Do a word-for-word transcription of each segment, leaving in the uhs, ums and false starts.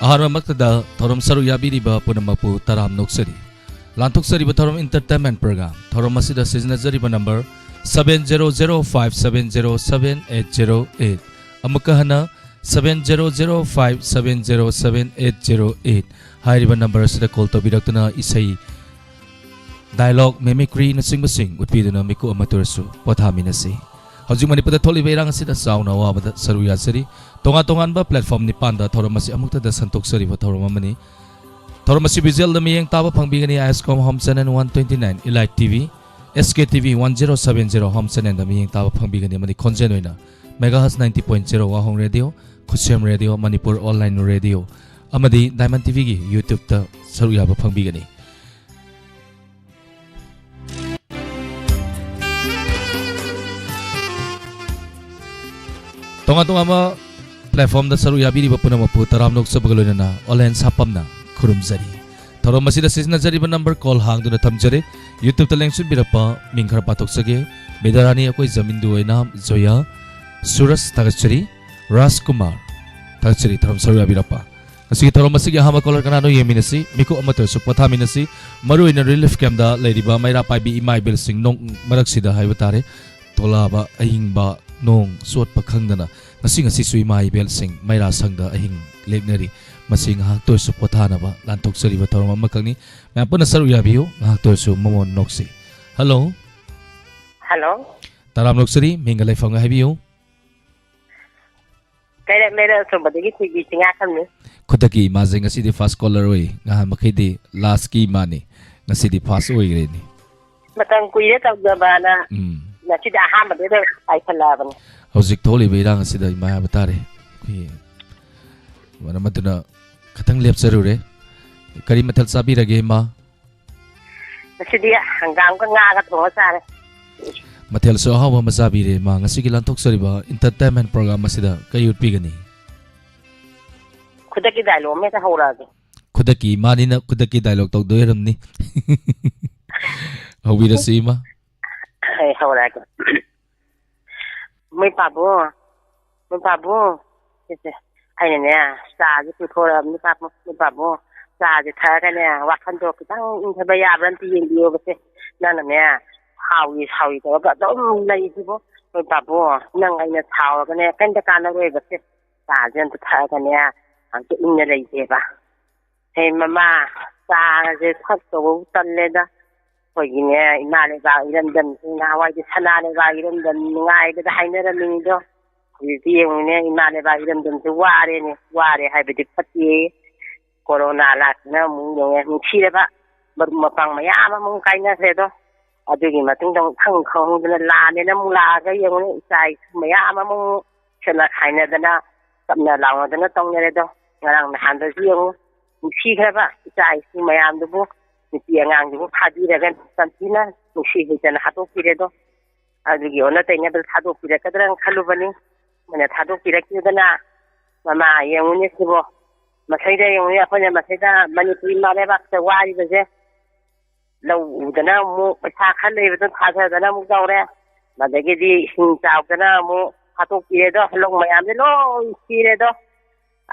ꯑꯍꯥꯟꯕꯃꯛꯇꯗ ꯊꯧꯔꯝ ꯁꯔꯨꯛ ꯌꯥꯕꯤꯔꯤꯕ ꯄꯨꯝꯅꯃꯛꯄꯨ ꯇꯔꯥꯝ ꯅꯣꯛꯆꯔꯤ꯫ ꯂꯥꯟꯊꯣꯛꯆꯔꯤꯕ ꯊꯧꯔꯝ entertainment program, ꯊꯧꯔꯝ ꯑꯁꯤꯗ ꯁꯤꯖꯤꯟꯅꯖꯔꯤꯕ number seven zero zero five seven zero seven eight zero eight꯫ ꯑꯃꯨꯛꯀ ꯍꯟꯅ seven zero zero five seven zero seven eight zero eight ꯍꯥꯏꯔꯤꯕ number ꯑꯁꯤꯗ call ꯇꯧꯕꯤꯔꯛꯇꯨꯅ ꯏꯁꯩ, dialogue, mimicry ꯅꯆꯤꯡꯕꯁꯤꯡ ꯎꯠꯄꯤꯗꯨꯅ ꯃꯤꯀꯨꯞ ꯑꯃꯠꯇ ꯑꯣꯏꯔꯁꯨ ꯄꯣꯊꯥꯃꯤꯟꯅꯁꯤ꯫ ꯍꯧꯖꯤꯛ ꯃꯅꯤꯄꯨꯔꯗ ꯊꯣꯛꯂꯤꯕ ꯏꯔꯥꯡ ꯑꯁꯤꯗ ꯆꯥꯎꯅ ꯑꯋꯥꯕꯗ ꯁꯔꯨꯛ ꯌꯥꯖꯔꯤ꯫ ꯇꯣꯉꯥꯟ ꯇꯣꯉꯥꯟꯕ platform ꯅꯤꯄꯥꯟꯗ ꯊꯧꯔꯝ ꯑꯁꯤ ꯑꯃꯨꯛꯇꯗ ꯁꯟꯗꯣꯛꯆꯔꯤꯕ ꯊꯧꯔꯝ ꯑꯃꯅꯤ꯫ ꯊꯧꯔꯝ ꯑꯁꯤ visualꯗ ꯃꯤꯠꯌꯦꯡ ꯇꯥꯕ ꯐꯪꯕꯤꯒꯅꯤ ISCOM Home Channel one twenty nine, Elite TV, SKTV one zero seven zero Home Channelꯗ ꯃꯤꯠꯌꯦꯡ ꯇꯥꯕ ꯐꯪꯕꯤꯒꯅꯤ ꯑꯃꯗꯤ ꯈꯣꯟꯖꯦꯜ ꯑꯣꯏꯅ megahertz ninety point zero Wahong Radio, Khusem Radio, Manipur Online Radio ꯑꯃꯗꯤ Diamond TVꯒꯤ YouTubeꯇ ꯁꯔꯨꯛ ꯌꯥꯕ ꯐꯪꯕꯤꯒꯅꯤ꯫ ꯇꯣꯉꯥꯟ ꯇꯣꯉꯥꯟꯕ platformꯗ ꯁꯔꯨꯛ ꯌꯥꯕꯤꯔꯤꯕ ꯄꯨꯝꯅꯃꯛꯄꯨ ꯇꯔꯥꯝꯅ ꯅꯣꯛꯆꯕꯒ ꯂꯣꯏꯅꯅ ꯑꯣꯂꯦꯟ ꯁꯥꯄꯝꯅ ꯈꯨꯔꯨꯝꯖꯔꯤ꯫ ꯊꯧꯔꯝ ꯑꯁꯤꯗ ꯁꯤꯖꯤꯟꯅꯖꯔꯤꯕ number call ꯍꯥꯡꯗꯨꯅ ꯊꯝꯖꯔꯤ꯫ YouTubeꯇ ꯂꯦꯡꯁꯤꯟꯕꯤꯔꯛꯄ ꯃꯤꯡ ꯈꯔ ꯄꯥꯊꯣꯛꯆꯒꯦ꯫ ꯕꯤꯗ꯭ꯌꯥꯔꯥꯅꯤ, ꯑꯩꯈꯣꯏ ꯖꯃꯤꯟꯗꯨ ꯑꯣꯏꯅꯥꯝ, ꯖꯣꯌꯥ, ꯁꯨꯔꯖ ꯊꯥꯒꯠꯆꯔꯤ, ꯔꯥꯖꯀꯨꯃꯥꯔ ꯊꯥꯒꯠꯆꯔꯤ ꯊꯧꯔꯝ ꯁꯔꯨꯛ ꯌꯥꯕꯤꯔꯛꯄ꯫ ꯉꯁꯤꯒꯤ ꯊꯧꯔꯝ ꯑꯁꯤꯒꯤ ꯑꯍꯥꯟꯕ caller ꯀꯅꯥꯅꯣ ꯌꯦꯡꯃꯤꯟꯅꯁꯤ꯫ ꯃꯤꯀꯨꯞ ꯑꯃꯠꯇ ꯑꯣꯏꯔꯁꯨ ꯄꯣꯊꯥꯃꯤꯟꯅꯁꯤ꯫ ꯃꯔꯨꯑꯣꯏꯅ relief campꯇ ꯂꯩꯔꯤꯕ ꯃꯩꯔꯥ ꯄꯥꯏꯕꯤ ꯏꯃꯥ ꯏꯕꯦꯜꯁꯤꯡ ꯅꯣꯡ ꯃꯔꯛꯁꯤꯗ ꯍꯥꯏꯕ ꯇꯥꯔꯦ, ꯊꯣꯂꯥꯕ ꯑꯍꯤꯡꯕ ꯅꯣꯡ ꯆꯣꯠꯄ ꯈꯪꯗꯅ ꯉꯁꯤ ꯉꯁꯤꯁꯨ ꯏꯃꯥ ꯏꯕꯦꯜꯁꯤꯡ ꯃꯩꯔꯥ ꯁꯪꯗ ꯑꯍꯤꯡ ꯂꯦꯛꯅꯔꯤ꯫ ꯃꯁꯤ ꯉꯥꯏꯍꯥꯛꯇ ꯑꯣꯏꯔꯁꯨ ꯄꯣꯊꯥꯅꯕ ꯂꯥꯟꯊꯣꯛꯆꯔꯤꯕ ꯊꯧꯔꯝ ꯑꯃꯈꯛꯅꯤ꯫ ꯃꯌꯥꯝ ꯄꯨꯟꯅ ꯁꯔꯨꯛ ꯌꯥꯕꯤꯌꯨ, ꯉꯥꯏꯍꯥꯛꯇ ꯑꯣꯏꯔꯁꯨ ꯃꯃꯣꯟ ꯅꯣꯛꯁꯤ꯫ Hello꯫ Hello꯫ ꯇꯔꯥꯝ ꯅꯣꯛꯆꯔꯤ, ꯃꯤꯡꯒ ꯂꯩꯐꯝꯒ ꯍꯥꯏꯕꯤꯌꯨ꯫ ꯀꯩꯔꯛ ꯂꯩꯔꯛ ꯑꯆꯨꯝꯕꯗꯒꯤ ꯊꯣꯏꯕꯤ ꯆꯤꯡꯉꯥꯈꯝꯅꯤ꯫ ꯈꯨꯗꯛꯀꯤ ꯏꯃꯥꯁꯦ ꯉꯁꯤꯗꯤ first caller ꯑꯣꯏ꯫ ꯉꯍꯥꯟ ꯃꯈꯩꯗꯤ lastꯀꯤ ꯏꯃꯥꯅꯤ, ꯉꯁꯤꯗꯤ first ꯑꯣꯏꯈ꯭ꯔꯦꯅꯦ꯫ ꯃꯇꯝ ꯀꯨꯏꯔꯦ ꯇꯧꯗꯕꯅ ꯎꯝ꯫ ꯉꯁꯤꯗꯤ ꯑꯍꯥꯟꯕꯗꯩꯗ ꯄꯥꯏꯁꯜꯂꯛꯑꯕꯅꯤ꯫ ꯍꯧꯖꯤꯛ ꯊꯣꯛꯂꯤꯕ ꯏꯔꯥꯡ ꯑꯁꯤꯗ ꯏꯃꯥ ꯍꯥꯏꯕ ꯇꯥꯔꯦ꯫ ꯑꯩꯈꯣꯏꯒꯤ ꯃꯔꯝ ꯑꯗꯨꯅ ꯈꯤꯇꯪ ꯂꯦꯞꯆꯔꯨꯔꯦ꯫ ꯀꯔꯤ ꯃꯊꯦꯜ ꯆꯥꯕꯤꯔꯒꯦ, ꯏꯃꯥ? ꯉꯁꯤꯗꯤ ꯍꯪꯒꯥꯝꯒ ꯉꯥꯒ ꯊꯣꯡꯉ ꯆꯥꯔꯦ꯫ ꯃꯊꯦꯜꯁꯨ ꯑꯍꯥꯎꯕ ꯑꯃ ꯆꯥꯕꯤꯔꯦ, ꯏꯃꯥ꯫ ꯉꯁꯤꯒꯤ ꯂꯥꯟꯊꯣꯛꯆꯔꯤꯕ entertainment program ꯑꯁꯤꯗ ꯀꯔꯤ ꯎꯠꯄꯤꯒꯅꯤ? ꯈꯨꯗꯛꯀꯤ dialogue ꯑꯃ ꯍꯦꯛꯇ ꯍꯧꯔꯛꯑꯒꯦ꯫ ꯈꯨꯗꯛꯀꯤ ꯏꯃꯥꯅꯤꯅ ꯈꯨꯗꯛꯀꯤ dialogue ꯇꯧꯗꯣꯏ ꯑꯣꯏꯔꯝꯅꯤ꯫ ꯍꯧꯕꯤꯔꯁꯤ, ꯏꯃꯥ꯫ ꯑꯩ ꯍꯧꯔꯛꯑꯒꯦ꯫ ꯃꯣꯏ ꯄꯥꯕꯨꯡ, ꯃꯣꯏ ꯄꯥꯕꯨꯡ, ꯁꯦ, ꯁꯦ꯫ ꯑꯩꯅꯅꯦ, ꯆꯥꯁꯦ ꯄꯨꯊꯣꯔꯛꯑꯕꯅꯤ ꯄꯥꯕꯨꯡ, ꯄꯥꯕꯨꯡ꯫ ꯆꯥꯁꯦ ꯊꯛꯑꯒꯅꯦ, ꯋꯥꯈꯜꯗꯣ ꯈꯤꯇꯪ ꯏꯪꯊꯕ ꯌꯥꯕ꯭ꯔꯥ ꯑꯝꯇ ꯌꯦꯡꯕꯤꯌꯣꯕꯁꯦ꯫ ꯅꯪꯅꯅꯦ, ꯍꯥꯎꯏ ꯍꯥꯎꯏ ꯇꯧꯔꯒ ꯑꯗꯨꯝ ꯂꯩꯁꯤꯕꯨ꯫ ꯍꯣꯏ ꯄꯥꯕꯨꯡ, ꯅꯪ ꯑꯩꯅ ꯁꯥꯎꯔꯒꯅꯦ ꯀꯩꯝꯇ ꯀꯥꯟꯅꯔꯣꯏꯕꯁꯦ꯫ ꯆꯥꯁꯦ ꯑꯝꯇ ꯊꯛꯑꯒꯅꯦ, ꯑꯝꯇ ꯏꯪꯅ ꯂꯩꯁꯦꯕ꯫ ꯍꯦ ꯃꯃꯥ, ꯆꯥꯒꯁꯦ ꯊꯛꯇꯧꯕꯕꯨ ꯇꯜꯂꯦꯗ꯫ ꯑꯩꯈꯣꯏꯒꯤꯅꯦ, ꯏꯃꯥ ꯂꯩꯕꯥꯛ ꯏꯔꯝꯗꯝꯁꯤ ꯅꯍꯥꯟꯋꯥꯏꯗꯤ ꯁꯅꯥ ꯂꯩꯕꯥꯛ ꯏꯔꯝꯗꯝ ꯅꯨꯡꯉꯥꯏꯕꯗ ꯍꯥꯏꯅꯔꯝꯃꯤꯅꯤꯗꯣ꯫ ꯍꯧꯖꯤꯛꯇꯤ ꯌꯦꯡꯉꯨꯅꯦ, ꯏꯃꯥ ꯂꯩꯕꯥꯛ ꯏꯔꯝꯗꯝꯁꯤ ꯋꯥꯔꯦꯅꯦ꯫ ꯋꯥꯔꯦ ꯍꯥꯏꯕꯗꯤ ꯐꯠꯇꯦ꯫ ꯀꯣꯔꯣꯅꯥ ꯂꯥꯛꯇꯅ ꯑꯃꯨꯛ ꯌꯦꯡꯉꯦ, ꯅꯨꯡꯁꯤꯔꯕ ꯃꯔꯨꯞ ꯃꯄꯥꯡ ꯃꯌꯥꯝ ꯑꯃ ꯑꯃꯨꯛ ꯀꯥꯏꯅꯈ꯭ꯔꯦꯗꯣ꯫ ꯑꯗꯨꯒꯤ ꯃꯇꯨꯡꯗ ꯑꯃꯨꯛ ꯈꯪ ꯈꯪꯍꯧꯗꯅ ꯂꯥꯟꯅꯦꯅ ꯑꯃꯨꯛ ꯂꯥꯛꯑꯒ ꯌꯦꯡꯉꯨꯅꯦ, ꯏꯆꯥ ꯏꯁꯨ ꯃꯌꯥꯝ ꯑꯃ ꯑꯃꯨꯛ ꯈꯦꯠꯅ ꯈꯥꯏꯅꯗꯅ, ꯀꯞꯅ ꯂꯥꯎꯅꯗꯅ ꯇꯧꯅꯔꯦꯗꯣ꯫ ꯉꯔꯥꯡ ꯅꯍꯥꯟꯗꯁꯨ ꯌꯦꯡꯉꯨ, ꯅꯨꯡꯁꯤꯈ꯭ꯔꯕ ꯏꯆꯥ ꯏꯁꯨ ꯃꯌꯥꯝꯗꯨꯕꯨ, ꯅꯨꯄꯤ ꯑꯉꯥꯡꯗꯨꯕꯨ ꯐꯥꯕꯤꯔꯒ ꯇꯝꯊꯤꯅ ꯅꯨꯡꯁꯤ ꯍꯩꯇꯅ ꯍꯥꯠꯇꯣꯛꯄꯤꯔꯦꯗꯣ꯫ ꯑꯗꯨꯒꯤ ꯑꯣꯟꯅ ꯇꯩꯅꯕꯗ ꯊꯥꯗꯣꯛꯄꯤꯔꯛꯀꯗ꯭ꯔꯅ ꯈꯜꯂꯨꯕꯅꯤ꯫ ꯃꯣꯏꯅ ꯊꯥꯗꯣꯛꯄꯤꯔꯛꯇꯦꯗꯅ꯫ ꯃꯃꯥ ꯌꯦꯡꯉꯨꯅꯦ ꯁꯤꯕꯣ꯫ ꯃꯁꯩꯗ ꯌꯦꯡꯉꯨꯅꯦ, ꯑꯩꯈꯣꯏꯅ ꯃꯁꯩꯗ ꯃꯅꯤꯄꯨꯔ ꯏꯃꯥ ꯂꯩꯕꯥꯛꯇ ꯋꯥꯔꯤꯕꯁꯦ꯫ ꯂꯧ ꯎꯗꯅ ꯑꯃꯨꯛ ꯄꯩꯁꯥ ꯈꯔ ꯂꯩꯕꯗꯣ ꯊꯥꯗꯗꯅ ꯑꯃꯨꯛ ꯇꯧꯔꯦ꯫ ꯑꯗꯒꯤꯗꯤ ꯏꯁꯤꯡ ꯆꯥꯎꯗꯅ ꯑꯃꯨꯛ ꯐꯥꯠꯇꯣꯛꯄꯤꯔꯦꯗꯣ, ꯂꯧ ꯃꯌꯥꯝꯁꯦ ꯂꯣꯏ ꯁꯤꯔꯦꯗꯣ꯫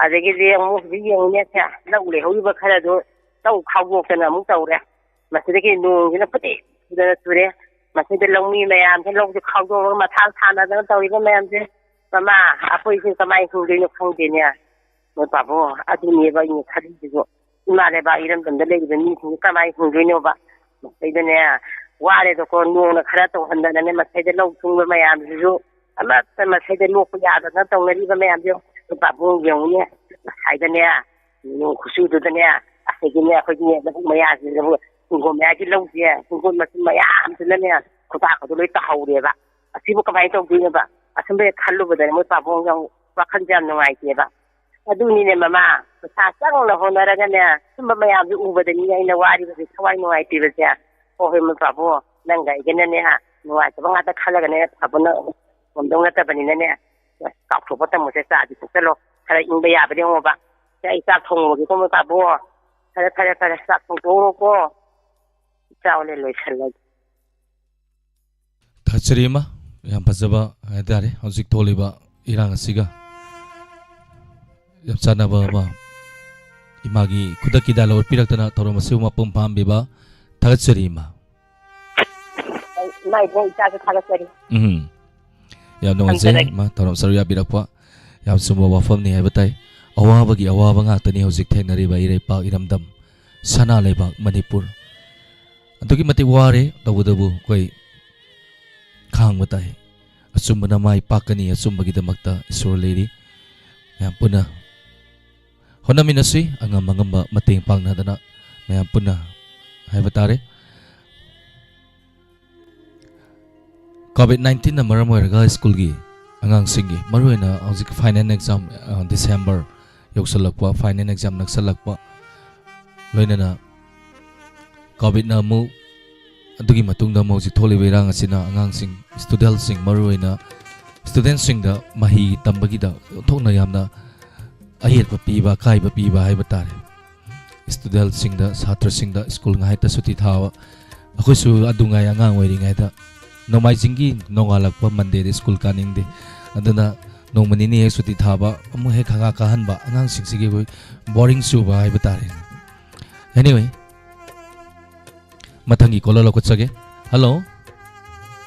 ꯑꯗꯒꯤꯗꯤ ꯑꯃꯨꯛ ꯍꯧꯖꯤꯛ ꯌꯦꯡꯉꯨꯅꯦ ꯁꯦ, ꯂꯧ ꯂꯩꯍꯧꯔꯤꯕ ꯈꯔꯗꯨ ꯂꯧ ꯈꯥꯎꯗꯣꯛꯇꯅ ꯑꯃꯨꯛ ꯇꯧꯔꯦ꯫ ꯃꯁꯤꯗꯒꯤ ꯅꯣꯡꯁꯤꯅ ꯐꯨꯗꯤꯛ ꯐꯨꯗꯅ ꯆꯨꯔꯦ꯫ ꯃꯁꯤꯗ ꯂꯧꯃꯤ ꯃꯌꯥꯝꯁꯦ ꯂꯧꯁꯦ ꯈꯥꯎꯗꯣꯛꯑꯒ ꯃꯊꯥ ꯁꯥꯟꯅꯗꯅ ꯇꯧꯔꯤꯕ ꯃꯌꯥꯝꯁꯦ, ꯃꯃꯥ, ꯑꯩꯈꯣꯏꯁꯦ ꯀꯃꯥꯏꯅ ꯍꯤꯡꯗꯣꯏꯅꯣ ꯈꯪꯗꯦꯅꯦ꯫ ꯃꯣꯏ ꯄꯥꯕꯨꯡ, ꯑꯗꯨꯅꯦꯕ ꯑꯩꯅ ꯈꯜꯂꯤꯁꯤꯁꯨ꯫ ꯏꯃꯥ ꯂꯩꯕꯥꯛ ꯏꯔꯝꯗꯝꯗ ꯂꯩꯔꯤꯕ ꯃꯤꯁꯤꯡꯁꯦ ꯀꯃꯥꯏꯅ ꯍꯤꯡꯗꯣꯏꯅꯣꯕ? ꯃꯁꯤꯗꯅꯦ, ꯋꯥꯔꯦꯗꯀꯣ, ꯅꯣꯡꯅ ꯈꯔ ꯇꯧꯍꯟꯗꯅꯅꯦ, ꯃꯁꯤꯗ ꯂꯧ ꯁꯨꯡꯕ ꯃꯌꯥꯝꯁꯤꯁꯨ ꯑꯃꯠꯇ ꯃꯁꯤꯗ ꯂꯣꯛꯄ ꯌꯥꯗꯗꯅ ꯇꯧꯅꯔꯤꯕ ꯃꯌꯥꯝꯁꯦ꯫ ꯃꯣꯏ ꯄꯥꯕꯨꯡ ꯌꯦꯡꯉꯨꯅꯦ, ꯉꯁꯥꯏꯗꯅꯦ, ꯅꯣꯡ ꯈꯨꯆꯨꯗꯨꯗꯅꯦ, ꯑꯁꯤꯒꯤꯅꯦ, ꯑꯩꯈꯣꯏꯒꯤꯅꯦ, ꯂꯧꯕꯨꯛ ꯃꯌꯥꯁꯤꯗꯕꯨ, ꯍꯤꯡꯒꯣꯜ ꯃꯌꯥꯒꯤ ꯂꯧꯁꯦ, ꯍꯤꯡꯒꯣꯜ ꯃꯆꯤꯟ ꯃꯌꯥꯝꯁꯤꯅꯅꯦ, ꯈꯨꯇꯥꯛꯀꯗꯣ ꯂꯣꯏ ꯇꯥꯍꯧꯔꯦꯕ꯫ ꯑꯁꯤꯕꯨ ꯀꯃꯥꯏꯅ ꯇꯧꯗꯣꯏꯅꯣꯕ? ꯑꯁꯨꯝꯕ ꯍꯦꯛ ꯈꯜꯂꯨꯕꯗꯅꯦ ꯃꯣꯏ ꯄꯥꯕꯨꯡ ꯌꯥꯝ ꯋꯥꯈꯜꯁꯦ ꯌꯥꯝ ꯅꯨꯡꯉꯥꯏꯇꯦꯕ꯫ ꯑꯗꯨꯅꯤꯅꯦ ꯃꯃꯥ, ꯄꯩꯁꯥ ꯆꯪꯅ ꯍꯣꯠꯅꯔꯒꯅꯦ, ꯁꯨꯝꯕ ꯃꯌꯥꯝꯁꯦ ꯎꯕꯗꯅꯤꯅꯦ ꯑꯩꯅ ꯋꯥꯔꯤꯕꯁꯦ, ꯊꯋꯥꯏ ꯅꯨꯡꯉꯥꯏꯇ꯭ꯔꯤꯕꯁꯦ꯫ ꯍꯣꯏ, ꯍꯣꯏ, ꯃꯣꯏ ꯄꯥꯕꯨꯡ, ꯅꯪꯒ ꯑꯩꯒꯅꯅꯦ, ꯍꯥ, ꯅꯨꯡꯉꯥꯏꯇꯕ ꯉꯥꯛꯇ ꯈꯜꯂꯒꯅꯦ, ꯐꯕꯅ ꯉꯝꯗꯧ ꯅꯠꯇꯕꯅꯤꯅꯅꯦ, ꯀꯥꯎꯊꯣꯛꯄ ꯇꯝꯃꯨꯁꯦ, ꯆꯥꯗꯤ ꯊꯛꯆꯜꯂꯣ, ꯈꯔ ꯏꯪꯕ ꯌꯥꯕ꯭ꯔꯥ ꯌꯦꯡꯉꯣꯕ꯫ ꯁꯦ, ꯑꯩ ꯆꯥꯛ ꯊꯣꯡꯉꯨꯔꯒꯦꯀꯣ, ꯃꯣꯏ ꯄꯥꯕꯨꯡ꯫ ꯐꯔꯦ, ꯐꯔꯦ, ꯐꯔꯦ, ꯆꯥꯛ ꯊꯣꯡꯗꯣꯛꯎꯔꯣꯀꯣ꯫ ꯆꯥꯎꯅꯦ, ꯂꯣꯏꯁꯜꯂꯒꯦ꯫ ꯊꯥꯛꯆꯔꯤ ꯑꯃ, ꯌꯥꯝ ꯐꯖꯕ ꯍꯥꯏꯇꯥꯔꯦ꯫ ꯍꯧꯖꯤꯛ ꯊꯣꯛꯂꯤꯕ ꯏꯔꯥꯡ ꯑꯁꯤꯒ ꯌꯥꯝ ꯆꯥꯟꯅꯕ ꯑꯃ꯫ ꯏꯃꯥꯒꯤ ꯈꯨꯗꯛꯀꯤ dialogue ꯎꯠꯄꯤꯔꯛꯇꯅ ꯊꯧꯔꯝ ꯑꯁꯤꯕꯨ ꯃꯄꯨꯡ ꯐꯥꯍꯟꯕꯤꯕ ꯊꯥꯒꯠꯆꯔꯤ, ꯏꯃꯥ꯫ ꯏꯃꯥ ꯏꯕꯨꯡ ꯏꯆꯥꯁꯨ ꯊꯥꯒꯠꯆꯔꯤ꯫ ꯎꯝ꯫ ꯌꯥꯝ ꯅꯨꯡꯉꯥꯏꯖꯩ, ꯊꯝꯖꯔꯒꯦ꯫ ꯏꯃꯥ, ꯊꯧꯔꯝ ꯁꯔꯨꯛ ꯌꯥꯕꯤꯔꯛꯄ꯫ ꯌꯥꯝ ꯆꯨꯝꯕ ꯋꯥꯐꯝꯅꯤ ꯍꯥꯏꯕ ꯇꯥꯏ꯫ ꯑꯋꯥꯕꯒꯤ ꯑꯋꯥꯕ ꯉꯥꯛꯇꯅꯤ ꯍꯧꯖꯤꯛ ꯊꯦꯡꯅꯔꯤꯕ ꯏꯔꯩꯄꯥꯛ ꯏꯔꯝꯗꯝ, ꯁꯅꯥ ꯂꯩꯕꯥꯛ ꯃꯅꯤꯄꯨꯔ꯫ ꯑꯗꯨꯛꯀꯤ ꯃꯇꯤꯛ ꯋꯥꯔꯦ, ꯇꯧꯕꯇꯕꯨ ꯑꯩꯈꯣꯏ ꯈꯥꯡꯕ ꯇꯥꯏ꯫ ꯑꯆꯨꯝꯕꯅ ꯃꯥꯏ ꯄꯥꯛꯀꯅꯤ, ꯑꯆꯨꯝꯕꯒꯤꯗꯃꯛꯇ ꯏꯁꯣꯔ ꯂꯩꯔꯤ꯫ ꯃꯌꯥꯝ ꯄꯨꯟꯅ ꯍꯣꯠꯅꯃꯤꯟꯅꯁꯤ, ꯑꯉꯝ ꯑꯉꯝꯕ ꯃꯇꯦꯡ ꯄꯥꯡꯅꯗꯅ ꯃꯌꯥꯝ ꯄꯨꯟꯅ ꯍꯥꯏꯕ ꯇꯥꯔꯦ꯫ COVID nineteenꯅ ꯃꯔꯝ ꯑꯣꯏꯔꯒ ꯁ꯭ꯀꯨꯜꯒꯤ ꯑꯉꯥꯡꯁꯤꯡꯒꯤ, ꯃꯔꯨꯑꯣꯏꯅ ꯍꯧꯖꯤꯛ final exam, ꯑ, December ꯌꯧꯁꯜꯂꯛꯄ, final exam ꯅꯛꯁꯜꯂꯛꯄ, ꯂꯣꯏꯅꯅ COVIDꯅ ꯑꯃꯨꯛ, ꯑꯗꯨꯒꯤ ꯃꯇꯨꯡꯗ ꯑꯃꯨꯛ ꯍꯧꯖꯤꯛ ꯊꯣꯛꯂꯤꯕ ꯏꯔꯥꯡ ꯑꯁꯤꯅ ꯑꯉꯥꯡꯁꯤꯡ, studentꯁꯤꯡ, ꯃꯔꯨꯑꯣꯏꯅ studentꯁꯤꯡꯗ ꯃꯍꯩ ꯇꯝꯕꯒꯤꯗ ꯑꯣꯟꯊꯣꯛꯅ ꯌꯥꯝꯅ ꯑꯍꯦꯠꯄ ꯄꯤꯕ, ꯑꯀꯥꯏꯕ ꯄꯤꯕ ꯍꯥꯏꯕ ꯇꯥꯔꯦ꯫ Studentꯁꯤꯡꯗ, ꯁꯥꯇ꯭ꯔꯁꯤꯡꯗ ꯁ꯭ꯀꯨꯜ ꯉꯥꯏꯍꯥꯛꯇ ꯁꯨꯇꯤ ꯊꯥꯕ, ꯑꯩꯈꯣꯏꯁꯨ ꯑꯗꯨꯉꯥꯏ ꯑꯉꯥꯡ ꯑꯣꯏꯔꯤꯉꯩꯗ ꯅꯣꯡꯃꯥꯏꯖꯤꯡꯒꯤ ꯅꯣꯡꯉꯥꯜꯂꯛꯄ Mondayꯗ ꯁ꯭ꯀꯨꯜ ꯀꯥꯅꯤꯡꯗꯦ, ꯑꯗꯨꯅ ꯅꯣꯡꯃ ꯅꯤꯅꯤ ꯍꯦꯛ ꯁꯨꯇꯤ ꯊꯥꯕ, ꯑꯃꯨꯛ ꯍꯦꯛ ꯈꯪꯀꯥ ꯀꯥꯍꯟꯕ, ꯑꯉꯥꯡꯁꯤꯡꯁꯤꯒꯤ ꯑꯩꯈꯣꯏ boring ꯆꯨꯕ ꯍꯥꯏꯕ ꯇꯥꯔꯦ꯫ Anyway, ꯃꯊꯪꯒꯤ caller ꯂꯧꯈꯠꯆꯒꯦ꯫ Hello꯫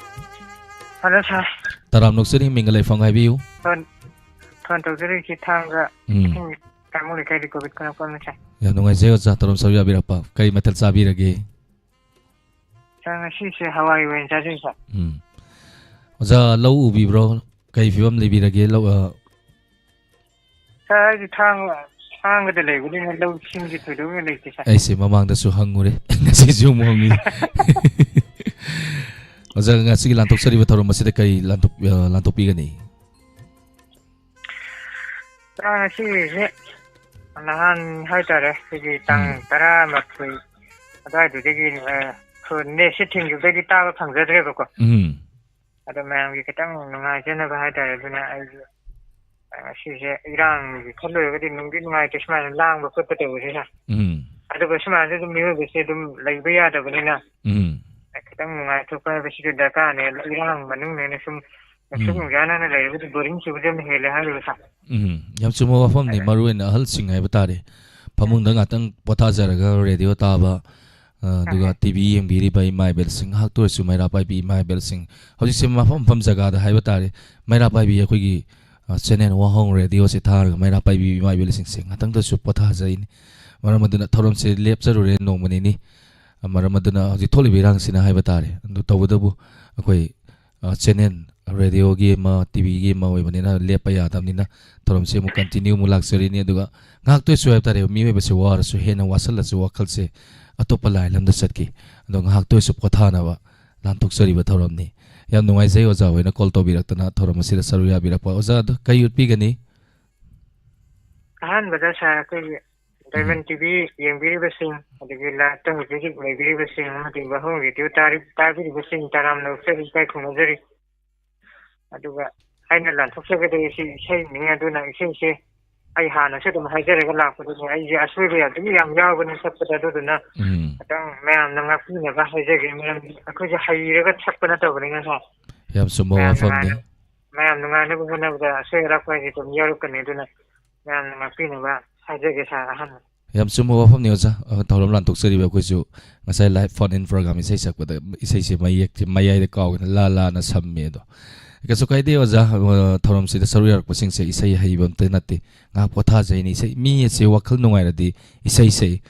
Hello, sir꯫ ꯇꯔꯥꯝꯅ ꯑꯣꯛꯆꯔꯤ, ꯃꯤꯡꯒ ꯂꯩꯐꯝꯒ ꯍꯥꯏꯕꯤꯌꯨ꯫ Phone, phone ꯇꯧꯖꯔꯛꯏꯁꯤ ꯊꯥꯡꯒ ꯎꯝ꯫ ꯏꯁꯤꯡ ꯇꯥꯃꯨ ꯂꯩꯀꯥꯏꯗꯤ COVID ꯀꯥꯔꯛꯄ ꯑꯃ, sir꯫ ꯌꯥꯝ ꯅꯨꯡꯉꯥꯏꯖꯩ ꯑꯣꯖꯥ, ꯊꯧꯔꯝ ꯁꯔꯨꯛ ꯌꯥꯕꯤꯔꯛꯄ꯫ ꯀꯔꯤ ꯃꯊꯦꯜ ꯆꯥꯕꯤꯔꯒꯦ? Sir, ꯉꯁꯤꯁꯦ ꯍꯋꯥꯏ ꯑꯣꯏꯅ ꯆꯥꯖꯩ, sir꯫ ꯎꯝ꯫ ꯑꯣꯖꯥ, ꯂꯧ ꯎꯕꯤꯕ꯭ꯔꯣ? ꯀꯔꯤ ꯐꯤꯕꯝ ꯂꯩꯕꯤꯔꯒꯦ? ꯂꯧ, ꯑ, Sir, ꯑꯩꯗꯤ ꯊꯥꯡ-, ꯊꯥꯡꯒꯗ ꯂꯩꯕꯅꯤꯅ ꯂꯧꯁꯤꯡꯒꯤ ꯊꯣꯏꯗꯣꯛꯅ ꯂꯩꯇꯦ, sir꯫ ꯑꯩꯁꯦ ꯃꯃꯥꯡꯗꯁꯨ ꯍꯪꯉꯨꯔꯦ, ꯉꯁꯤꯁꯨ ꯑꯃꯨꯛ ꯍꯪꯉꯤ꯫ ꯑꯣꯖꯥ, ꯉꯁꯤꯒꯤ ꯂꯥꯟꯊꯣꯛꯆꯔꯤꯕ ꯊꯧꯔꯝ ꯑꯁꯤꯗ ꯀꯔꯤ ꯂꯥꯟꯊꯣꯛ-, ꯑ, ꯂꯥꯟꯊꯣꯛꯄꯤꯒꯅꯤ? Sir, ꯉꯁꯤꯁꯦ ꯅꯍꯥꯟ ꯍꯥꯏꯇꯥꯔꯦ, ꯑꯩꯈꯣꯏꯒꯤ ꯇꯥꯡ ꯎꯝ꯫ ꯇꯔꯥꯃꯥꯊꯣꯏ ꯑꯗꯨꯋꯥꯏꯗꯨꯗꯒꯤ, ꯑ, ꯈꯨ-, net ꯁꯦ ꯊꯤꯡꯈꯤꯕꯗꯒꯤ ꯇꯥꯕ ꯐꯪꯖꯗ꯭ꯔꯦꯕꯀꯣ꯫ ꯎꯝ꯫ ꯑꯗꯣ ꯃꯌꯥꯝꯒꯤ ꯈꯤꯇꯪ ꯅꯨꯡꯉꯥꯏꯖꯅꯕ ꯍꯥꯏꯇꯥꯔꯦ, ꯑꯗꯨꯅ ꯑꯩꯁꯨ ꯉꯁꯤꯁꯦ ꯏꯔꯥꯡꯒꯤ ꯈꯜꯂꯨꯔꯒꯗꯤ ꯅꯨꯡꯗꯤ ꯅꯨꯡꯉꯥꯏꯇꯦ ꯁꯨꯃꯥꯏꯅ ꯂꯥꯡꯕ ꯈꯣꯠꯄ ꯇꯧꯕꯁꯦ, sir꯫ ꯎꯝ꯫ ꯑꯗꯨꯒ ꯁꯨꯃꯥꯏꯅꯁꯨ ꯑꯗꯨꯝ ꯃꯤꯑꯣꯏꯕꯁꯦ ꯑꯗꯨꯝ ꯂꯩꯕ ꯌꯥꯗꯕꯅꯤꯅ ꯎꯝ꯫ ꯈꯤꯇꯪ ꯅꯨꯡꯉꯥꯏꯊꯣꯛꯄ ꯍꯥꯏꯕꯁꯤꯁꯨ ꯗꯔꯀꯥꯔꯅꯦ꯫ ꯏꯔꯥꯡ ꯃꯅꯨꯡꯅꯦꯅ ꯁꯨꯝ ꯑꯁꯨꯛ ꯎꯝ꯫ ꯅꯨꯡꯖꯥꯅꯅ ꯂꯩꯔꯒꯗꯤ ꯕꯣꯔꯤꯡ ꯆꯨꯕꯁꯦ ꯑꯃ ꯍꯦꯜꯂꯦ ꯍꯥꯏꯔꯤꯕ ꯁꯥꯔ꯫ ꯎꯝ, ꯌꯥꯝ ꯆꯨꯝꯕ ꯋꯥꯐꯝꯅꯤ꯫ ꯑꯗ ꯃꯔꯨ ꯑꯣꯏꯅ ꯑꯍꯜꯁꯤꯡ ꯍꯥꯏꯕ ꯇꯥꯔꯦ, ꯐꯃꯨꯡꯗ ꯉꯥꯛꯇꯪ ꯄꯣꯊꯥꯖꯔꯒ ꯔꯦꯗꯤꯑꯣ ꯇꯥꯕ, ꯑ, ꯑꯗꯨꯒ ꯑꯍ꯫ ꯇꯤ ꯚꯤ ꯌꯦꯡꯕꯤꯔꯤꯕ ꯏꯃꯥ ꯏꯕꯦꯜꯁꯤꯡ, ꯉꯥꯏꯍꯥꯛꯇ ꯑꯣꯏꯔꯁꯨ ꯃꯩꯔꯥ ꯄꯥꯏꯕꯤ ꯏꯃꯥ ꯏꯕꯦꯜꯁꯤꯡ, ꯍꯧꯖꯤꯛꯁꯦ ꯃꯐꯝ ꯃꯐꯝ ꯖꯒꯥꯗ ꯍꯥꯏꯕ ꯇꯥꯔꯦ, ꯃꯩꯔꯥ ꯄꯥꯏꯕꯤ ꯑꯩꯈꯣꯏꯒꯤ, ꯑ, ꯆꯦꯅꯦꯜ ꯋꯥꯍꯣꯡ ꯔꯦꯗꯤꯑꯣꯁꯦ ꯊꯥꯔꯒ ꯃꯩꯔꯥ ꯄꯥꯏꯕꯤ ꯏꯃꯥ ꯏꯕꯦꯜꯁꯤꯡꯁꯦ ꯉꯥꯛꯇꯪꯗꯁꯨ ꯄꯣꯊꯥꯖꯩꯅꯤ꯫ ꯃꯔꯝ ꯑꯗꯨꯅ ꯊꯧꯔꯝꯁꯦ ꯂꯦꯞꯆꯔꯨꯔꯦ ꯅꯣꯡꯃ ꯅꯤꯅꯤ꯫ ꯃꯔꯝ ꯑꯗꯨꯅ ꯍꯧꯖꯤꯛ ꯊꯣꯛꯂꯤꯕ ꯏꯔꯥꯡꯁꯤꯅ ꯍꯥꯏꯕ ꯇꯥꯔꯦ꯫ ꯑꯗꯨ ꯇꯧꯕꯇꯕꯨ ꯑꯩꯈꯣꯏ, ꯑ, ꯆꯦꯅꯦꯜ ꯔꯦꯗꯤꯑꯣꯒꯤ ꯑꯃ, ꯇꯤ ꯚꯤꯒꯤ ꯑꯃ ꯑꯣꯏꯕꯅꯤꯅ ꯂꯦꯞꯄ ꯌꯥꯗꯕꯅꯤꯅ ꯊꯧꯔꯝꯁꯤ ꯑꯃꯨꯛ ꯀꯟꯇꯤꯅ꯭ꯌꯨ ꯑꯃꯨꯛ ꯂꯥꯛꯆꯔꯤꯅꯤ꯫ ꯑꯗꯨꯒ ꯉꯥꯏꯍꯥꯛꯇ ꯑꯣꯏꯁꯨ ꯍꯥꯏꯕ ꯇꯥꯔꯦ, ꯃꯤꯑꯣꯏꯕꯁꯦ ꯋꯥꯔꯁꯨ, ꯍꯦꯟꯅ ꯋꯥꯁꯜꯂꯁꯨ ꯋꯥꯈꯜꯁꯦ ꯑꯇꯣꯞꯄ ꯂꯥꯏꯟ ꯑꯃꯗ ꯆꯠꯈꯤ꯫ ꯑꯗꯣ ꯉꯥꯏꯍꯥꯛꯇ ꯑꯣꯏꯁꯨ ꯄꯣꯊꯥꯅꯕ ꯂꯥꯟꯊꯣꯛꯆꯔꯤꯕ ꯊꯧꯔꯝꯅꯤ꯫ ꯌꯥꯝ ꯅꯨꯡꯉꯥꯏꯖꯩ ꯑꯣꯖꯥ ꯍꯣꯏꯅ ꯀꯣꯜ ꯇꯧꯕꯤꯔꯛꯇꯅ ꯊꯧꯔꯝ ꯑꯁꯤꯗ ꯁꯔꯨꯛ ꯌꯥꯕꯤꯔꯛꯄ꯫ ꯑꯣꯖꯥ, ꯑꯗꯨ ꯀꯔꯤ ꯎꯠꯄꯤꯒꯅꯤ? ꯑꯍꯥꯟꯕꯗ ꯁꯥꯔ, ꯑꯩꯈꯣꯏꯒꯤ ꯗꯥꯏꯃꯟ ꯎꯝ꯫ ꯇꯤ ꯚꯤ ꯌꯦꯡꯕꯤꯔꯤꯕꯁꯤꯡ, ꯑꯗꯒꯤ ꯂꯥꯏꯞꯇ ꯍꯧꯖꯤꯛ ꯍꯧꯖꯤꯛ ꯂꯩꯕꯤꯔꯤꯕꯁꯤꯡ, ꯑꯃꯗꯤ ꯋꯥꯍꯣꯡ ꯔꯦꯗꯤꯑꯣ ꯇꯥꯔꯤ-, ꯇꯥꯕꯤꯔꯤꯕꯁꯤꯡ ꯇꯔꯥꯝꯅ ꯑꯣꯛꯆꯔꯤ, ꯏꯀꯥꯏ ꯈꯨꯝꯅꯖꯔꯤ꯫ ꯑꯗꯨꯒ ꯑꯩꯅ ꯂꯥꯟꯊꯣꯛꯆꯒꯗꯧꯔꯤꯁꯤ ꯏꯁꯩꯅꯤ꯫ ꯑꯗꯨꯅ ꯏꯁꯩꯁꯦ ꯑꯩ ꯍꯥꯟꯅꯁꯨ ꯑꯗꯨꯝ ꯍꯥꯏꯖꯔꯒ ꯂꯥꯛꯄꯗꯨꯅꯤ, ꯑꯩꯁꯦ ꯑꯁꯣꯏꯕ ꯑꯗꯨꯝ ꯌꯥꯝ ꯌꯥꯎꯕꯅꯤ ꯁꯛꯄꯗ꯫ ꯑꯗꯨꯗꯨꯅ ꯎꯝ꯫ ꯈꯤꯇꯪ ꯃꯌꯥꯝꯅ ꯉꯥꯛꯄꯤꯅꯕ ꯍꯥꯏꯖꯒꯦ, ꯃꯔꯝꯗꯤ ꯑꯩꯈꯣꯏꯁꯦ ꯍꯩꯔꯒ ꯁꯛꯄ ꯅꯠꯇꯕꯅꯤꯅ ꯁꯥꯔ꯫ ꯌꯥꯝ ꯆꯨꯝꯕ ꯃꯌꯥꯝ ꯋꯥꯐꯝꯅꯤ꯫ ꯅꯨꯡꯉꯥꯏꯅ-, ꯃꯌꯥꯝ ꯅꯨꯡꯉꯥꯏꯅꯕ ꯍꯣꯠꯅꯕꯗ ꯑꯁꯣꯏ ꯑꯔꯥꯛꯄ ꯍꯥꯏꯁꯦ ꯑꯗꯨꯝ ꯌꯥꯎꯔꯛꯀꯅꯤ꯫ ꯑꯗꯨꯅ ꯃꯌꯥꯝꯅ ꯉꯥꯛꯄꯤꯅꯕ ꯍꯥꯏꯖꯒꯦ ꯁꯥꯔ ꯑꯍꯥꯟꯕ꯫ ꯌꯥꯝ ꯆꯨꯝꯕ ꯋꯥꯐꯝꯅꯤ ꯑꯣꯖꯥ꯫ ꯑ, ꯊꯧꯔꯝ ꯂꯥꯟꯊꯣꯛꯆꯔꯤꯕ ꯑꯩꯈꯣꯏꯁꯨ ꯉꯁꯥꯏ ꯂꯥꯏꯚ ꯐꯣꯟ ꯏꯟ ꯄ꯭ꯔꯣꯒ꯭ꯔꯥꯝ ꯏꯁꯩ ꯁꯛꯄꯗ ꯏꯁꯩꯁꯦ ꯃꯌꯦꯛꯁꯦ ꯃꯌꯥꯏꯗ ꯀꯥꯎꯒꯦꯅ ꯂꯥ ꯂꯥꯅ ꯁꯝꯃꯦ ꯑꯗꯣ꯫ ꯀꯩꯁꯨ ꯀꯥꯏꯗꯦ ꯑꯣꯖꯥ, ꯑ, ꯊꯧꯔꯝꯁꯤꯗ ꯁꯔꯨꯛ ꯌꯥꯔꯛꯄꯁꯤꯡꯁꯦ ꯏꯁꯩ ꯍꯩꯕ ꯑꯝꯇ ꯅꯠꯇꯦ꯫ ꯉꯥꯏꯍꯥꯛ ꯄꯣꯊꯥꯖꯩꯅꯤ꯫ ꯏꯁꯩ, ꯃꯤ ꯑꯁꯦ ꯋꯥꯈꯜ ꯅꯨꯡꯉꯥꯏꯔꯗꯤ ꯏꯁꯩ ꯁꯛꯏ꯫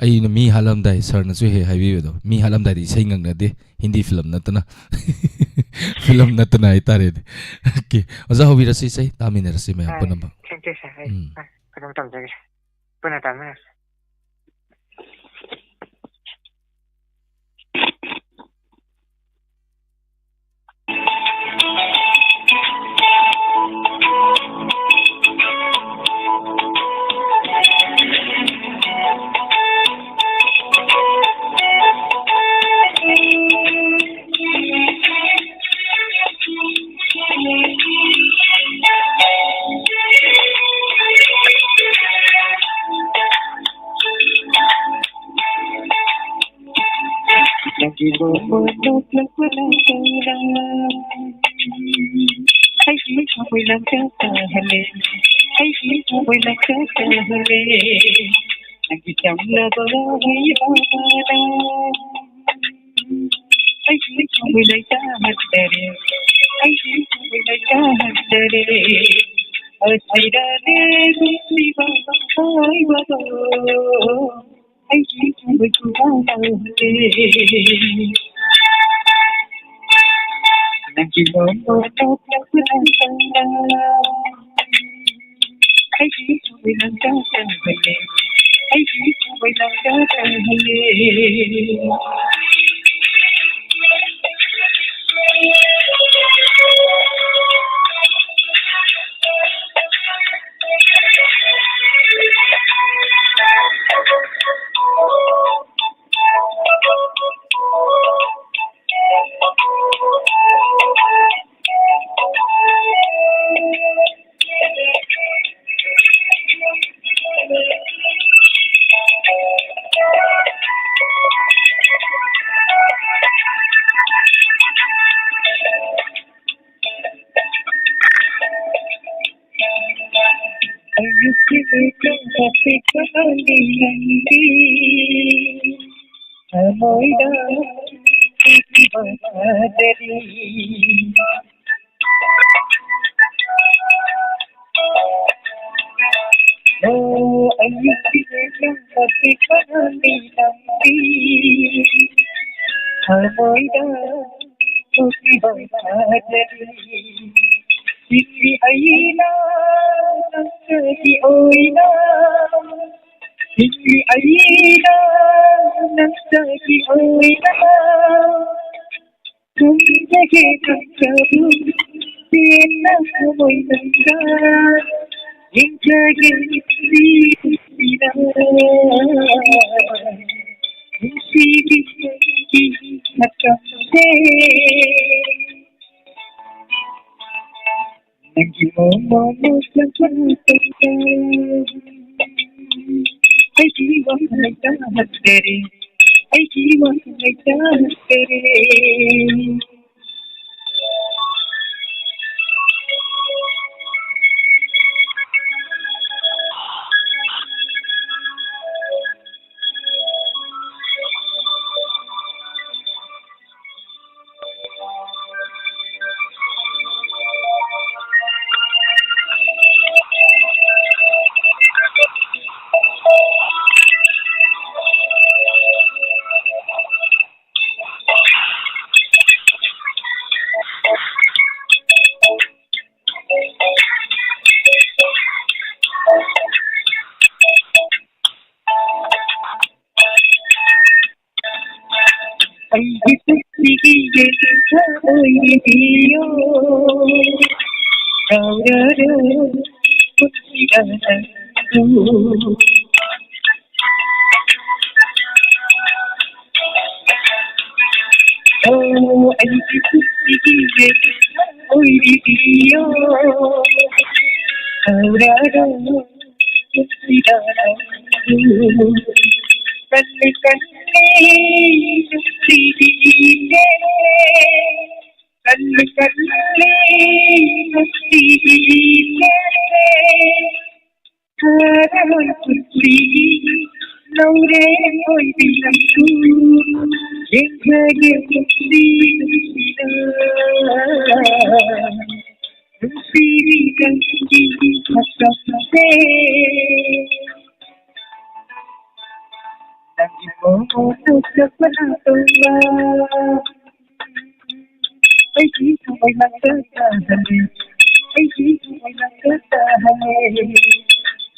ꯑꯩꯅ ꯃꯤ ꯍꯥꯠꯂꯝꯗꯥꯏ ꯁꯥꯔꯅꯁꯨ ꯍꯦꯛ ꯍꯥꯏꯕꯤꯕꯗꯣ, ꯃꯤ ꯍꯥꯠꯂꯝꯗꯥꯏꯗꯤ ꯏꯁꯩ ꯉꯪꯅꯗꯦ, ꯍꯤꯟꯗꯤ ꯐꯤꯂꯝ ꯅꯠꯇꯅ꯫ ꯐꯤꯂꯝ ꯅꯠꯇꯅ ꯍꯥꯏꯇꯥꯔꯦꯅꯦ꯫ ꯑꯣꯀꯦ꯫ ꯑꯣꯖꯥ ꯍꯧꯕꯤꯔꯁꯤ ꯏꯁꯩ, ꯇꯥꯃꯤꯟꯅꯔꯁꯤ ꯃꯌꯥꯝ ꯑ, ꯄꯨꯝꯅꯃꯛ꯫ thank you, sir꯫ ꯑꯩ, ꯎꯝ꯫ ꯑ, ꯀꯩꯅꯣꯝ ꯇꯝꯖꯒꯦ꯫ ꯄꯨꯟꯅ ꯇꯥꯃꯤꯟꯅꯁꯤ꯫ ꯑꯩꯒꯤ ꯊꯃꯣꯏ ꯂꯪꯆꯥꯛ ꯇꯥꯍꯜꯂꯦ, ꯑꯩꯒꯤ ꯊꯃꯣꯏ ꯂꯪꯆꯥꯛ ꯇꯥꯍꯜꯂꯦ, ꯅꯪꯒꯤ ꯆꯝꯂꯕ ꯋꯥꯍꯩ ꯑꯃꯅ꯫ ꯑꯩꯒꯤ ꯊꯃꯣꯏ ꯂꯩꯇꯥꯍꯟꯗꯔꯦ, ꯑꯩꯒꯤ ꯊꯃꯣꯏ ꯂꯩꯇꯥꯍꯟꯗꯔꯦ, ꯑꯁꯤꯗꯅꯦ ꯅꯨꯡꯁꯤꯕ ꯍꯥꯏꯕꯗꯣ꯫ ꯑꯩꯒꯤ ꯊꯃꯣꯏ ꯈꯨꯕꯥ ꯇꯧꯍꯜꯂꯦ꯫ ꯅꯪꯒꯤ ꯃꯣꯃꯣꯟ ꯅꯣꯛꯂꯛꯄ ꯅꯪꯅ꯫ ꯑꯩꯒꯤ ꯊꯃꯣꯏ ꯅꯪꯗ ꯇꯧꯍꯜꯂꯦ꯫ ꯑꯩꯒꯤ ꯊꯃꯣꯏ ꯅꯪꯗ ꯇꯧꯍꯜꯂꯦ꯫ ꯑꯌꯨꯛꯀꯤ ꯃꯤꯀꯞ ꯍꯥꯞꯄꯤꯀꯥꯟꯒꯤ ꯅꯪꯗꯤ ꯊꯃꯣꯏꯗ ꯄꯤꯛꯄ ꯊꯥꯗꯔꯤ꯫ ꯑꯣ, ꯑꯌꯨꯛꯀꯤ ꯃꯤꯀꯞ ꯍꯥꯞꯄꯤꯀꯥꯟꯒꯤ ꯅꯪꯗꯤ ꯊꯃꯣꯏꯗ ꯄꯤꯛꯄ ꯊꯥꯗꯔꯤ꯫ ꯍꯤꯡꯂꯤ ꯑꯩꯅ ꯅꯪꯇꯒꯤ ꯑꯣꯏꯅ, ꯍꯤꯡꯂꯤ ꯑꯩꯅ ꯅꯪꯇꯒꯤ ꯑꯣꯏꯅ, ꯈꯪꯖꯒꯦ ꯈꯪꯖꯕ ꯄꯦꯟꯅ ꯊꯃꯣꯏ ꯅꯪꯗ ꯌꯦꯡꯖꯒꯦ ꯅꯨꯡꯁꯤꯅ, ꯅꯨꯡꯁꯤꯕꯤ ꯅꯪꯒꯤ ꯃꯇꯝꯁꯦ꯫ ꯅꯪꯒꯤ ꯃꯣꯃꯣꯟ ꯅꯣꯛꯂꯛꯄ ꯅꯪꯅ ꯑꯩꯒꯤ ꯋꯥꯈꯜ ꯇꯥꯍꯟꯗꯔꯦ, ꯑꯩꯒꯤ ꯋꯥꯈꯜ ꯇꯥꯍꯟꯗꯔꯦ꯫ ꯑꯣꯏꯔꯤꯕꯤꯌꯣ, ꯀꯥꯎꯔꯔꯣꯏ ꯄꯨꯟꯁꯤꯗ ꯅꯪꯕꯨ꯫ ꯑꯣ, ꯑꯩꯒꯤ ꯄꯨꯟꯁꯤꯒꯤ ꯌꯦꯡꯁꯥ ꯑꯣꯏꯔꯤꯕꯤꯌꯣ, ꯀꯥꯎꯔꯔꯣꯏ ꯄꯨꯟꯁꯤꯗ ꯅꯪꯕꯨ꯫ ꯀꯜꯂꯤ ꯀꯜꯂꯤ ꯅꯨꯡꯁꯤꯕꯤꯗꯦ, ꯀꯜꯂꯤ ꯀꯜꯂꯤ ꯅꯨꯡꯁꯤꯕꯤꯗꯦ꯫ ꯊꯥꯔꯣꯏ ꯄꯨꯟꯁꯤꯒꯤ ꯂꯧꯔꯦ ꯑꯣꯏꯕꯤ ꯅꯪꯁꯨ, ꯌꯦꯡꯖꯒꯦ ꯄꯨꯟꯁꯤ ꯅꯨꯡꯁꯤꯅ, ꯅꯨꯡꯁꯤꯕꯤ ꯅꯪꯒꯤ ꯃꯇꯝꯁꯦ꯫ ꯅꯪꯒꯤ ꯃꯣꯃꯣꯟꯗꯨ ꯀꯜꯄꯅꯥ ꯇꯧꯕ꯫ ꯑꯩꯒꯤ ꯊꯃꯣꯏ ꯅꯪꯗ ꯇꯥꯍꯜꯂꯦ, ꯑꯩꯒꯤ ꯊꯃꯣꯏ ꯅꯪꯗ ꯇꯥꯍꯜꯂꯦ꯫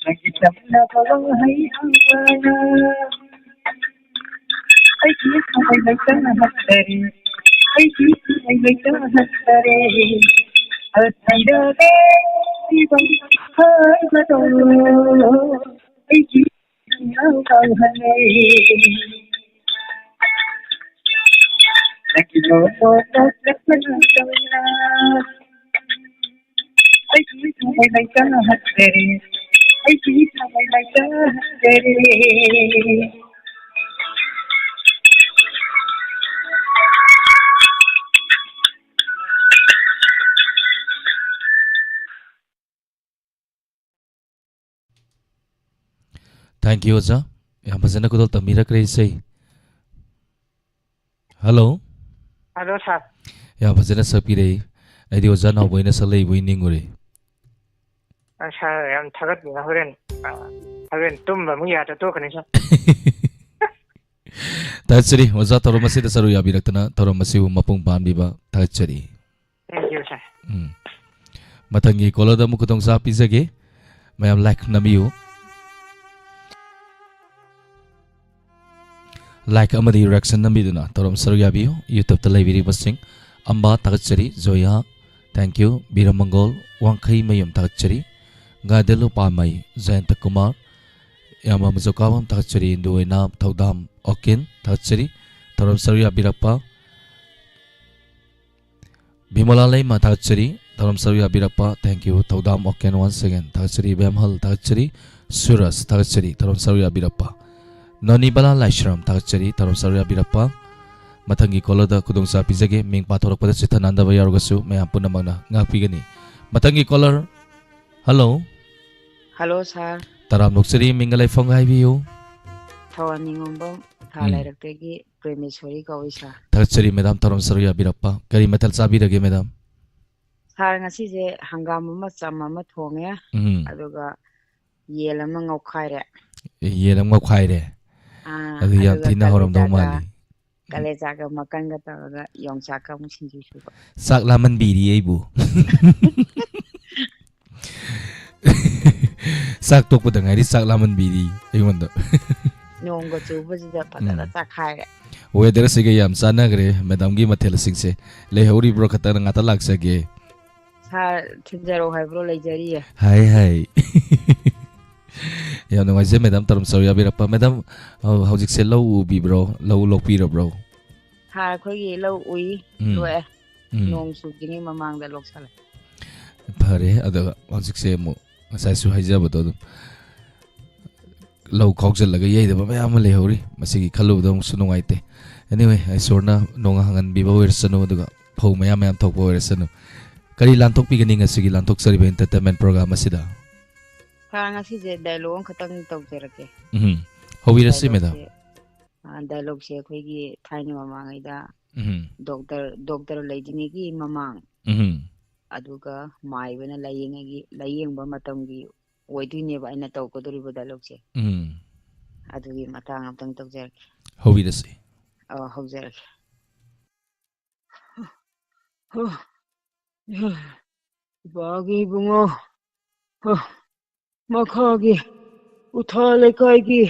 ꯅꯪꯒꯤ ꯇꯝꯅꯕ ꯋꯥꯍꯩ ꯑꯃꯅ ꯑꯩꯒꯤ ꯊꯃꯣꯏ ꯂꯩꯇꯥꯍꯟꯗꯔꯦ, ꯑꯩꯒꯤ ꯊꯃꯣꯏ ꯂꯩꯇꯥꯍꯟꯗꯔꯦ꯫ ꯑꯁꯤꯗꯅꯦ ꯐꯤꯕꯝ ꯍꯥꯏꯕꯗꯣ ꯑꯩꯒꯤ ꯊꯃꯣꯏ ꯀꯥꯎꯍꯜꯂꯦ꯫ ꯅꯪꯒꯤ ꯂꯣꯟꯗꯣ ꯅꯣꯛꯂꯛꯄ ꯅꯨꯡꯗꯧꯅ ꯑꯩꯒꯤ ꯊꯃꯣꯏ ꯂꯩꯇꯥꯍꯟꯗꯔꯦ, ꯑꯩꯒꯤ ꯊꯃꯣꯏ ꯂꯩꯇꯥꯍꯟꯗꯔꯦ꯫ Thank you, ꯑꯣꯖꯥ꯫ ꯌꯥꯝ ꯐꯖꯅ ꯈꯨꯗꯣꯜ ꯇꯝꯕꯤꯔꯛꯈ꯭ꯔꯦ ꯏꯁꯩ꯫ ꯍꯜꯂꯣ꯫ ꯍꯜꯂꯣ, ꯁꯥꯔ꯫ ꯌꯥꯝ ꯐꯖꯅ ꯁꯛꯄꯤꯔꯛꯏ꯫ ꯑꯩꯗꯤ ꯑꯣꯖꯥ ꯅꯥꯎꯕꯣꯏꯅ ꯁꯛꯂꯛꯏꯕꯣꯏ ꯅꯤꯡꯉꯨꯔꯦ꯫ ꯑ, ꯁꯥꯔ, ꯌꯥꯝ ꯊꯥꯒꯠꯅꯤꯡꯉꯦ꯫ ꯍꯣꯔꯦꯟ, ꯑ, ꯍꯣꯔꯦꯟ ꯇꯨꯝꯕ ꯑꯃꯨꯛ ꯌꯥꯗ ꯇꯣꯛꯀꯅꯤ, ꯁꯥꯔ꯫ ꯊꯥꯒꯠꯆꯔꯤ, ꯑꯣꯖꯥ, ꯊꯧꯔꯝ ꯑꯁꯤꯗ ꯁꯔꯨꯛ ꯌꯥꯕꯤꯔꯛꯇꯅ ꯊꯧꯔꯝ ꯑꯁꯤꯕꯨ ꯃꯄꯨꯡ ꯐꯥꯍꯟꯕꯤꯕ ꯊꯥꯒꯠꯆꯔꯤ꯫ Thank you, sir. ꯎꯝ꯫ ꯃꯊꯪꯒꯤ ꯀꯣꯂꯔꯗ ꯑꯃꯨꯛ ꯈꯨꯗꯣꯡꯆꯥꯕ ꯄꯤꯖꯒꯦ꯫ ꯃꯌꯥꯝ ꯂꯥꯏꯛ ꯅꯝꯕꯤꯌꯨ꯫ Like ꯑꯃꯗꯤ reaction ꯅꯝꯕꯤꯗꯨꯅ ꯊꯧꯔꯝ ꯁꯔꯨꯛ ꯌꯥꯕꯤꯌꯨ꯫ YouTube-ꯇ ꯂꯩꯕꯤꯔꯤꯕꯁꯤꯡ, ꯑꯝꯕꯥ ꯊꯥꯒꯠꯆꯔꯤ, ꯖꯣꯌꯥ, thank you, ꯕꯤꯔꯃꯪꯒꯣꯜ, ꯋꯥꯡꯈꯩꯃꯌꯨꯝ ꯊꯥꯒꯠꯆꯔꯤ, ꯒꯥꯗꯦꯂꯨ ꯄꯥꯃꯩ, ꯖꯌꯟꯇ ꯀꯨꯃꯥꯔ, ꯏꯌꯥꯝꯕ ꯃꯖꯧꯀꯥꯕꯝ ꯊꯥꯒꯠꯆꯔꯤ, ꯏꯟꯗꯨ ꯑꯣꯏꯅꯥꯝ, ꯊꯧꯗꯥꯝ ꯑꯣꯀꯤꯟ ꯊꯥꯒꯠꯆꯔꯤ, ꯊꯧꯔꯝ ꯁꯔꯨꯛ ꯌꯥꯕꯤꯔꯛꯄ꯫ ꯕꯤꯃꯣꯂꯥ ꯂꯩꯃ ꯊꯥꯒꯠꯆꯔꯤ, ꯊꯧꯔꯝ ꯁꯔꯨꯛ ꯌꯥꯕꯤꯔꯛꯄ, thank you, ꯊꯧꯗꯥꯝ ꯑꯣꯀꯦꯟ once again ꯊꯥꯒꯠꯆꯔꯤ, ꯏꯕꯦꯝꯍꯜ ꯊꯥꯒꯠꯆꯔꯤ, ꯁꯨꯔꯖ ꯊꯥꯒꯠꯆꯔꯤ, ꯊꯧꯔꯝ ꯁꯔꯨꯛ ꯌꯥꯕꯤꯔꯛꯄ꯫ ꯅꯣꯅꯤꯕꯂꯥ ꯂꯥꯏꯁ꯭ꯔꯝ ꯊꯥꯒꯠꯆꯔꯤ, ꯊꯧꯔꯝ ꯁꯔꯨꯛ ꯌꯥꯕꯤꯔꯛꯄ꯫ ꯃꯊꯪꯒꯤ caller-ꯗ ꯈꯨꯗꯣꯡꯆꯥꯕ ꯄꯤꯖꯒꯦ, ꯃꯤꯡ ꯄꯥꯊꯣꯔꯛꯄꯗ ꯆꯤꯠꯊ ꯅꯥꯟꯗꯕ ꯌꯥꯎꯔꯒꯁꯨ ꯃꯌꯥꯝ ꯄꯨꯝꯅꯃꯛꯅ ꯉꯥꯛꯄꯤꯒꯅꯤ꯫ ꯃꯊꯪꯒꯤ caller, hello꯫ Hello, sir꯫ ꯇꯔꯥꯝꯅ ꯑꯣꯛꯆꯔꯤ, ꯃꯤꯡꯒ ꯂꯩꯐꯝꯒ ꯍꯥꯏꯕꯤꯌꯨ꯫ ꯊꯋꯥꯟ ꯅꯤꯉꯣꯝꯕꯝ, ꯊꯥ ꯎꯝ꯫ ꯂꯩꯔꯛꯇꯒꯤ ꯄ꯭ꯔꯦꯃꯦꯁꯣꯔꯤ ꯀꯧꯏ, sir꯫ ꯊꯥꯒꯠꯆꯔꯤ madam, ꯊꯧꯔꯝ ꯁꯔꯨꯛ ꯌꯥꯕꯤꯔꯛꯄ꯫ ꯀꯔꯤ ꯃꯊꯦꯜ ꯆꯥꯕꯤꯔꯒꯦ madam? Sir, ꯉꯁꯤꯁꯦ ꯍꯪꯒꯥꯝ ꯑꯃ, ꯆꯝ ꯑꯃ ꯊꯣꯡꯉꯦ, ꯎꯝ꯫ ꯑꯗꯨꯒ ꯌꯦꯟ ꯑꯃ ꯉꯧꯈꯥꯏꯔꯦ꯫ ꯌꯦꯟ ꯑꯃ ꯉꯧꯈꯥꯏꯔꯦ? ꯑꯥ, ꯑꯗꯨ ꯌꯥꯝ ꯑꯗꯨꯒ ꯊꯤꯅ ꯍꯥꯎꯔꯝꯗꯧ ꯀꯂꯦꯖꯥꯒ, ꯃꯥꯜꯂꯤ꯫ ꯀꯂꯦꯖꯥꯒ ꯃꯀꯟꯒ ꯇꯧꯔꯒ ꯌꯣꯡꯆꯥꯛꯀ ꯑꯃꯨꯛ ꯁꯤꯡꯖꯨ ꯁꯨꯕ꯫ ꯆꯥꯛ ꯂꯥꯝꯍꯟꯕꯤꯔꯤ ꯑꯩꯕꯨ꯫ ꯆꯥꯛ ꯇꯣꯛꯄꯗ ꯉꯥꯏꯔꯤ, ꯆꯥꯛ ꯂꯥꯝꯍꯟꯕꯤꯔꯤ ꯑꯩꯉꯣꯟꯗ꯫ ꯅꯣꯡꯒ ꯆꯨꯕꯁꯤꯗ ꯐꯖꯅ ꯎꯝ꯫ ꯆꯥꯛꯈꯥꯏꯔꯦ꯫ Weather-ꯁꯤꯒ ꯌꯥꯝ ꯆꯥꯟꯅꯈ꯭ꯔꯦ madam-ꯒꯤ ꯃꯊꯦꯜꯁꯤꯡꯁꯦ꯫ ꯂꯩꯍꯧꯔꯤꯕ꯭ꯔꯣ ꯈꯛꯇꯪ ꯉꯥꯛꯇ ꯂꯥꯛꯆꯒꯦ? Sir, ꯊꯤꯟꯖꯔꯛꯑꯣ ꯍꯥꯏꯕ꯭ꯔꯣ? ꯂꯩꯖꯔꯤꯌꯦ꯫ ꯍꯥꯏ, ꯍꯥꯏ꯫ ꯌꯥꯝ ꯅꯨꯡꯉꯥꯏꯖꯩ madam, ꯊꯧꯔꯝ ꯁꯔꯨꯛ ꯌꯥꯕꯤꯔꯛꯄ꯫ Madam, ꯍꯧ-, ꯍꯧꯖꯤꯛꯁꯦ ꯂꯧ ꯎꯕꯤꯕ꯭ꯔꯣ? ꯂꯧ ꯂꯣꯛꯄꯤꯔꯕ꯭ꯔꯣ? Sir, ꯑꯩꯈꯣꯏꯒꯤ ꯂꯧ ꯎꯏ, ꯎꯝ꯫ ꯂꯣꯛꯑꯦ꯫ ꯎꯝ꯫ ꯅꯣꯡ ꯆꯨꯗ꯭ꯔꯤꯉꯩ ꯃꯃꯥꯡꯗ ꯂꯣꯛꯁꯜꯂꯦ꯫ ꯐꯔꯦ, ꯑꯗꯣ ꯍꯧꯖꯤꯛꯁꯦ ꯑꯃꯨꯛ ꯉꯁꯥꯏꯁꯨ ꯍꯥꯏꯖꯕꯗꯣ ꯑꯗꯨꯝ ꯂꯧ ꯈꯥꯎꯖꯜꯂꯒ ꯌꯩꯗꯕ ꯃꯌꯥꯝ ꯑꯃ ꯂꯩꯍꯧꯔꯤ꯫ ꯃꯁꯤꯒꯤ ꯈꯜꯂꯨꯕꯗ ꯑꯃꯨꯛꯁꯨ ꯅꯨꯡꯉꯥꯏꯇꯦ꯫ Anyway, ꯏꯁꯣꯔꯅ ꯅꯣꯡ ꯍꯥꯡꯍꯟꯕꯤꯕ ꯑꯣꯏꯔꯁꯅꯨ, ꯑꯗꯨꯒ ꯐꯧ ꯃꯌꯥꯝ ꯃꯌꯥꯝ ꯊꯣꯛꯄ ꯑꯣꯏꯔꯁꯅꯨ꯫ ꯀꯔꯤ ꯂꯥꯟꯊꯣꯛꯄꯤꯒꯅꯤ ꯉꯁꯤꯒꯤ ꯂꯥꯟꯊꯣꯛꯆꯔꯤꯕ entertainment program ꯑꯁꯤꯗ? Sir, ꯉꯁꯤꯁꯦ dialogue ꯑꯃꯈꯛꯇꯪ ꯇꯧꯖꯔꯛꯀꯦ꯫ ꯎꯝ꯫ ꯍꯧꯕꯤꯔꯁꯤ, madam꯫ Dialogue-ꯁꯦ, ꯑ, dialogue-ꯁꯦ ꯑꯩꯈꯣꯏꯒꯤ ꯊꯥꯏꯅ ꯃꯃꯥꯡꯉꯩꯗ ꯎꯝ꯫ Doctor, doctor ꯂꯩꯇ꯭ꯔꯤꯉꯩꯒꯤ ꯃꯃꯥꯡ, ꯎꯝ꯫ ꯑꯗꯨꯒ ꯃꯥꯏꯕꯅ ꯂꯥꯏꯌꯦꯡꯉꯒꯤ-, ꯂꯥꯏꯌꯦꯡꯕ ꯃꯇꯝꯒꯤ ꯑꯣꯏꯗꯣꯏꯅꯦꯕ ꯑꯩꯅ ꯇꯧꯒꯗꯧꯔꯤꯕ dialogue-ꯁꯦ꯫ ꯎꯝ꯫ ꯑꯗꯨꯒꯤ ꯃꯇꯥꯡ ꯑꯝꯇꯪ ꯇꯧꯖꯔꯛꯀꯦ꯫ ꯍꯧꯕꯤꯔꯁꯤ꯫ ꯑ, ꯍꯧꯖꯔꯛꯀꯦ꯫ ꯏꯄꯥꯒꯤ ꯏꯕꯨꯡꯉꯣ, ꯃꯈꯥꯒꯤ ꯎꯊꯥ ꯂꯩꯀꯥꯏꯒꯤ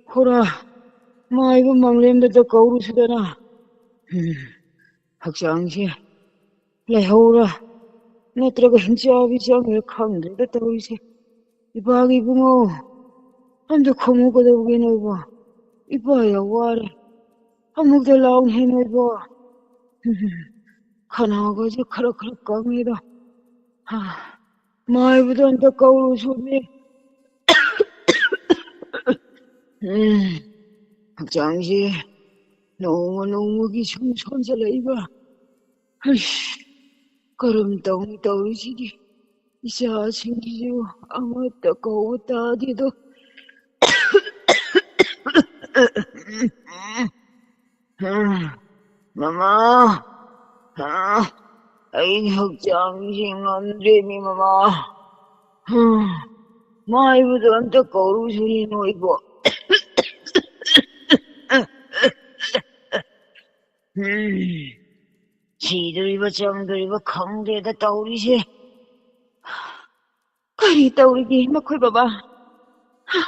ꯈꯨꯔꯥ, ꯃꯥꯏꯕ ꯃꯪꯂꯦꯝꯗꯇ ꯀꯧꯔꯨꯁꯨꯗꯅ꯫ ꯎꯝ, ꯍꯛꯆꯥꯡꯁꯦ ꯂꯩꯍꯧꯔ ꯅꯠꯇ꯭ꯔꯒ ꯍꯤꯡꯆꯥꯕꯤ ꯆꯪꯉꯦ ꯈꯪꯗ꯭ꯔꯦꯗ ꯇꯧꯔꯤꯁꯦ꯫ ꯏꯄꯥꯒꯤ ꯏꯕꯨꯡꯉꯣ, ꯑꯝꯇ ꯈꯨꯝꯃꯨ ꯀꯩꯗꯧꯕꯒꯤꯅꯣ ꯏꯕꯣ? ꯏꯄꯥ ꯌꯥꯝ ꯋꯥꯔꯦ꯫ ꯑꯃꯨꯛꯇ ꯂꯥꯎꯅꯦ ꯅꯣꯏꯕꯣ꯫ ꯈꯅꯥꯎꯒꯁꯦ ꯈꯔ ꯈꯔ ꯀꯪꯉꯦꯗ꯫ ꯍꯥ, ꯃꯥꯏꯕꯗꯣ ꯑꯝꯇ ꯀꯧꯔꯨꯁꯨꯅꯦ꯫ ꯎꯝ, ꯍꯛꯆꯥꯡꯁꯦ ꯅꯣꯡꯃ ꯅꯣꯡꯃꯒꯤ ꯁꯨꯝ ꯁꯣꯟꯖꯜꯂꯛꯏꯕ꯫ ꯍꯩꯁ, ꯀꯔꯝ ꯇꯧꯅꯤ ꯇꯧꯔꯤꯁꯤꯗꯤ? ꯏꯆꯥꯁꯤꯡꯁꯤꯁꯨ ꯑꯃꯠꯇ ꯀꯧꯕ ꯇꯥꯗꯦꯗꯣ꯫ ꯃꯃꯥ, ꯑꯩ ꯍꯛꯆꯥꯡꯁꯤ ꯉꯝꯗ꯭ꯔꯦꯃꯤ ꯃꯃꯥ꯫ ꯃꯥꯏꯕꯗꯣ ꯑꯝꯇ ꯀꯧꯔꯨꯁꯤꯅꯦ ꯅꯣꯏꯕꯣ꯫ ꯎꯝ, ꯁꯤꯗꯣꯔꯤꯕ ꯆꯪꯗꯣꯔꯤꯕ ꯈꯪꯗꯦꯗ ꯇꯧꯔꯤꯁꯦ꯫ ꯀꯔꯤ ꯇꯧꯔꯤꯒꯦ ꯃꯈꯣꯏ ꯕꯕꯥ? ꯍꯥ?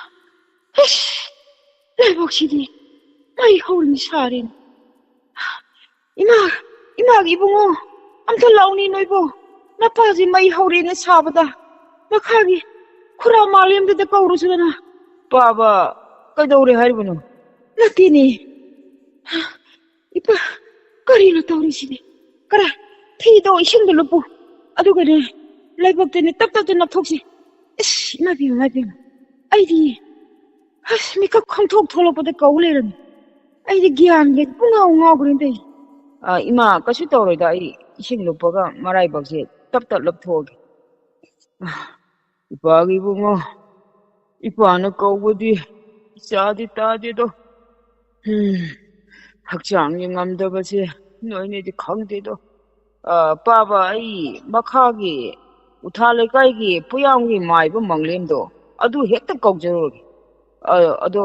ꯏꯁ! ꯂꯥꯏꯕꯛꯁꯤꯗꯤ ꯃꯩ ꯍꯧꯔꯅꯤ ꯁꯥꯔꯦꯅꯦ꯫ ꯏꯃꯥ, ꯏꯃꯥꯒꯤ ꯏꯕꯨꯡꯉꯣ, ꯑꯝꯇ ꯂꯥꯎꯅꯤ ꯅꯣꯏꯕꯣ꯫ ꯅꯄꯥꯁꯤ ꯃꯩ ꯍꯧꯔꯦꯅꯦ ꯁꯥꯕꯗ꯫ ꯃꯈꯥꯒꯤ ꯈꯨꯔꯥ ꯃꯥꯂꯦꯝꯗꯨꯗ ꯀꯧꯔꯨꯁꯤꯗꯅ꯫ ꯄꯥꯕ, ꯀꯩꯗꯧꯔꯦ ꯍꯥꯏꯔꯤꯕꯅꯣ? ꯅꯠꯇꯦꯅꯦ꯫ ꯏꯄꯥ, ꯀꯔꯤꯅꯣ ꯇꯧꯔꯤꯁꯤꯗꯤ? ꯈꯔ ꯐꯤꯗꯣ ꯏꯁꯤꯡꯗ ꯂꯨꯞꯄꯨ꯫ ꯑꯗꯨꯒꯅꯦ, ꯂꯥꯏꯕꯛꯇꯅꯦ ꯇꯞ ꯇꯞꯇ ꯅꯞꯊꯣꯛꯁꯤ꯫ ꯏꯁ, ꯏꯃꯥ ꯏꯕꯦꯝꯃ, ꯏꯃꯥ ꯏꯕꯦꯝꯃ꯫ ꯑꯩꯗꯤ, ꯑꯁ, ꯃꯤꯀꯞ ꯈꯪꯊꯣꯛ ꯊꯣꯛꯂꯛꯄꯗ ꯀꯧ ꯂꯩꯔꯝꯃꯤ꯫ ꯑꯩꯗꯤ ꯒ꯭ꯌꯥꯟꯒ ꯄꯨꯡꯉꯥꯎ ꯉꯥꯎꯈ꯭ꯔꯦꯅꯦ ꯇꯧꯔꯤꯁꯦ꯫ ꯑ, ꯏꯃꯥ, ꯀꯩꯁꯨ ꯇꯧꯔꯣꯏꯗ, ꯑꯩ ꯏꯁꯤꯡ ꯂꯨꯞꯄꯒ ꯃꯔꯥꯏꯕꯛꯁꯦ ꯇꯞ ꯇꯞ ꯂꯨꯞꯊꯣꯛꯑꯒꯦ꯫ ꯏꯄꯥꯒꯤ ꯏꯕꯨꯡꯉꯣ, ꯏꯄꯥꯅ ꯀꯧꯕꯗꯤ ꯏꯆꯥꯗꯤ ꯇꯥꯗꯦꯗꯣ꯫ ꯎꯝ, ꯍꯛꯆꯥꯡꯒꯤ ꯉꯝꯗꯕꯁꯦ ꯅꯣꯏꯅꯗꯤ ꯈꯪꯗꯦꯗꯣ꯫ ꯑ, ꯄꯥꯕ, ꯑꯩ ꯃꯈꯥꯒꯤ ꯎꯊꯥ ꯂꯩꯀꯥꯏꯒꯤ ꯄꯨꯌꯥꯝꯒꯤ ꯃꯥꯏꯕ ꯃꯪꯂꯦꯝꯗꯣ, ꯑꯗꯨ ꯍꯦꯛꯇ ꯀꯧꯖꯔꯨꯔꯒꯦ꯫ ꯑ, ꯑꯗꯣ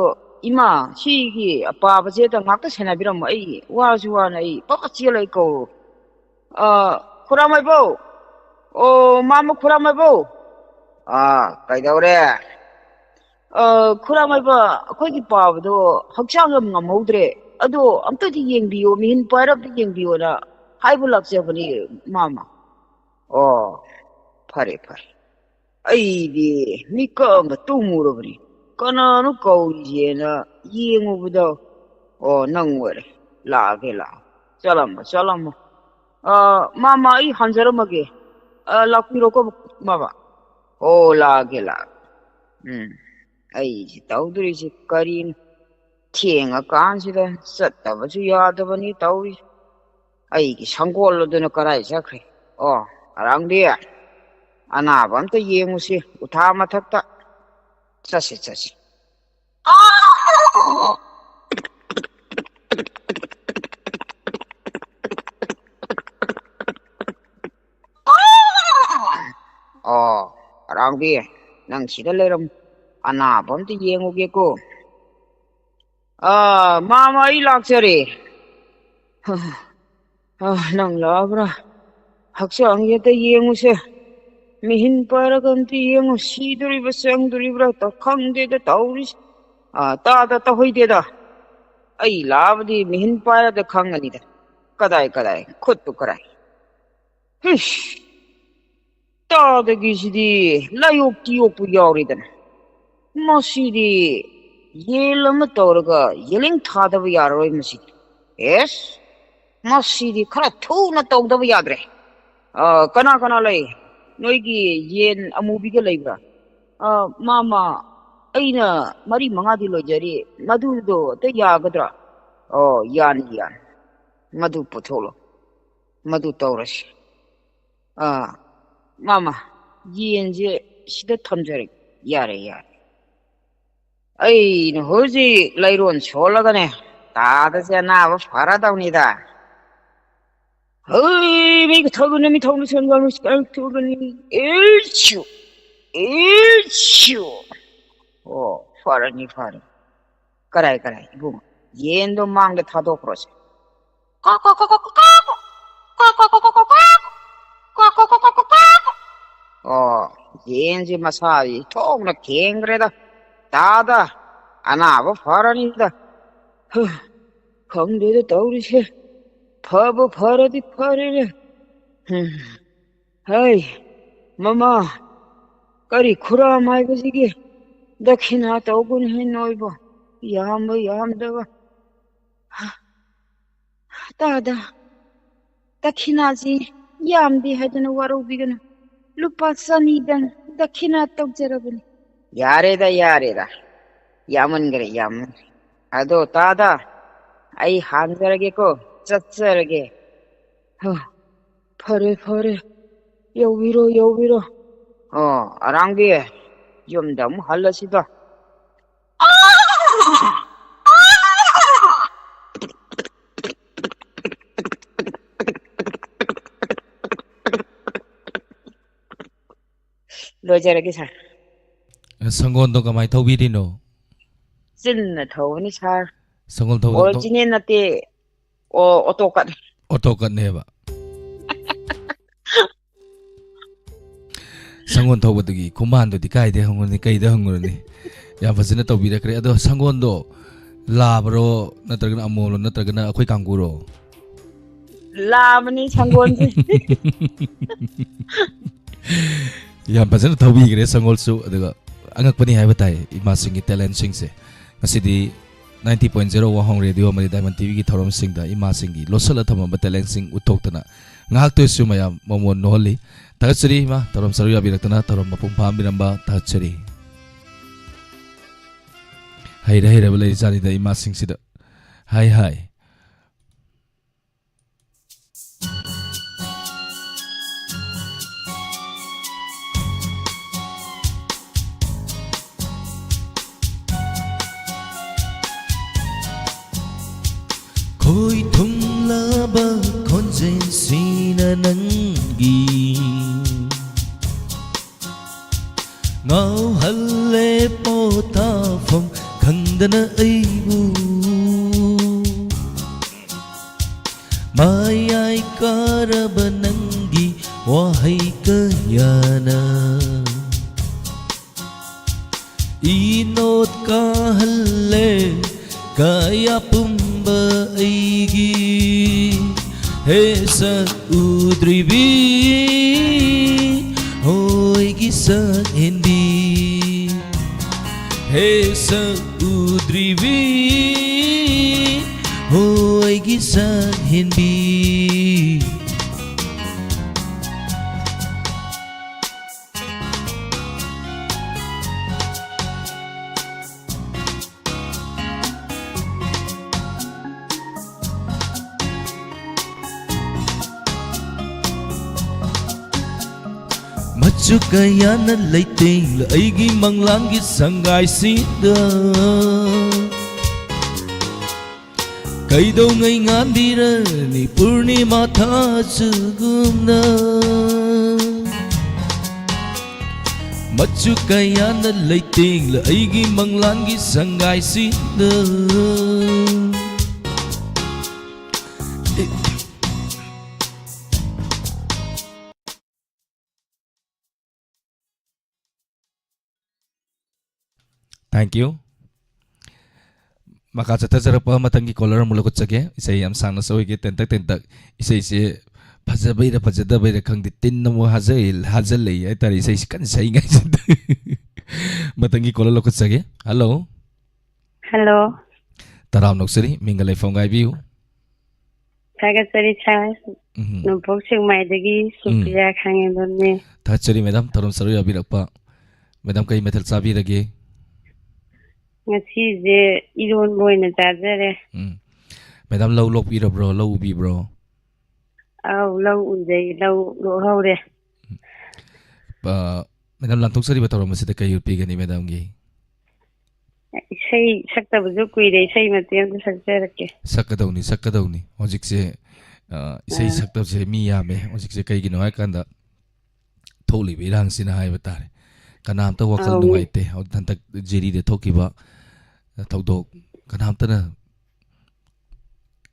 ꯏꯃꯥ, ꯁꯤꯒꯤ ꯄꯥꯕꯁꯦ ꯉꯥꯛꯇ ꯁꯦꯟꯅꯕꯤꯔꯝꯃꯣ, ꯑꯩ ꯋꯥꯁꯨ ꯋꯥꯅ ꯑꯩ ꯄꯥꯄ ꯆꯦꯜꯂ ꯑꯩ ꯀꯧꯔꯨꯔꯒꯦ꯫ ꯑ, ꯈꯨꯔꯥꯃꯥꯏꯕꯧ! ꯑꯣ, ꯃꯥꯃ ꯈꯨꯔꯥꯃꯥꯏꯕꯧ! ꯑꯥ, ꯀꯩꯗꯧꯔꯦ? ꯑ, ꯈꯨꯔꯥꯃꯩꯕ, ꯑꯩꯈꯣꯏꯒꯤ ꯄꯥꯕꯗꯣ ꯍꯛꯆꯥꯡ ꯌꯥꯝ ꯉꯝꯍꯧꯗ꯭ꯔꯦ, ꯑꯗꯣ ꯑꯝꯇꯗꯤ ꯌꯦꯡꯕꯤꯌꯣ, ꯃꯤꯍꯤꯟ ꯄꯥꯏꯔꯞꯇ ꯌꯦꯡꯕꯤꯌꯣꯅ ꯍꯥꯏꯕ ꯂꯥꯛꯆꯕꯅꯤ, ꯃꯥꯃ꯫ ꯑꯣ, ꯐꯔꯦ, ꯐꯔꯦ꯫ ꯑꯩꯗꯤ ꯃꯤꯀꯞ ꯑꯃ ꯇꯨꯝꯃꯨꯔꯕꯅꯤ꯫ ꯀꯅꯥꯅꯣ ꯀꯧꯔꯤꯁꯦꯅ ꯌꯦꯡꯉꯨꯕꯗ, ꯑꯣ, ꯅꯪ ꯑꯣꯏꯔꯦ꯫ ꯂꯥꯛꯑꯒꯦ, ꯂꯥꯛꯑꯒꯦ꯫ ꯆꯠꯂꯝꯃꯣ, ꯆꯠꯂꯝꯃꯣ꯫ ꯑ, ꯃꯥꯃ, ꯑꯩ ꯍꯟꯖꯔꯝꯃꯒꯦ꯫ ꯑ, ꯂꯥꯛꯄꯤꯔꯣꯀꯣ, ꯃꯥꯃ꯫ ꯑꯣ, ꯂꯥꯛꯑꯒꯦ, ꯂꯥꯛꯑꯒꯦ꯫ ꯎꯝ, ꯑꯩꯁꯦ ꯇꯧꯗꯣꯔꯤꯁꯦ ꯀꯔꯤꯅꯣ? ꯊꯦꯡꯉꯀꯥꯟꯁꯤꯗ ꯆꯠꯇꯕꯁꯨ ꯌꯥꯗꯕꯅꯤ ꯇꯧꯔꯤꯁꯦ꯫ ꯑꯩꯒꯤ ꯁꯪꯒꯣꯜ ꯑꯗꯨꯅ ꯀꯔꯥꯏ ꯆꯠꯈ꯭ꯔꯦ? ꯑꯣ, ꯑꯔꯥꯡꯕꯤ, ꯑꯅꯥꯕ ꯑꯝꯇ ꯌꯦꯡꯉꯨꯁꯤ ꯎꯊꯥ ꯃꯊꯛꯇ꯫ ꯆꯠꯁꯤ, ꯆꯠꯁꯤ꯫ ꯑꯣ, ꯑꯔꯥꯡꯕꯤ, ꯅꯪ ꯁꯤꯗ ꯂꯩꯔꯝ꯫ ꯑꯅꯥꯕ ꯑꯝꯇ ꯌꯦꯡꯉꯨꯒꯦꯀꯣ꯫ ꯑꯥ, ꯃꯥꯃ, ꯑꯩ ꯂꯥꯛꯆꯔꯦ꯫ ꯑꯥ, ꯅꯪ ꯂꯥꯛꯑꯕ꯭ꯔꯥ? ꯍꯛꯆꯥꯡꯁꯦ ꯑꯝꯇ ꯌꯦꯡꯉꯨꯁꯦ꯫ ꯃꯤꯍꯤꯟ ꯄꯥꯏꯔꯒ ꯑꯝꯇ ꯌꯦꯡꯉꯨ꯫ ꯁꯤꯗꯣꯔꯤꯕ ꯆꯪꯗꯣꯔꯤꯕ꯭ꯔꯥ ꯇ-, ꯈꯪꯗꯦꯗ ꯇꯧꯔꯤꯁꯦ꯫ ꯑꯥ, ꯇꯥꯗ ꯇꯧꯍꯩꯗꯦꯗ꯫ ꯑꯩ ꯂꯥꯛꯑꯕꯗꯤ ꯃꯤꯍꯤꯟ ꯄꯥꯏꯔꯗ ꯈꯪꯉꯅꯤꯗ꯫ ꯀꯗꯥꯏ, ꯀꯗꯥꯏ? ꯈꯨꯠꯇꯨ ꯀꯗꯥꯏ? ꯏꯁ! ꯇꯥꯗꯒꯤꯁꯤꯗꯤ ꯂꯥꯏꯌꯣꯛꯇꯤ ꯌꯣꯛꯄ ꯌꯥꯎꯔꯤꯗꯅ꯫ ꯃꯁꯤꯗꯤ ꯌꯦꯟ ꯑꯃ ꯇꯧꯔꯒ ꯌꯦꯂꯤꯡ ꯊꯥꯗꯕ ꯌꯥꯔꯔꯣꯏ ꯃꯁꯤꯗꯤ꯫ ꯑꯦꯁ! ꯃꯁꯤꯗꯤ ꯈꯔ ꯊꯨꯅ ꯇꯧꯗꯕ ꯌꯥꯗ꯭ꯔꯦ꯫ ꯑ, ꯀꯅꯥ ꯀꯅꯥ ꯂꯩ? ꯅꯣꯏꯒꯤ ꯌꯦꯟ ꯑꯃꯨꯕꯤꯒ ꯂꯩꯕ꯭ꯔꯥ? ꯑ, ꯃꯥꯃ, ꯑꯩꯅ ꯃꯔꯤ ꯃꯉꯥꯗꯤ ꯂꯣꯏꯖꯔꯤ꯫ ꯃꯗꯨꯗꯣ ꯑꯇ ꯌꯥꯒꯗ꯭ꯔꯥ? ꯑꯣ, ꯌꯥꯅꯤ, ꯌꯥꯅꯤ꯫ ꯃꯗꯨ ꯄꯨꯊꯣꯛꯂꯣ꯫ ꯃꯗꯨ ꯇꯧꯔꯁꯤ꯫ ꯑꯥ, ꯃꯥꯃ, ꯌꯦꯟꯁꯦ ꯁꯤꯗ ꯊꯝꯖꯔꯒꯦ꯫ ꯌꯥꯔꯦ, ꯌꯥꯔꯦ꯫ ꯑꯩꯅ ꯍꯧꯖꯤꯛ ꯂꯩꯔꯣꯟ ꯁꯣꯜꯂꯒꯅꯦ, ꯇꯥꯗꯁꯦ ꯑꯅꯥꯕ ꯐꯔꯗꯧꯅꯤꯗ꯫ ꯍꯩ, ꯃꯤꯒ ꯊꯧꯗꯨꯅ ꯃꯤ ꯊꯧꯅ ꯁꯦꯟ ꯊꯨꯒꯅꯤ꯫ ꯏꯁꯨ, ꯏꯁꯨ꯫ ꯑꯣ, ꯐꯔꯅꯤ, ꯐꯔꯅꯤ꯫ ꯀꯔꯥꯏ, ꯀꯔꯥꯏ, ꯏꯕꯨꯡꯉꯣ? ꯌꯦꯟꯗꯣ ꯃꯥꯡꯗ ꯊꯥꯗꯣꯛꯈ꯭ꯔꯣꯁꯦ꯫ ꯑꯣ, ꯌꯦꯟꯁꯦ ꯃꯁꯥꯁꯤ ꯊꯣꯛꯅ ꯈꯦꯡꯈ꯭ꯔꯦꯗ꯫ ꯇꯥꯗ, ꯑꯅꯥꯕ ꯐꯔꯅꯤꯗ꯫ ꯍ, ꯈꯪꯗꯦꯗ ꯇꯧꯔꯤꯁꯦ꯫ ꯐꯕꯨ ꯐꯔꯗꯤ ꯐꯔꯦꯅꯦ꯫ ꯍꯝ꯫ ꯍꯩ, ꯃꯃꯥ, ꯀꯔꯤ ꯈꯨꯔꯥꯝ ꯍꯥꯏꯕꯁꯤꯒꯤ ꯗꯈꯤꯅꯥ ꯇꯧꯒꯅꯤ ꯍꯦ ꯅꯣꯏꯕꯣ? ꯌꯥꯝꯕ ꯌꯥꯝꯗꯕ꯫ ꯍ, ꯇꯥꯗ, ꯗꯈꯤꯅꯥꯁꯤ ꯌꯥꯝꯗꯦ ꯍꯥꯏꯗꯨꯅ ꯋꯥꯔꯧꯕꯤꯒꯅꯨ꯫ ꯂꯨꯄꯥ ꯆꯅꯤꯗꯪ ꯗꯈꯤꯅꯥ ꯇꯧꯖꯔꯕꯅꯤ꯫ ꯌꯥꯔꯦꯗ, ꯌꯥꯔꯦꯗ꯫ ꯌꯥꯝꯃꯟꯈ꯭ꯔꯦ, ꯌꯥꯝꯃꯟꯈ꯭ꯔꯦ꯫ ꯑꯗꯣ ꯇꯥꯗ, ꯑꯩ ꯍꯥꯟꯖꯔꯒꯦꯀꯣ, ꯆꯠꯆꯔꯒꯦ꯫ ꯍ, ꯐꯔꯦ, ꯐꯔꯦ꯫ ꯌꯧꯕꯤꯔꯣ, ꯌꯧꯕꯤꯔꯣ꯫ ꯑꯣ, ꯑꯔꯥꯡꯕꯤ, ꯌꯨꯝꯗ ꯑꯃꯨꯛ ꯍꯜꯂꯁꯤꯗ꯫ ꯂꯣꯏꯖꯔꯒꯦ, ꯁꯥꯔ꯫ ꯁꯪꯒꯣꯜꯗꯣ ꯀꯃꯥꯏꯅ ꯊꯧꯕꯤꯔꯤꯅꯣ? ꯆꯤꯟꯅ ꯊꯧꯕꯅꯤ, ꯁꯥꯔ꯫ ꯁꯪꯒꯣꯜ ꯊꯧꯕꯗꯣ ꯑꯣꯔꯤꯖꯤꯅꯦꯜ ꯅꯠꯇꯦ꯫ ꯑꯣ, ꯑꯣꯇꯣ ꯀꯠ꯫ ꯑꯣꯇꯣ ꯀꯠꯅꯦꯕ꯫ ꯁꯪꯒꯣꯜ ꯊꯧꯕꯗꯨꯒꯤ ꯈꯨꯃꯥꯟꯗꯨꯗꯤ ꯀꯥꯏꯗꯩ ꯍꯪꯉꯨꯔꯅꯤ, ꯀꯩꯗ ꯍꯪꯉꯨꯔꯅꯤ? ꯌꯥꯝ ꯐꯖꯅ ꯇꯧꯕꯤꯔꯛꯈ꯭ꯔꯦ꯫ ꯑꯗꯣ ꯁꯪꯒꯣꯜꯗꯣ ꯂꯥꯕꯔꯣ, ꯅꯠꯇ꯭ꯔꯒꯅ ꯑꯃꯣꯝꯂꯣ, ꯅꯠꯇ꯭ꯔꯒꯅ ꯑꯩꯈꯣꯏ ꯀꯥꯡꯒꯨꯔꯣ? ꯂꯥꯕꯅꯤ ꯁꯪꯒꯣꯜꯁꯦ꯫ ꯌꯥꯝ ꯐꯖꯅ ꯊꯧꯕꯤꯈ꯭ꯔꯦ ꯁꯪꯒꯣꯜꯁꯨ꯫ ꯑꯗꯨꯒ ꯑꯉꯛꯄꯅꯤ ꯍꯥꯏꯕ ꯇꯥꯏ ꯏꯃꯥꯁꯤꯡꯒꯤ ꯇꯦꯂꯦꯟꯁꯤꯡꯁꯦ꯫ ꯉꯁꯤꯗꯤ ninety point zero ꯋꯥꯍꯣꯡ ꯔꯦꯗꯤꯑꯣ ꯑꯃꯗꯤ ꯗꯥꯏꯃꯟ ꯇꯤꯚꯤꯒꯤ ꯊꯧꯔꯝꯁꯤꯡꯗ ꯏꯃꯥꯁꯤꯡꯒꯤ ꯂꯣꯠꯁꯤꯜꯂ ꯊꯝꯃꯝꯕ ꯇꯦꯂꯦꯟꯁꯤꯡ ꯎꯠꯊꯣꯛꯇꯅ ꯉꯥꯏꯍꯥꯛꯇ ꯑꯣꯏꯁꯨ ꯃꯌꯥꯝ ꯃꯃꯣꯟ ꯅꯣꯛꯍꯜꯂꯤ꯫ ꯊꯥꯒꯠꯆꯔꯤ ꯏꯃꯥ, ꯊꯧꯔꯝ ꯁꯔꯨꯛ ꯌꯥꯕꯤꯔꯛꯇꯅ ꯊꯧꯔꯝ ꯃꯄꯨꯡ ꯐꯥꯍꯟꯕꯤꯔꯝꯕ ꯊꯥꯒꯠꯆꯔꯤ꯫ ꯍꯩꯔ ꯍꯩꯔꯕ ꯂꯩꯔꯤꯖꯥꯠꯅꯤꯗ ꯏꯃꯥꯁꯤꯡꯁꯤꯗ꯫ ꯍꯥꯏ ꯍꯥꯏ꯫ ꯈꯣꯏ ꯊꯨꯡꯂꯕ ꯈꯣꯟꯖꯦꯜꯁꯤꯅ ꯅꯪꯒꯤ ꯉꯥꯎꯍꯜꯂꯦ ꯄꯣꯊꯥꯐꯝ ꯈꯪꯗꯅ ꯑꯩꯕꯨ꯫ ꯃꯌꯥꯏ ꯀꯥꯔꯕ ꯅꯪꯒꯤ ꯋꯥꯍꯩ ꯀꯌꯥꯅ ꯏꯅꯣꯠ ꯀꯥꯍꯜꯂꯦ ꯀꯌꯥ ꯄꯨꯝꯕ ꯑꯩꯒꯤ ꯍꯦ ꯁꯛ ꯎꯗ꯭ꯔꯤꯕꯤ, ꯍꯣꯏꯒꯤ ꯁꯛ ꯍꯦꯟꯕꯤ꯫ ꯍꯦ ꯁꯛ ꯎꯗ꯭ꯔꯤꯕꯤ, ꯍꯣꯏꯒꯤ ꯁꯛ ꯍꯦꯟꯕꯤ꯫ ꯃꯆꯨ ꯀꯌꯥꯅ ꯂꯩꯇꯦꯡꯂ ꯑꯩꯒꯤ ꯃꯪꯂꯥꯟꯒꯤ ꯁꯪꯒꯥꯏꯁꯤꯗ꯫ ꯀꯩꯗꯧꯉꯩ ꯉꯥꯟꯕꯤꯔꯅꯤ ꯄꯨꯔꯅꯤꯃꯥ ꯊꯥꯖꯒꯨꯝꯅ? ꯃꯆꯨ ꯀꯌꯥꯅ ꯂꯩꯇꯦꯡꯂ ꯑꯩꯒꯤ ꯃꯪꯂꯥꯟꯒꯤ ꯁꯪꯒꯥꯏꯁꯤꯗ꯫ Thank you. ꯃꯈꯥ ꯆꯠꯊꯖꯔꯛꯄ ꯃꯊꯪꯒꯤ caller ꯑꯃꯨꯛ ꯂꯧꯈꯠꯆꯒꯦ꯫ ꯏꯁꯩ ꯌꯥꯝ ꯁꯥꯡꯅ ꯁꯣꯏꯒꯦ, ꯇꯦꯟꯇꯛ ꯇꯦꯟꯇꯛ꯫ ꯏꯁꯩꯁꯦ ꯐꯖꯕꯩꯔ ꯐꯖꯗꯕꯩꯔ ꯈꯪꯗꯦ, ꯇꯤꯟ ꯑꯃꯨꯛ ꯍꯥꯖꯩ-, ꯍꯥꯖꯜꯂꯛꯏ ꯍꯥꯏꯇꯥꯔꯦ, ꯏꯁꯩꯁꯦ ꯀꯟꯅ ꯁꯛꯏꯉꯩꯁꯤꯗ꯫ ꯃꯊꯪꯒꯤ caller ꯂꯧꯈꯠꯆꯒꯦ꯫ Hello꯫ Hello꯫ ꯇꯔꯥꯝ ꯅꯣꯛꯆꯔꯤ, ꯃꯤꯡꯒ ꯂꯩꯐꯝꯒ ꯍꯥꯏꯕꯤꯌꯨ꯫ ꯊꯥꯒꯠꯆꯔꯤ sir꯫ ꯎꯝ꯫ ꯅꯣꯡꯄꯣꯛ ꯁꯦꯛꯃꯥꯏꯗꯒꯤ ꯎꯝ꯫ ꯁꯨꯄ꯭ꯔꯤꯌꯥ ꯈꯥꯉꯦꯝꯕꯝꯅꯦ꯫ ꯊꯥꯒꯠꯆꯔꯤ madam, ꯊꯧꯔꯝ ꯁꯔꯨꯛ ꯌꯥꯕꯤꯔꯛꯄ꯫ Madam, ꯀꯩ ꯃꯊꯦꯜ ꯆꯥꯕꯤꯔꯒꯦ? ꯉꯁꯤꯁꯦ ꯏꯔꯣꯟꯕ ꯑꯣꯏꯅ ꯆꯥꯖꯔꯦ꯫ ꯎꯝ꯫ Madam, ꯂꯧ ꯂꯣꯛꯄꯤꯔꯕ꯭ꯔꯣ? ꯂꯧ ꯎꯕꯤꯕ꯭ꯔꯣ? ꯑꯧ, ꯂꯧ ꯎꯖꯩ, ꯂꯧ ꯂꯣꯛꯍꯧꯔꯦ꯫ ꯑ, madam, ꯂꯥꯟꯊꯣꯛꯆꯔꯤꯕ ꯊꯧꯔꯝ ꯑꯁꯤꯗ ꯀꯩ ꯎꯠꯄꯤꯒꯅꯤ madamꯒꯤ? ꯏꯁꯩ ꯁꯛꯇꯕꯁꯨ ꯀꯨꯏꯔꯦ, ꯏꯁꯩ ꯃꯇꯦꯛ ꯑꯃꯇ ꯁꯛꯆꯔꯛꯀꯦ꯫ ꯁꯛꯀꯗꯧꯅꯤ, ꯁꯛꯀꯗꯧꯅꯤ꯫ ꯍꯧꯖꯤꯛꯁꯦ, ꯑ, ꯏꯁꯩ ꯑꯥ꯫ ꯁꯛꯇꯕꯁꯦ ꯃꯤ ꯌꯥꯝꯃꯦ ꯍꯧꯖꯤꯛꯁꯦ꯫ ꯀꯩꯒꯤꯅꯣ ꯍꯥꯏꯀꯥꯟꯗ, ꯊꯣꯛꯂꯤꯕ ꯏꯔꯥꯡꯁꯤꯅ ꯍꯥꯏꯕ ꯇꯥꯔꯦ꯫ ꯀꯅꯥꯝꯇ ꯋꯥꯈꯜ ꯑꯧ, ꯃꯤ ꯅꯨꯡꯉꯥꯏꯇꯦ꯫ ꯍꯧꯖꯤꯛ ꯍꯟꯗꯛ ꯖꯤꯔꯤꯗ ꯊꯣꯛꯈꯤꯕ ꯊꯧꯗꯣꯛ, ꯀꯅꯥꯝꯇꯅ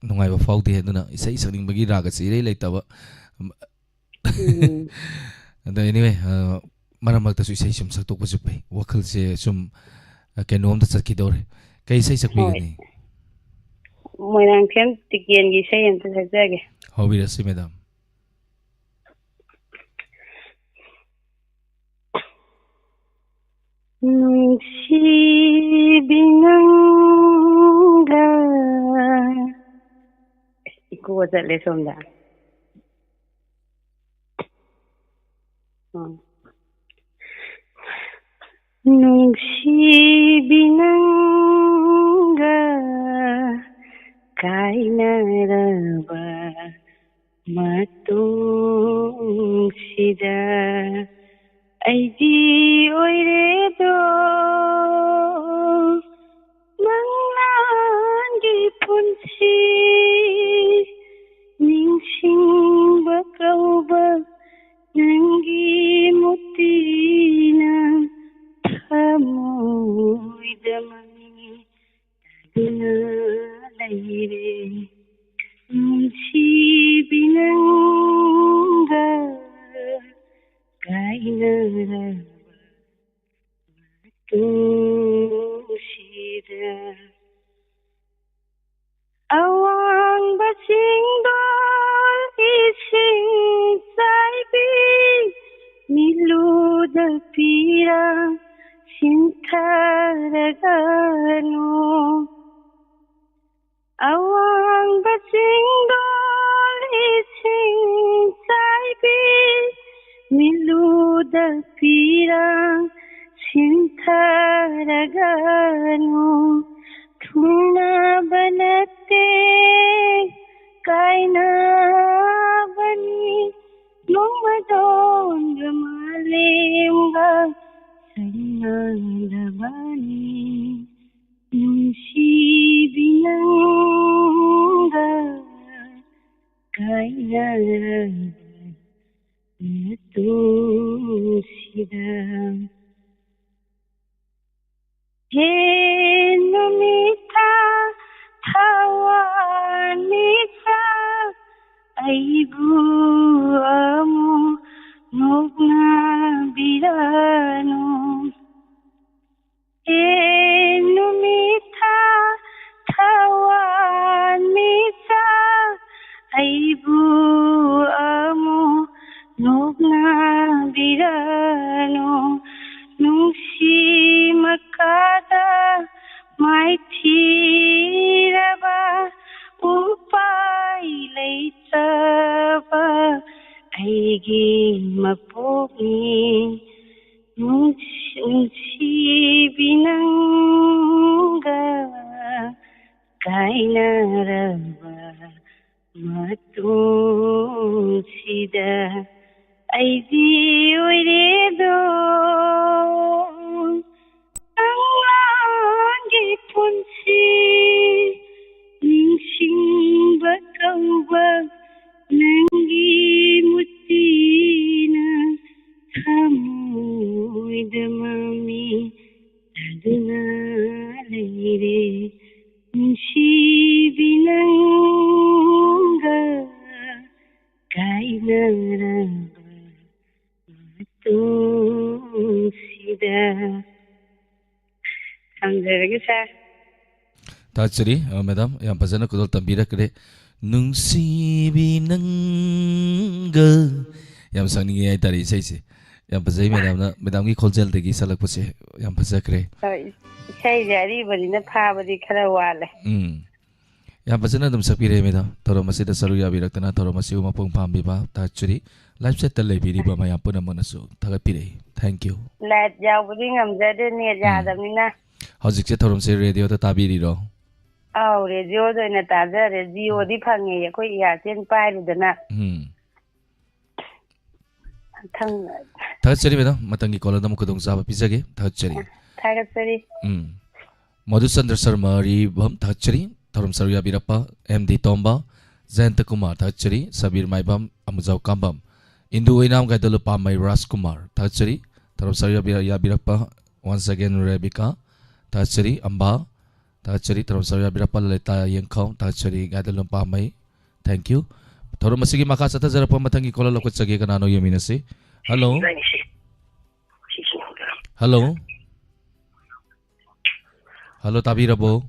ꯅꯨꯡꯉꯥꯏꯕ ꯐꯥꯎꯗꯦ꯫ ꯑꯗꯨꯅ ꯏꯁꯩ ꯁꯛꯅꯤꯡꯕꯒꯤ ꯔꯥꯒꯁꯤ ꯏꯔꯩ ꯂꯩꯇꯕ꯫ ꯎꯝ꯫ ꯑꯗꯣ anyway, ꯑ, ꯃꯔꯛ ꯃꯔꯛꯇꯁꯨ ꯏꯁꯩ ꯁꯨꯝ ꯁꯛꯇꯣꯛꯄꯁꯨ ꯐꯩ, ꯋꯥꯈꯜꯁꯦ ꯁꯨꯝ, ꯑ, ꯀꯩꯅꯣꯝꯗ ꯆꯠꯈꯤꯗꯧꯔꯦ꯫ ꯀꯩ ꯏꯁꯩ ꯁꯛꯄꯤꯒꯅꯤ? ꯍꯣꯏ꯫ ꯃꯣꯏꯔꯥꯡꯊꯦꯝ ꯇꯤꯀꯦꯟꯒꯤ ꯏꯁꯩ ꯑꯝꯇ ꯁꯛꯆꯒꯦ꯫ ꯍꯧꯕꯤꯔꯁꯤ, ꯃꯦꯗꯥꯝ꯫ ꯅꯨꯡꯁꯤꯕꯤ ꯅꯪꯒ꯫ ꯏꯀꯣ ꯆꯠꯂꯦ ꯁꯣꯝꯗ꯫ ꯎꯝ꯫ ꯅꯨꯡꯁꯤꯕꯤ ꯅꯪꯒ ꯀꯥꯏꯅꯔꯕ ꯃꯇꯨꯡꯁꯤꯗ ꯑꯩꯗꯤ ꯑꯣꯏꯔꯦꯗꯣ ꯃꯪꯂꯥꯟꯒꯤ ꯄꯨꯟꯁꯤ ꯅꯤꯡꯁꯤꯡꯕ ꯀꯧꯕ ꯅꯪꯒꯤ ꯃꯨꯛꯇꯤꯅ ꯊꯃꯣꯏꯗ ꯃꯃꯤ ꯇꯥꯗꯨꯅ ꯂꯩꯔꯦ꯫ ꯅꯨꯡꯁꯤꯕꯤ ꯅꯪꯒ ꯀꯥꯏꯅꯔꯕ ꯃꯇꯨꯡꯁꯤꯗ ꯑꯋꯥꯡꯕ ꯆꯤꯡꯗꯣꯜ ꯏꯁꯤꯡ ꯆꯥꯏꯕꯤ ꯃꯤꯠꯂꯨꯗ ꯄꯤꯔꯥꯡ ꯁꯤꯟꯊꯔꯒꯅꯨ꯫ ꯑꯋꯥꯡꯕ ꯆꯤꯡꯗꯣꯜ ꯏꯁꯤꯡ ꯆꯥꯏꯕꯤ ꯃꯤꯠꯂꯨꯗ ꯄꯤꯔꯥꯡ ꯁꯤꯟꯊꯔꯒꯅꯨ꯫ ꯊꯨꯡꯅꯕ ꯅꯠꯇꯦ ꯀꯥꯏꯅꯕꯅꯤ ꯅꯣꯡꯃꯗꯣꯟꯒ ꯃꯥꯂꯦꯝꯒ ꯁꯪꯅꯗꯕꯅꯤ꯫ ꯅꯨꯡꯁꯤꯕꯤ ꯅꯪꯒ ꯀꯥꯏꯅꯔꯕ ꯃꯇꯨꯡꯁꯤꯗ ꯍꯦ ꯅꯨꯃꯤꯠ ꯊꯥ ꯊꯋꯥꯟ ꯃꯤꯆꯥꯛ ꯑꯩꯕꯨ ꯑꯃꯨꯛ ꯅꯣꯛꯅꯕꯤꯔ ꯅꯪꯒ ꯀꯥꯏꯅꯔꯕ ꯃꯇꯨꯡꯁꯤꯗ ꯑꯩꯗꯤ ꯑꯣꯏꯔꯦꯗꯣ ꯑꯉꯥꯡꯒꯤ ꯄꯨꯟꯁꯤ ꯅꯤꯡꯁꯤꯡꯕ ꯀꯧꯕ ꯅꯪꯒꯤ ꯃꯨꯇꯤꯅ ꯊꯃꯣꯏꯗ ꯃꯃꯤ ꯇꯥꯗꯨꯅ ꯂꯩꯔꯦ꯫ ꯅꯨꯡꯁꯤꯕꯤ ꯅꯪꯒ ꯀꯥꯏꯅꯔꯕ ꯃꯇꯨꯡꯁꯤꯗ꯫ ꯊꯝꯖꯔꯒꯦ, ꯁꯥꯔ꯫ ꯊꯥꯒꯠꯆꯔꯤ, ꯑ, ꯃꯦꯗꯥꯝ, ꯌꯥꯝ ꯐꯖꯅ ꯈꯨꯗꯣꯜ ꯇꯝꯕꯤꯔꯛꯈ꯭ꯔꯦ꯫ ꯅꯨꯡꯁꯤꯕꯤ ꯅꯪꯒ꯫ ꯌꯥꯝ ꯁꯛꯅꯤꯡꯉꯦ ꯍꯥꯏꯇꯥꯔꯦ ꯏꯁꯩꯁꯦ꯫ ꯌꯥꯝ ꯐꯖꯩ, ꯃꯦꯗꯥꯝꯅ, ꯃꯦꯗꯥꯝꯒꯤ ꯈꯣꯟꯖꯦꯜꯗꯒꯤ ꯁꯛꯂꯛꯄꯁꯦ ꯌꯥꯝ ꯐꯖꯈ꯭ꯔꯦ꯫ ꯍꯣꯏ, ꯏꯁꯩꯁꯦ ꯑꯔꯤꯕꯅꯤꯅ ꯐꯥꯕꯗꯤ ꯈꯔ ꯋꯥꯠꯂꯦ꯫ ꯎꯝ꯫ ꯌꯥꯝ ꯐꯖꯅ ꯑꯗꯨꯝ ꯁꯛꯄꯤꯔꯦ, ꯃꯦꯗꯥꯝ꯫ ꯊꯧꯔꯝ ꯑꯁꯤꯗ ꯁꯔꯨꯛ ꯌꯥꯕꯤꯔꯛꯇꯅ ꯊꯧꯔꯝ ꯑꯁꯤꯕꯨ ꯃꯄꯨꯡ ꯐꯥꯍꯟꯕꯤꯕ ꯊꯥꯒꯠꯆꯔꯤ꯫ Live chat ꯇ ꯂꯩꯕꯤꯔꯤꯕ ꯃꯌꯥꯝ ꯄꯨꯝꯅꯃꯛꯅꯁꯨ ꯊꯥꯒꯠꯄꯤꯔꯛꯏ꯫ Thank you꯫ Live ꯌꯥꯎꯕꯗꯤ ꯉꯝꯖꯗꯦ, net ꯎꯝ꯫ ꯌꯥꯗꯕꯅꯤꯅ꯫ ꯍꯧꯖꯤꯛꯁꯦ ꯊꯧꯔꯝꯁꯦ radio ꯗ ꯇꯥꯕꯤꯔꯤꯔꯣ? ꯑꯧ, radio ꯗ ꯑꯣꯏꯅ ꯇꯥꯖꯔꯦ꯫ Jio ꯗꯤ ꯐꯪꯉꯦ, ꯑꯩꯈꯣꯏ Airtel ꯄꯥꯏꯔꯨꯗꯅ꯫ ꯎꯝ꯫ ꯃꯊꯪ꯫ ꯊꯥꯒꯠꯆꯔꯤ, ꯃꯦꯗꯥꯝ꯫ ꯃꯊꯪꯒꯤ caller ꯗ ꯑꯃꯨꯛ ꯈꯨꯗꯣꯡꯆꯥꯕ ꯄꯤꯖꯒꯦ꯫ ꯊꯥꯒꯠꯆꯔꯤ꯫ ꯊꯥꯒꯠꯆꯔꯤ꯫ ꯎꯝ꯫ ꯃꯙꯨꯆꯟꯗ꯭ꯔ ꯁꯔꯃ ꯑꯔꯤꯕꯝ, ꯊꯥꯒꯠꯆꯔꯤ꯫ ꯊꯧꯔꯝ ꯁꯔꯨꯛ ꯌꯥꯕꯤꯔꯛꯄ ꯑꯦꯝ ꯗꯤ ꯇꯣꯝꯕ, ꯖꯌꯟꯇ ꯀꯨꯃꯥꯔ, ꯊꯥꯒꯠꯆꯔꯤ꯫ ꯁꯕꯤꯔ ꯃꯥꯏꯕꯝ, ꯑꯃꯨꯖꯥꯎ ꯀꯥꯝꯕꯝ꯫ ꯏꯟꯗꯨ ꯑꯣꯏꯅꯥꯝ ꯒꯥꯏꯗꯣꯂꯨꯄꯥꯝꯃꯩ ꯔꯥꯖꯀꯨꯃꯥꯔ, ꯊꯥꯒꯠꯆꯔꯤ꯫ ꯊꯧꯔꯝ ꯁꯔꯨꯛ ꯌꯥꯕꯤꯔ-, ꯌꯥꯕꯤꯔꯛꯄ once again ꯔꯦꯕꯤꯀꯥ, ꯊꯥꯒꯠꯆꯔꯤ꯫ ꯑꯝꯕꯥ, ꯊꯥꯒꯠꯆꯔꯤ꯫ ꯊꯧꯔꯝ ꯁꯔꯨꯛ ꯌꯥꯕꯤꯔꯛꯄ ꯂꯂꯤꯇꯥ ꯌꯦꯡꯈꯧ, ꯊꯥꯒꯠꯆꯔꯤ꯫ ꯒꯥꯏꯗꯣꯂꯨꯄꯥꯝꯃꯩ, thank you꯫ ꯊꯧꯔꯝ ꯑꯁꯤꯒꯤ ꯃꯈꯥ ꯆꯠꯊꯖꯔꯛꯄ ꯃꯊꯪꯒꯤ caller ꯂꯧꯈꯠꯆꯒꯦ꯫ ꯀꯅꯥꯅꯣ ꯌꯦꯡꯃꯤꯟꯅꯁꯤ꯫ Hello? Hello? Hello, ꯇꯥꯕꯤꯔꯕꯣ?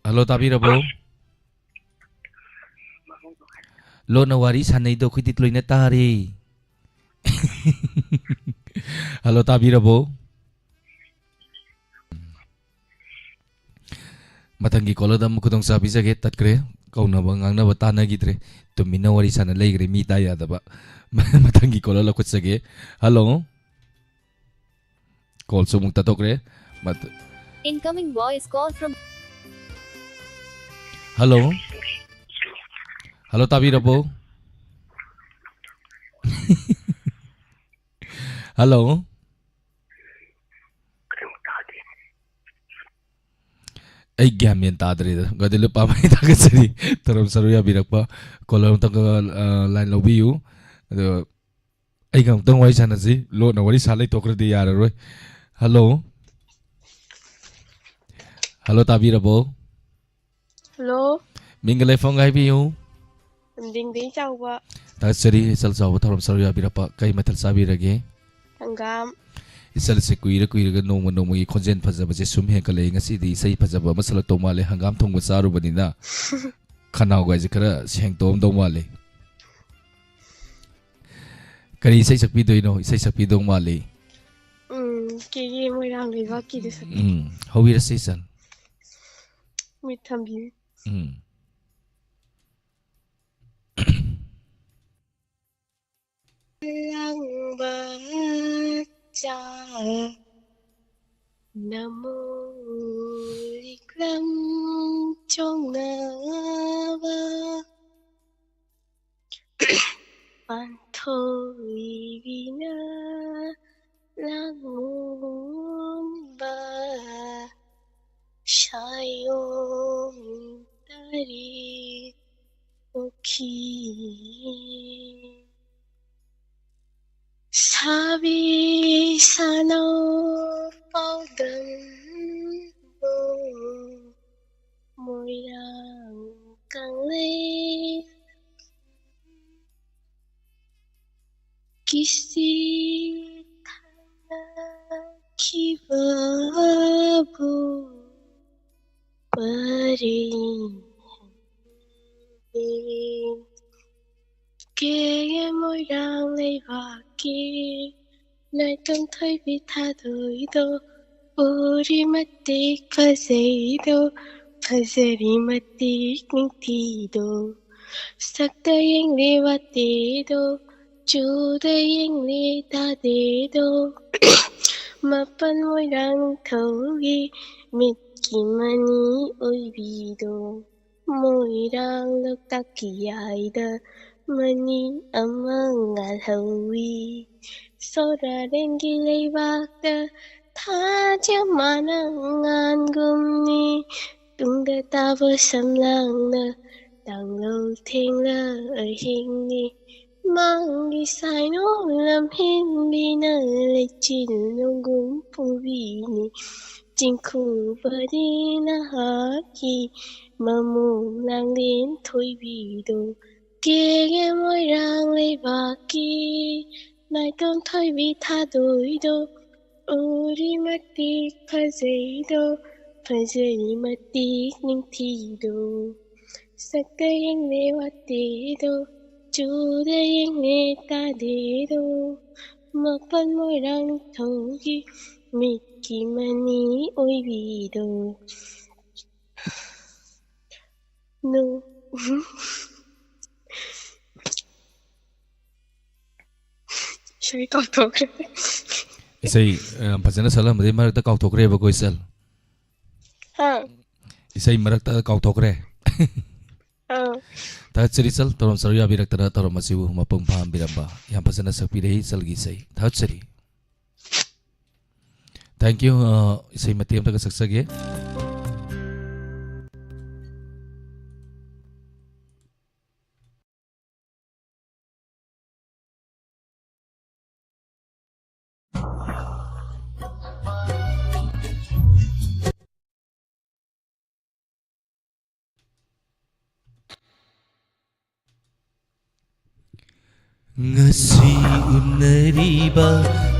Hello, ꯇꯥꯕꯤꯔꯕꯣ? ꯂꯣꯟꯅ ꯋꯥꯔꯤ ꯁꯥꯟꯅꯩꯗꯣ ꯑꯩꯈꯣꯏꯗꯤ ꯂꯣꯏꯅ ꯇꯥꯔꯦ꯫ Hello, ꯇꯥꯕꯤꯔꯕꯣ? ꯃꯊꯪꯒꯤ caller ꯗ ꯑꯃꯨꯛ ꯈꯨꯗꯣꯡ ꯆꯥꯕꯤꯖꯒꯦ꯫ ꯇꯠꯈ꯭ꯔꯦ꯫ ꯀꯧꯅꯕ ꯉꯥꯡꯅꯕ ꯇꯥꯟꯅꯈꯤꯗ꯭ꯔꯦ꯫ ꯇꯨꯃꯤꯟꯅ ꯋꯥꯔꯤ ꯁꯥꯟꯅ ꯂꯩꯈ꯭ꯔꯦ꯫ ꯃꯤ ꯇꯥ ꯌꯥꯗꯕ꯫ ꯃꯊꯪꯒꯤ caller ꯂꯧꯈꯠꯆꯒꯦ꯫ Hello? ꯀꯣꯜꯁꯨ ꯑꯃꯨꯛ ꯇꯠꯊꯣꯛꯈ꯭ꯔꯦ꯫ ꯃꯠ- Incoming voice call from hello. Hello, ꯇꯥꯕꯤꯔꯕꯣ? ꯍꯜꯂꯣ꯫ ꯑꯩ ꯒ꯭ꯌꯥꯟ ꯃꯦꯟ ꯇꯥꯗ꯭ꯔꯦꯗ꯫ ꯒꯥꯗꯤ ꯂꯨꯄꯥ ꯃꯔꯤ ꯊꯥꯒꯠꯆꯔꯤ꯫ ꯇꯧꯔꯝ ꯁꯔꯨ ꯌꯥꯕꯤꯔꯛꯄ꯫ ꯀꯣꯂꯔ ꯑꯃꯇꯪꯒ, ꯑ, ꯂꯥꯏꯟ ꯂꯧꯕꯤꯌꯨ꯫ ꯑꯗꯣ ꯑꯩꯒ ꯑꯃꯨꯛꯇꯪ ꯋꯥꯔꯤ ꯁꯥꯟꯅꯁꯤ꯫ ꯂꯣꯟꯅ ꯋꯥꯔꯤ ꯁꯥ ꯂꯩꯊꯣꯛꯈ꯭ꯔꯗꯤ ꯌꯥꯔꯔꯣꯏ꯫ ꯍꯜꯂꯣ꯫ ꯍꯜꯂꯣ, ꯇꯥꯕꯤꯔꯕꯣ? ꯍꯜꯂꯣ꯫ ꯃꯤꯡꯒ ꯂꯩꯐꯝꯒ ꯍꯥꯏꯕꯤꯌꯨ꯫ ꯂꯝꯗꯤꯡꯗꯒꯤ ꯆꯥꯎꯕ꯫ ꯊꯥꯒꯠꯆꯔꯤ, ꯏꯆꯜ ꯆꯥꯎꯕ ꯊꯧꯔꯝ ꯁꯔꯨꯛ ꯌꯥꯕꯤꯔꯛꯄ꯫ ꯀꯩ ꯃꯊꯦꯜ ꯆꯥꯕꯤꯔꯒꯦ? ꯍꯪꯒꯥꯝ꯫ ꯏꯆꯜꯁꯦ ꯀꯨꯏꯔ ꯀꯨꯏꯔꯒ ꯅꯣꯡꯃ ꯅꯣꯡꯃꯒꯤ ꯈꯣꯟꯖꯦꯜ ꯐꯖꯕꯁꯦ ꯁꯨꯝ ꯍꯦꯟꯒꯠꯂꯛꯑꯦ꯫ ꯉꯁꯤꯗꯤ ꯏꯁꯩ ꯐꯖꯕ ꯑꯃ ꯁꯛꯂꯛꯇꯧ ꯃꯥꯜꯂꯦ꯫ ꯍꯪꯒꯥꯝ ꯊꯣꯡꯕ ꯆꯥꯔꯨꯕꯅꯤꯅ ꯈꯅꯥꯎꯒꯥꯏꯁꯦ ꯈꯔ ꯁꯦꯡꯇꯣꯛꯑꯝꯗꯧ ꯃꯥꯜꯂꯦ꯫ ꯀꯔꯤ ꯏꯁꯩ ꯁꯛꯄꯤꯗꯣꯏꯅꯣ? ꯏꯁꯩ ꯁꯛꯄꯤꯗꯧ ꯃꯥꯜꯂꯤ꯫ ꯎꯝ, ꯀꯦꯒꯦ ꯃꯣꯏꯔꯥꯡ ꯂꯩꯕꯥꯛꯀꯤꯗꯨ ꯁꯛꯀꯦ꯫ ꯎꯝ, ꯍꯧꯕꯤꯔꯁꯤ, ꯏꯆꯟ꯫ ꯃꯤꯠ ꯊꯝꯕꯤꯌꯨ꯫ ꯎꯝ꯫ ꯂꯥꯡꯕ ꯆꯥ ꯅꯃꯣ ꯂꯤꯛꯂꯝ ꯆꯣꯡꯅꯕ ꯄꯥꯟꯊꯣꯏꯕꯤꯅ ꯂꯥꯡꯑꯣꯟꯕ ꯁꯥꯏꯑꯣꯟ ꯇꯔꯦꯠ ꯄꯣꯛꯈꯤ꯫ ꯁꯥꯕꯤ ꯁꯥꯅꯧ ꯄꯥꯎꯗꯝꯕꯨ ꯃꯣꯏꯔꯥꯡ ꯀꯪꯂꯩ ꯀꯤꯁꯤ ꯊꯥꯈꯤꯕꯕꯨ ꯄꯔꯦꯡ ꯍꯟꯕꯤ꯫ ꯀꯦꯒꯦ ꯃꯣꯏꯔꯥꯡ ꯂꯩꯕꯥꯛꯀꯤ ꯅꯥꯏꯇꯣꯝ ꯊꯣꯏꯕꯤ ꯊꯥꯗꯣꯏꯗꯣ ꯎꯔꯤ ꯃꯇꯤꯛ ꯐꯖꯩꯗꯣ, ꯐꯖꯔꯤ ꯃꯇꯤꯛ ꯅꯤꯡꯊꯤꯗꯣ, ꯁꯛꯇ ꯌꯦꯡꯂꯤ ꯋꯥꯇꯤꯗꯣ, ꯆꯨꯗ ꯌꯦꯡꯂꯤ ꯇꯥꯗꯦꯗꯣ, ꯃꯄꯥꯟ ꯃꯣꯏꯔꯥꯡꯊꯧꯒꯤ ꯃꯤꯠꯀꯤ ꯃꯅꯤ ꯑꯣꯏꯕꯤꯗꯣ, ꯃꯣꯏꯔꯥꯡ ꯂꯣꯛꯇꯥꯛꯀꯤ ꯌꯥꯏꯗ ꯃꯅꯤ ꯑꯃ ꯉꯥꯜꯍꯧꯋꯤ꯫ ꯁꯣꯔꯥꯔꯦꯟꯒꯤ ꯂꯩꯕꯥꯛꯇ ꯊꯥꯖ ꯃꯥꯅ ꯉꯥꯟꯒꯨꯝꯅꯤ, ꯇꯨꯡꯗ ꯇꯥꯕ ꯁꯝꯂꯥꯡꯅ ꯇꯥꯡꯂꯧ ꯊꯦꯡꯂ ꯑꯍꯤꯡꯅꯤ꯫ ꯃꯥꯡꯒꯤ ꯁꯥꯏꯅꯣ ꯂꯝꯍꯦꯟꯕꯤꯅ ꯂꯩꯆꯤꯜ ꯅꯣꯡꯒꯨꯝ ꯄꯨꯕꯤꯅꯤ꯫ ꯆꯤꯡꯈꯨꯕꯗꯤ ꯅꯍꯥꯛꯀꯤ ꯃꯃꯣ ꯂꯥꯡꯂꯦꯟ ꯊꯣꯏꯕꯤꯗꯣ, ꯀꯦꯒꯦ ꯃꯣꯏꯔꯥꯡ ꯂꯩꯕꯥꯛꯀꯤ ꯅꯥꯏꯇꯣꯝ ꯊꯣꯏꯕꯤ ꯊꯥꯗꯣꯏꯗꯣ, ꯎꯔꯤ ꯃꯇꯤꯛ ꯐꯖꯩꯗꯣ, ꯐꯖꯔꯤ ꯃꯇꯤꯛ ꯅꯤꯡꯊꯤꯗꯣ, ꯁꯛꯇ ꯌꯦꯡꯂꯦ ꯋꯥꯇꯦꯗꯣ, ꯆꯨꯗ ꯌꯦꯡꯂꯦ ꯇꯥꯗꯦꯗꯣ, ꯃꯄꯥꯟ ꯃꯣꯏꯔꯥꯡꯊꯧꯒꯤ ꯃꯤꯠꯀꯤ ꯃꯅꯤ ꯑꯣꯏꯕꯤꯗꯣ꯫ ꯅꯨ-, ꯏꯁꯩ ꯀꯥꯎꯊꯣꯛꯈ꯭ꯔꯦ꯫ ꯏꯁꯩ, ꯑ, ꯌꯥꯝ ꯐꯖꯅ ꯁꯛꯂꯝꯕꯗꯒꯤ ꯃꯔꯛꯇ ꯀꯥꯎꯊꯣꯛꯈ꯭ꯔꯦꯕꯀꯣ, ꯏꯆꯜ꯫ ꯍꯥ? ꯏꯁꯩ ꯃꯔꯛꯇ ꯀꯥꯎꯊꯣꯛꯈ꯭ꯔꯦ꯫ ꯑꯥ꯫ ꯊꯥꯒꯠꯆꯔꯤ, ꯏꯆꯜ, ꯊꯧꯔꯝ ꯁꯔꯨꯛ ꯌꯥꯕꯤꯔꯛꯇꯅ ꯊꯧꯔꯝ ꯑꯁꯤꯕꯨ ꯃꯄꯨꯡ ꯐꯥꯍꯟꯕꯤꯔꯝꯕ꯫ ꯌꯥꯝ ꯐꯖꯅ ꯁꯛꯄꯤꯔꯛꯏ, ꯏꯆꯜꯒꯤ ꯏꯁꯩ꯫ ꯊꯥꯒꯠꯆꯔꯤ꯫ Thank you꯫ ꯑ, ꯏꯁꯩ ꯃꯇꯦꯛ ꯑꯃꯇꯒ ꯁꯛꯆꯒꯦ꯫ ꯉꯁꯤ ꯎꯅꯔꯤꯕ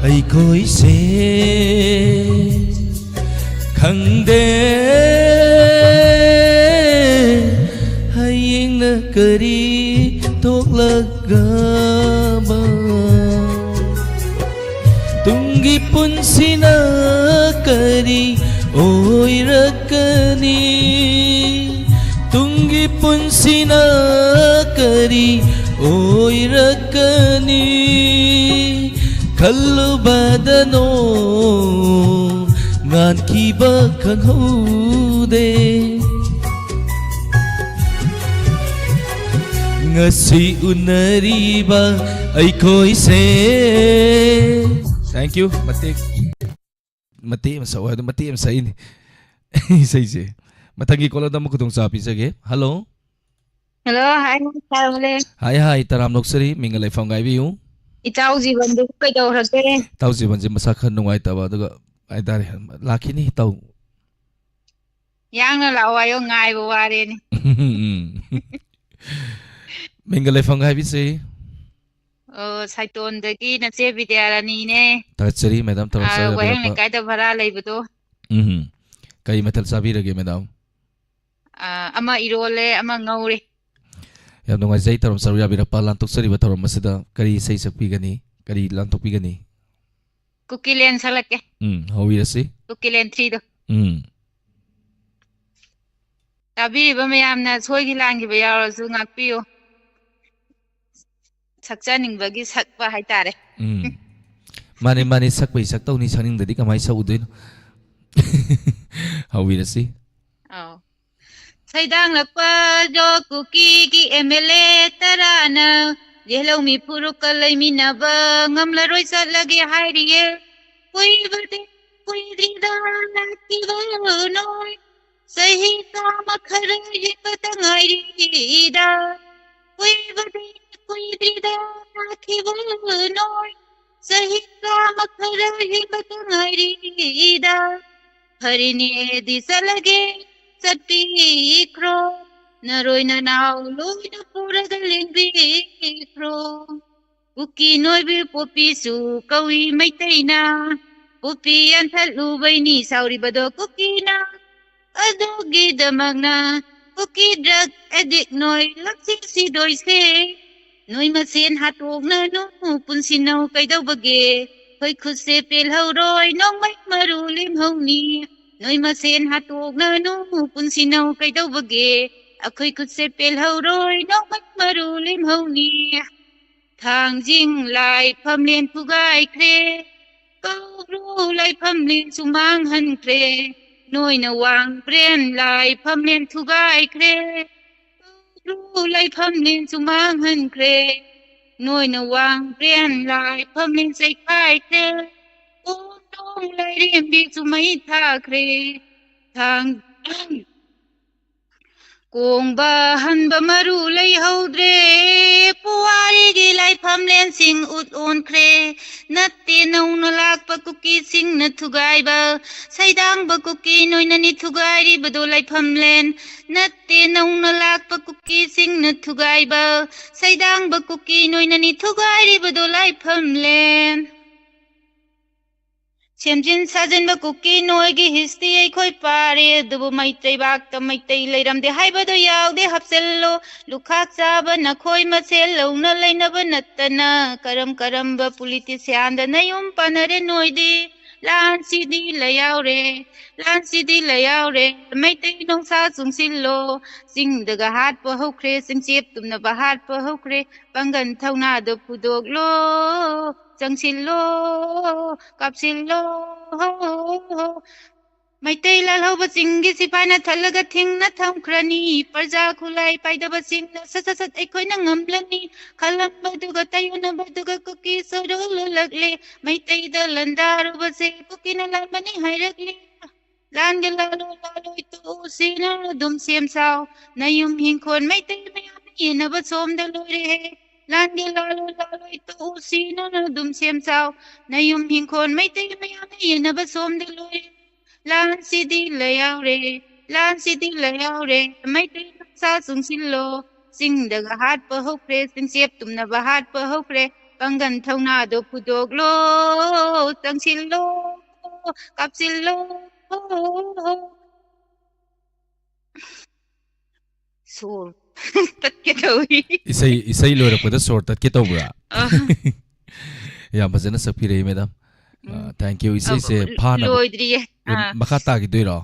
ꯑꯩꯈꯣꯏꯁꯦ ꯈꯪꯗꯦ ꯍꯌꯦꯡꯅ ꯀꯔꯤ ꯊꯣꯛꯂꯛꯀꯕ, ꯇꯨꯡꯒꯤ ꯄꯨꯟꯁꯤꯅ ꯀꯔꯤ ꯑꯣꯏꯔꯛꯀꯅꯤ, ꯇꯨꯡꯒꯤ ꯄꯨꯟꯁꯤꯅ ꯀꯔꯤ ꯑꯣꯏꯔꯛꯀꯅꯤ, ꯈꯜꯂꯨꯕꯗ ꯅꯣꯡ ꯉꯥꯟꯈꯤꯕ ꯈꯪꯍꯧꯗꯦ꯫ ꯉꯁꯤ ꯎꯅꯔꯤꯕ ꯑꯩꯈꯣꯏꯁꯦ꯫ Thank you꯫ ꯃꯇꯦꯛ, ꯃꯇꯦꯛ ꯑꯃ ꯁꯛꯑꯣ ꯍꯥꯏꯗꯣ ꯃꯇꯦꯛ ꯑꯃ ꯁꯛꯏꯅꯤ꯫ ꯏꯁꯩꯁꯦ꯫ ꯃꯊꯪꯒꯤ caller ꯗ ꯑꯃꯨꯛ ꯈꯨꯗꯣꯡꯆꯥꯕ ꯄꯤꯖꯒꯦ꯫ Hello꯫ Hello, hi, ꯇꯥꯔꯕꯅꯦ? Hi, hi, ꯇꯔꯥꯝ ꯅꯣꯛꯆꯔꯤ꯫ ꯃꯤꯡꯒ ꯂꯩꯐꯝꯒ ꯍꯥꯏꯕꯤꯌꯨ꯫ ꯏꯇꯥꯎ ꯖꯤꯕꯟꯗꯨ ꯀꯩꯗꯧꯔꯒꯦ? ꯏꯇꯥꯎ ꯖꯤꯕꯟꯁꯦ ꯃꯁꯥ ꯈꯔ ꯅꯨꯡꯉꯥꯏꯇꯕ, ꯑꯗꯨꯒ ꯍꯥꯏꯇꯥꯔꯦ, ꯂꯥꯛꯈꯤꯅꯤ ꯏꯇꯥꯎ꯫ ꯌꯥꯡꯅ ꯂꯥꯛꯑꯣ ꯍꯥꯏꯌꯣ, ꯉꯥꯏꯕ ꯋꯥꯔꯦꯅꯦ꯫ ꯎꯝ꯫ ꯃꯤꯡꯒ ꯂꯩꯐꯝꯒ ꯍꯥꯏꯕꯤꯁꯤ꯫ ꯑꯣ, ꯁꯥꯏꯇꯣꯟꯗꯒꯤ ꯅꯆꯦ ꯕꯤꯗ꯭ꯌꯥꯔꯥꯅꯤꯅꯦ꯫ ꯊꯥꯒꯠꯆꯔꯤ, madam, ꯊꯧꯔꯝ ꯑꯥ, ꯆꯥꯕꯤꯔꯛꯄ꯫ ꯋꯥꯍꯦꯡ ꯂꯩꯀꯥꯏꯗ ꯚꯔꯥ ꯂꯩꯕꯗꯣ꯫ ꯎꯝ꯫ ꯀꯔꯤ ꯃꯊꯦꯜ ꯆꯥꯕꯤꯔꯒꯦ, madam? ꯑꯥ, ꯑꯃ ꯏꯔꯣꯜꯂꯦ, ꯑꯃ ꯉꯧꯔꯦ꯫ ꯌꯥꯝ ꯅꯨꯡꯉꯥꯏꯖꯩ, ꯊꯧꯔꯝ ꯁꯔꯨꯛ ꯌꯥꯕꯤꯔꯛꯄ꯫ ꯂꯥꯟꯊꯣꯛꯆꯔꯤꯕ ꯊꯧꯔꯝ ꯑꯁꯤꯗ ꯀꯔꯤ ꯏꯁꯩ ꯁꯛꯄꯤꯒꯅꯤ? ꯀꯔꯤ ꯂꯥꯟꯊꯣꯛꯄꯤꯒꯅꯤ? ꯀꯨꯀꯤꯂꯦꯟ ꯁꯛꯂꯛꯀꯦ꯫ ꯎꯝ, ꯍꯧꯕꯤꯔꯁꯤ꯫ ꯀꯨꯀꯤꯂꯦꯟ three ꯗꯣ꯫ ꯎꯝ꯫ ꯇꯥꯕꯤꯔꯤꯕ ꯃꯌꯥꯝꯅ ꯁꯣꯏꯈꯤ ꯂꯥꯟꯈꯤꯕ ꯌꯥꯎꯔꯁꯨ ꯉꯥꯛꯄꯤꯌꯨ꯫ ꯁꯛꯆꯅꯤꯡꯕꯒꯤ ꯁꯛꯄ ꯍꯥꯏꯇꯥꯔꯦ꯫ ꯎꯝ꯫ ꯃꯥꯅꯤ, ꯃꯥꯅꯤ, ꯁꯛꯄꯩ ꯁꯛꯇꯧꯅꯤ, ꯁꯛꯅꯤꯡꯗꯗꯤ ꯀꯃꯥꯏꯅ ꯁꯛꯎꯗꯣꯏꯅꯣ? ꯍꯧꯕꯤꯔꯁꯤ꯫ ꯑꯧ꯫ ꯁꯩꯗꯥꯡꯂꯛꯄꯗꯣ ꯀꯨꯀꯤꯒꯤ MLA ꯇꯔꯥꯅ ꯌꯦꯜꯍꯧꯃꯤ ꯐꯨꯔꯨꯞꯀ ꯂꯩꯃꯤꯟꯅꯕ ꯉꯝꯂꯔꯣꯏ ꯆꯠꯂꯒꯦ ꯍꯥꯏꯔꯤꯌꯦ꯫ ꯀꯨꯏꯕꯗꯤ ꯀꯨꯏꯗ꯭ꯔꯤꯗ ꯂꯥꯛꯈꯤꯕ ꯅꯣꯏ ꯆꯍꯤ ꯆꯥꯝꯃ ꯈꯔ ꯍꯦꯟꯕꯇ ꯉꯥꯏꯔꯤꯗ꯫ ꯀꯨꯏꯕꯗꯤ ꯀꯨꯏꯗ꯭ꯔꯤꯗ ꯂꯥꯛꯈꯤꯕ ꯅꯣꯏ ꯆꯍꯤ ꯆꯥꯝꯃ ꯈꯔ ꯍꯦꯟꯕꯇ ꯉꯥꯏꯔꯤꯗ꯫ ꯐꯔꯤꯅꯦꯗꯤ ꯆꯠꯂꯒꯦ ꯆꯠꯄꯤꯈ꯭ꯔꯣ꯫ ꯅꯔꯣꯏ ꯅꯅꯥꯎ ꯂꯣꯏꯅ ꯄꯨꯔꯒ ꯂꯦꯡꯕꯤꯈ꯭ꯔꯣ꯫ ꯀꯨꯀꯤ ꯅꯣꯏꯕꯤ ꯄꯣꯄꯤꯁꯨ ꯀꯧꯏ ꯃꯩꯇꯩꯅ꯫ ꯄꯣꯄꯤ ꯌꯥꯟꯊꯠꯂꯨꯕꯩꯅꯤ ꯁꯥꯎꯔꯤꯕꯗꯣ ꯀꯨꯀꯤꯅ꯫ ꯑꯗꯨꯒꯤꯗꯃꯛꯅ ꯀꯨꯀꯤ drug addict ꯅꯣꯏ ꯂꯝꯖꯦꯟ ꯁꯤꯗꯣꯏꯁꯦ꯫ ꯅꯣꯏ ꯃꯁꯦꯟ ꯍꯥꯠꯇꯣꯛꯅꯅꯨ ꯄꯨꯟꯁꯤꯅꯧ ꯀꯩꯗꯧꯕꯒꯦ? ꯑꯩꯈꯣꯏ ꯈꯨꯠꯁꯦ ꯄꯦꯜꯍꯧꯔꯣꯏ ꯅꯣꯡꯃꯩ ꯃꯔꯨ ꯂꯦꯝꯍꯧꯅꯤ꯫ ꯅꯣꯏ ꯃꯁꯦꯟ ꯍꯥꯠꯇꯣꯛꯅꯅꯨ ꯄꯨꯟꯁꯤꯅꯧ ꯀꯩꯗꯧꯕꯒꯦ? ꯑꯩꯈꯣꯏ ꯈꯨꯠꯁꯦ ꯄꯦꯜꯍꯧꯔꯣꯏ ꯅꯣꯡꯃꯩ ꯃꯔꯨ ꯂꯦꯝꯍꯧꯅꯤ꯫ ꯊꯥꯡꯖꯤꯡ ꯂꯥꯏꯐꯝꯂꯦꯟ ꯊꯨꯒꯥꯏꯈ꯭ꯔꯦ, ꯀꯧꯕ꯭ꯔꯨ ꯂꯥꯏꯐꯝꯂꯦꯟꯁꯨ ꯃꯥꯡꯍꯟꯈ꯭ꯔꯦ, ꯅꯣꯏꯅ ꯋꯥꯡꯕ꯭ꯔꯦꯟ ꯂꯥꯏꯐꯝꯂꯦꯟ ꯊꯨꯒꯥꯏꯈ꯭ꯔꯦ, ꯀꯧꯕ꯭ꯔꯨ ꯂꯥꯏꯐꯝꯂꯦꯟꯁꯨ ꯃꯥꯡꯍꯟꯈ꯭ꯔꯦ, ꯅꯣꯏꯅ ꯋꯥꯡꯕ꯭ꯔꯦꯟ ꯂꯥꯏꯐꯝꯂꯦꯟ ꯆꯩꯈꯥꯏꯈ꯭ꯔꯦ, ꯀꯣꯟꯗꯣꯡ ꯂꯥꯏꯔꯦꯝꯕꯤꯁꯨ ꯃꯩ ꯊꯥꯈ꯭ꯔꯦ, ꯊꯥꯡ ꯀꯣꯡꯕ ꯍꯟꯕ ꯃꯔꯨ ꯂꯩꯍꯧꯗ꯭ꯔꯦ, ꯄꯨꯋꯥꯔꯤꯒꯤ ꯂꯥꯏꯐꯝꯂꯦꯟꯁꯤꯡ ꯎꯠ ꯑꯣꯟꯈ꯭ꯔꯦ꯫ ꯅꯠꯇꯦ ꯅꯧꯅ ꯂꯥꯛꯄ ꯀꯨꯀꯤꯁꯤꯡꯅ ꯊꯨꯒꯥꯏꯕ, ꯁꯩꯗꯥꯡꯕ ꯀꯨꯀꯤ ꯅꯣꯏꯅꯅꯤ ꯊꯨꯒꯥꯏꯔꯤꯕꯗꯣ ꯂꯥꯏꯐꯝꯂꯦꯟ꯫ ꯅꯠꯇꯦ ꯅꯧꯅ ꯂꯥꯛꯄ ꯀꯨꯀꯤꯁꯤꯡꯅ ꯊꯨꯒꯥꯏꯕ, ꯁꯩꯗꯥꯡꯕ ꯀꯨꯀꯤ ꯅꯣꯏꯅꯅꯤ ꯊꯨꯒꯥꯏꯔꯤꯕꯗꯣ ꯂꯥꯏꯐꯝꯂꯦꯟ꯫ ꯁꯦꯝꯖꯤꯟ ꯁꯥꯖꯤꯟꯕ ꯀꯨꯀꯤ ꯅꯣꯏꯒꯤ history ꯑꯩꯈꯣꯏ ꯄꯥꯔꯦ, ꯑꯗꯨꯕꯨ ꯃꯩꯇꯩꯕꯥꯛꯇ ꯃꯩꯇꯩ ꯂꯩꯔꯝꯗꯦ ꯍꯥꯏꯕꯗꯨ ꯌꯥꯎꯗꯦ ꯍꯥꯞꯆꯤꯜꯂꯣ꯫ ꯂꯨꯈꯥꯛ ꯆꯥꯕ ꯅꯈꯣꯏ ꯃꯁꯦꯜ ꯂꯧꯅ ꯂꯩꯅꯕ ꯅꯠꯇꯅ ꯀꯔꯝ ꯀꯔꯝꯕ politicianꯗ ꯅꯌꯨꯝ ꯄꯥꯟꯅꯔꯦ ꯅꯣꯏꯗꯤ? ꯂꯥꯟꯁꯤꯗꯤ ꯂꯩꯌꯥꯎꯔꯦ, ꯂꯥꯟꯁꯤꯗꯤ ꯂꯩꯌꯥꯎꯔꯦ꯫ ꯃꯩꯇꯩ ꯅꯨꯡꯁꯥ ꯆꯨꯡꯁꯤꯜꯂꯣ, ꯆꯤꯡꯗꯒ ꯍꯥꯠꯄ ꯍꯧꯈ꯭ꯔꯦ, ꯆꯤꯡꯆꯦꯞ ꯇꯨꯝꯅꯕ ꯍꯥꯠꯄ ꯍꯧꯈ꯭ꯔꯦ꯫ ꯄꯥꯡꯒꯟ ꯊꯧꯅꯥꯗꯣ ꯐꯨꯗꯣꯛꯂꯣ, ꯆꯪꯁꯤꯜꯂꯣ, ꯀꯥꯞꯁꯤꯜꯂꯣ꯫ ꯃꯩꯇꯩ ꯂꯥꯜꯍꯧꯕ ꯆꯤꯡꯒꯤ ꯁꯤꯐꯥꯏꯅ ꯊꯠꯂꯒ ꯊꯤꯡꯅ ꯊꯝꯈ꯭ꯔꯅꯤ꯫ ꯄ꯭ꯔꯖꯥ ꯈꯨꯠꯂꯥꯏ ꯄꯥꯏꯗꯕꯁꯤꯡꯅ ꯁꯠ ꯁꯠ ꯁꯠ ꯑꯩꯈꯣꯏꯅ ꯉꯝꯂꯅꯤ꯫ ꯈꯜꯂꯝꯕꯗꯨꯒ ꯇꯥꯏꯌꯣꯟꯅꯕꯗꯨꯒ ꯀꯨꯀꯤ ꯁꯣꯏꯔꯣꯜ ꯂꯣꯜꯂꯛꯂꯦ꯫ ꯃꯩꯇꯩꯗ ꯂꯥꯟꯗꯥꯔꯨꯕꯁꯦ ꯀꯨꯀꯤꯅ ꯂꯥꯟꯕꯅꯤ ꯍꯥꯏꯔꯛꯂꯦ꯫ ꯂꯥꯟꯒꯦ ꯂꯥꯜꯂꯣ ꯂꯥꯜꯂꯣꯏ ꯇꯣꯛꯎꯁꯤ ꯅꯪ ꯑꯗꯨꯝ ꯁꯦꯝ ꯁꯥꯎ꯫ ꯅꯌꯨꯝ ꯏꯪꯈꯣꯜ ꯃꯩꯇꯩ ꯃꯌꯥꯝꯅ ꯌꯦꯟꯅꯕ ꯁꯣꯝꯗ ꯂꯣꯏꯔꯦꯍꯦ꯫ ꯂꯥꯟꯒꯦ ꯂꯥꯜꯂꯣ ꯂꯥꯜꯂꯣꯏ ꯇꯣꯛꯎꯁꯤ ꯅꯪ ꯑꯗꯨꯝ ꯁꯦꯝ ꯁꯥꯎ꯫ ꯅꯌꯨꯝ ꯏꯪꯈꯣꯜ ꯃꯩꯇꯩ ꯃꯌꯥꯝꯅ ꯌꯦꯟꯅꯕ ꯁꯣꯝꯗ ꯂꯣꯏꯔꯦ꯫ ꯂꯥꯟꯁꯤꯗꯤ ꯂꯩꯌꯥꯎꯔꯦ, ꯂꯥꯟꯁꯤꯗꯤ ꯂꯩꯌꯥꯎꯔꯦ꯫ ꯃꯩꯇꯩ ꯃꯆꯥ ꯆꯨꯡꯁꯤꯜꯂꯣ꯫ ꯆꯤꯡꯗꯒ ꯍꯥꯠꯄ ꯍꯧꯈ꯭ꯔꯦ, ꯆꯤꯡꯆꯦꯞ ꯇꯨꯝꯅꯕ ꯍꯥꯠꯄ ꯍꯧꯈ꯭ꯔꯦ꯫ ꯄꯥꯡꯒꯟ ꯊꯧꯅꯥꯗꯣ ꯐꯨꯗꯣꯛꯂꯣ, ꯆꯪꯁꯤꯜꯂꯣ, ꯀꯥꯞꯁꯤꯜꯂꯣ꯫ ꯁꯣꯔ ꯇꯠꯀꯦ ꯇꯧꯏ꯫ ꯏꯁꯩ, ꯏꯁꯩ ꯂꯣꯏꯔꯛꯄꯗ ꯁꯣꯔ ꯇꯠꯀꯦ ꯇꯧꯕ꯭ꯔꯥ? ꯑ꯫ ꯌꯥꯝ ꯐꯖꯅ ꯁꯛꯄꯤꯔꯛꯏ, madam꯫ ꯑ, ꯎꯝ꯫ Thank you꯫ ꯏꯁꯩꯁꯦ ꯑ, ꯐꯥꯅꯕ ꯂꯣꯏꯗ꯭ꯔꯤꯌꯦ꯫ ꯑ, ꯑ꯫ ꯃꯈꯥ ꯇꯥꯈꯤꯗꯣꯏꯔꯣ?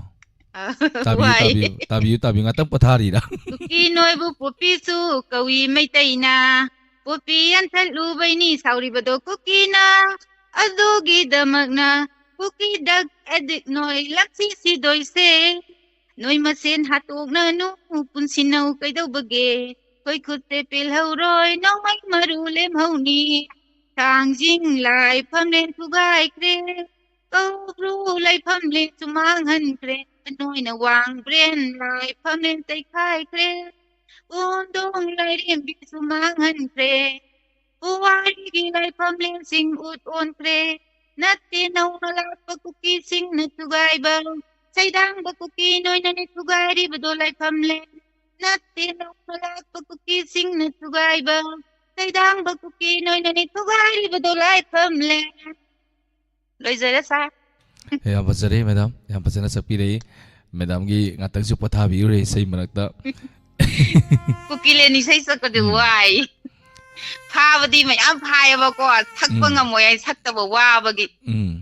ꯑ, ꯇꯥꯕꯤꯌꯨ, ꯋꯥꯏ꯫ ꯇꯥꯕꯤꯌꯨ, ꯇꯥꯕꯤꯌꯨ, ꯇꯥꯕꯤꯌꯨ꯫ ꯉꯥꯛꯇꯪ ꯄꯣꯊꯥꯔꯤꯔꯥ? ꯀꯨꯀꯤ ꯅꯣꯏꯕꯨ ꯄꯣꯄꯤꯁꯨ ꯀꯧꯏ ꯃꯩꯇꯩꯅ꯫ ꯄꯣꯄꯤ ꯌꯥꯟꯊꯠꯂꯨꯕꯩꯅꯤ ꯁꯥꯎꯔꯤꯕꯗꯣ ꯀꯨꯀꯤꯅ꯫ ꯑꯗꯨꯒꯤꯗꯃꯛꯅ ꯀꯨꯀꯤ ꯗꯛ ꯑꯦꯗꯤꯛ ꯅꯣꯏ ꯂꯝꯁꯤ ꯁꯤꯗꯣꯏꯁꯦ꯫ ꯅꯣꯏ ꯃꯁꯦꯟ ꯍꯥꯠꯇꯣꯛꯅꯅꯨ, ꯄꯨꯟꯁꯤꯟꯅꯧ ꯀꯩꯗꯧꯕꯒꯦ? ꯑꯩꯈꯣꯏ ꯈꯨꯠꯇ ꯄꯦꯜꯍꯧꯔꯣꯏ, ꯅꯣꯡꯃꯩ ꯃꯔꯨ ꯂꯦꯝꯍꯧꯅꯤ꯫ ꯊꯥꯡꯖꯤꯡ ꯂꯥꯏꯐꯝꯂꯦꯟ ꯊꯨꯒꯥꯏꯈ꯭ꯔꯦ꯫ ꯀꯧꯕ꯭ꯔꯨ ꯂꯥꯏꯐꯝꯂꯦꯟꯁꯨ ꯃꯥꯡꯍꯟꯈ꯭ꯔꯦ꯫ ꯅꯣꯏꯅ ꯋꯥꯡꯕ꯭ꯔꯦꯟ ꯂꯥꯏꯐꯝꯂꯦꯟ ꯇꯩꯈꯥꯏꯈ꯭ꯔꯦ꯫ ꯀꯣꯟꯗꯣꯡ ꯂꯥꯏꯔꯦꯝꯕꯤꯁꯨ ꯃꯥꯡꯍꯟꯈ꯭ꯔꯦ꯫ ꯄꯨꯋꯥꯔꯤꯒꯤ ꯂꯥꯏꯐꯝꯂꯦꯟꯁꯤꯡ ꯎꯠ ꯑꯣꯟꯈ꯭ꯔꯦ꯫ ꯅꯠꯇꯦ ꯅꯧꯅ ꯂꯥꯛꯄ ꯀꯨꯀꯤꯁꯤꯡꯅ ꯊꯨꯒꯥꯏꯕ꯫ ꯁꯩꯗꯥꯡꯕ ꯀꯨꯀꯤ ꯅꯣꯏꯅꯅꯤ ꯊꯨꯒꯥꯏꯔꯤꯕꯗꯣ ꯂꯥꯏꯐꯝꯂꯦꯟ꯫ ꯅꯠꯇꯦ ꯅꯧꯅ ꯂꯥꯛꯄ ꯀꯨꯀꯤꯁꯤꯡꯅ ꯊꯨꯒꯥꯏꯕ꯫ ꯁꯩꯗꯥꯡꯕ ꯀꯨꯀꯤ ꯅꯣꯏꯅꯅꯤ ꯊꯨꯒꯥꯏꯔꯤꯕꯗꯣ ꯂꯥꯏꯐꯝꯂꯦꯟ꯫ ꯂꯣꯏꯖꯔꯦ ꯁꯥꯔ꯫ ꯌꯥꯝ ꯐꯖꯔꯦ ꯃꯦꯗꯥꯝ, ꯌꯥꯝ ꯐꯖꯅ ꯁꯛꯄꯤꯔꯛꯏ꯫ ꯃꯦꯗꯥꯝꯒꯤ ꯉꯥꯛꯇꯪꯁꯨ ꯄꯣꯊꯥꯕꯤꯔꯨꯔꯦ ꯏꯁꯩ ꯃꯔꯛꯇ꯫ ꯀꯨꯀꯤꯂꯦꯟ ꯏꯁꯩ ꯁꯛꯄꯗꯤ ꯎꯝ꯫ ꯋꯥꯏ꯫ ꯐꯥꯕꯗꯤ ꯃꯌꯥꯝ ꯐꯥꯏꯌꯦꯕꯀꯣ, ꯁꯛꯄ ꯎꯝ꯫ ꯉꯝꯃꯣꯏ ꯍꯥꯏ ꯁꯛꯇꯕ ꯋꯥꯕꯒꯤ꯫ ꯎꯝ꯫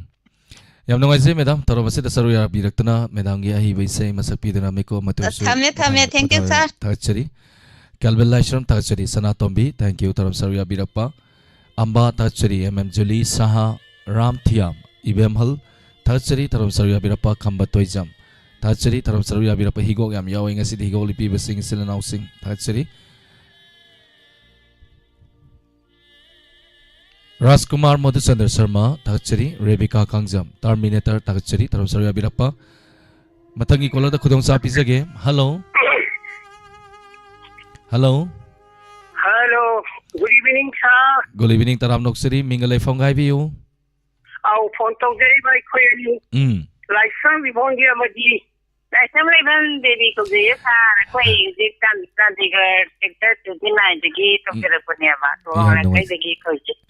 ꯌꯥꯝ ꯅꯨꯡꯉꯥꯏꯖꯩ ꯃꯦꯗꯥꯝ, ꯊꯧꯔꯝ ꯑꯁꯤꯗ ꯁꯔꯨꯛ ꯌꯥꯕꯤꯔꯛꯇꯨꯅ ꯃꯦꯗꯥꯝꯒꯤ ꯑꯍꯩꯕ ꯏꯁꯩ ꯑꯃ ꯁꯛꯄꯤꯗꯨꯅ ꯃꯤꯀꯨꯞ ꯑꯃ ꯊꯝꯃꯦ, ꯊꯝꯃꯦ꯫ ꯃꯇꯥꯡꯗ Thank you, ꯄꯣꯊꯥ-, sir꯫ ꯊꯥꯒꯠꯆꯔꯤ꯫ ꯀꯦꯜꯕꯤꯟ ꯂꯥꯏꯁ꯭ꯔꯝ ꯊꯥꯒꯠꯆꯔꯤ, ꯁꯅꯥꯇꯣꯝꯕꯤ, thank you ꯊꯧꯔꯝ ꯁꯔꯨꯛ ꯌꯥꯕꯤꯔꯛꯄ꯫ ꯑꯝꯕꯥ ꯊꯥꯒꯠꯆꯔꯤ, ꯑꯦꯝ ꯑꯦꯝ ꯖꯨꯂꯤ, ꯁꯍꯥ, ꯔꯥꯝ ꯊꯤꯌꯥꯝ, ꯏꯕꯦꯝꯍꯜ ꯊꯥꯒꯠꯆꯔꯤ, ꯊꯧꯔꯝ ꯁꯔꯨꯛ ꯌꯥꯕꯤꯔꯛꯄ꯫ ꯈꯝꯕ ꯇꯣꯏꯖꯝ ꯊꯥꯒꯠꯆꯔꯤ, ꯊꯧꯔꯝ ꯁꯔꯨꯛ ꯌꯥꯕꯤꯔꯛꯄ꯫ ꯍꯤꯒꯣꯛ ꯌꯥꯝ ꯌꯥꯎꯋꯤ ꯉꯁꯤꯗꯤ ꯍꯤꯒꯣꯛ ꯂꯤꯄꯤꯕꯁꯤꯡ ꯏꯆꯤꯜ ꯏꯅꯥꯎꯁꯤꯡ ꯊꯥꯒꯠꯆꯔꯤ꯫ ꯔꯥꯖꯀꯨꯃꯥꯔ ꯃꯙꯨꯆꯟꯗ꯭ꯔ ꯁꯔꯃ ꯊꯥꯒꯠꯆꯔꯤ, ꯔꯦꯕꯤꯀꯥ ꯀꯥꯡꯖꯝ, ꯇꯔꯃꯤꯅꯦꯇꯔ ꯊꯥꯒꯠꯆꯔꯤ, ꯊꯧꯔꯝ ꯁꯔꯨꯛ ꯌꯥꯕꯤꯔꯛꯄ꯫ ꯃꯊꯪꯒꯤ ꯀꯣꯂꯔꯗ ꯈꯨꯗꯣꯡꯆꯥꯕ ꯄꯤꯖꯒꯦ꯫ Hello. Hello. Hello. Good evening, sir꯫ Good evening, ꯇꯔꯥꯝꯅ ꯑꯣꯛꯆꯔꯤ꯫ ꯃꯤꯡꯒ ꯂꯩꯐꯝꯒ ꯍꯥꯏꯕꯤꯌꯨ꯫ ꯑꯧ, ꯐꯣꯟ ꯇꯧꯖꯔꯤꯕ ꯑꯩꯈꯣꯏ ꯑꯅꯤ꯫ ꯎꯝ꯫ ꯂꯥꯏꯁ꯭ꯔꯝ ꯏꯕꯣꯟꯒꯤ ꯑꯃꯗꯤ ꯂꯥꯏꯁ꯭ꯔꯝ ꯂꯩꯐꯝ ꯗꯦꯕꯤ ꯀꯧꯖꯩꯌꯦ ꯁꯥꯔ꯫ ꯑꯩꯈꯣꯏ ꯍꯧꯖꯤꯛ ꯆꯥꯟ-, ꯆꯥꯟꯗꯤꯒꯔ sector twenty nine ꯗꯒꯤ ꯎꯝ꯫ ꯇꯧꯖꯔꯛꯄꯅꯦꯕ꯫ ꯌꯥꯝ ꯅꯨꯡꯉꯥꯏ-, ꯁꯣꯔꯣꯛ ꯂꯩꯀꯥꯏꯗꯒꯤ ꯑꯩꯈꯣꯏꯁꯦ꯫ ꯀꯨꯏ-,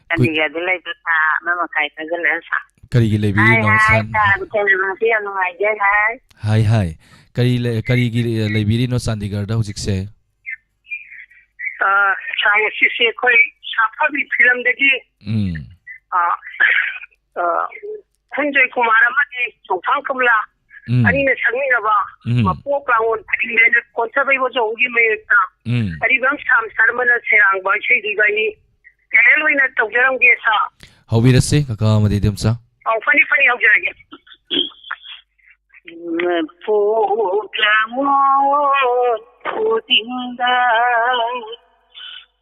ꯆꯥꯟꯗꯤꯒꯔꯗ ꯂꯩꯕ ꯊꯥ ꯑꯃ ꯃꯈꯥꯏ ꯐꯥꯖꯤꯜꯂꯛꯑꯦ ꯁꯥꯔ꯫ ꯀꯔꯤꯒꯤ ꯍꯥꯏ, ꯂꯩꯕꯤꯔꯤꯅꯣ ꯍꯥꯏ, ꯁꯥꯟ-, ꯁꯥꯔ, ꯊꯦꯡꯅꯕꯁꯤ ꯌꯥꯝ ꯅꯨꯡꯉꯥꯏꯖꯩ, ꯍꯥꯏ꯫ ꯍꯥꯏ, ꯍꯥꯏ꯫ ꯀꯔꯤ ꯂꯩ-, ꯀꯔꯤꯒꯤ ꯂꯩꯕꯤꯔꯤꯅꯣ ꯆꯥꯟꯗꯤꯒꯔꯗ ꯍꯧꯖꯤꯛꯁꯦ? ꯑ, ꯁꯥꯔ, ꯉꯁꯤꯁꯦ ꯑꯩꯈꯣꯏ ꯁꯥꯐꯕꯤ ꯐꯤꯂꯝꯗꯒꯤ, ꯎꯝ꯫ ꯑ, ꯑ, ꯈꯨꯟꯖꯣꯏ ꯀꯨꯃꯥꯔ ꯑꯃꯗꯤ ꯆꯣꯡꯊꯥꯝ ꯀꯃꯂꯥ ꯎꯝ꯫ ꯑꯅꯤꯅ ꯁꯛꯃꯤꯟꯅꯕ ꯎꯝ꯫ ꯃꯄꯣꯛ ꯂꯥꯡꯑꯣꯟ ꯐꯤꯂꯝ ꯍꯥꯏꯅ ꯀꯣꯟꯊꯕꯩ ꯕꯣꯖꯧꯒꯤ ꯃꯌꯦꯛꯇ ꯎꯝ꯫ ꯑꯔꯤꯕꯝ ꯁ꯭ꯌꯥꯝ ꯁꯔꯃꯅ ꯁꯩꯔꯥꯡꯕ ꯏꯁꯩꯗꯨ ꯏꯕꯥꯅꯤ ꯀꯦꯔꯦꯜ ꯑꯣꯏꯅ ꯇꯧꯖꯔꯝꯒꯦ, ꯁꯥ꯫ ꯍꯧꯕꯤꯔꯁꯤ, ꯀꯀꯥ ꯑꯃꯗꯤ ꯏꯗꯣꯝꯆꯥ꯫ ꯑꯧ, ꯐꯅꯤ, ꯐꯅꯤ, ꯍꯧꯖꯔꯒꯦ꯫ ꯃꯄꯣꯛ ꯂꯥꯡꯑꯣ ꯈꯨꯗꯤꯡꯗ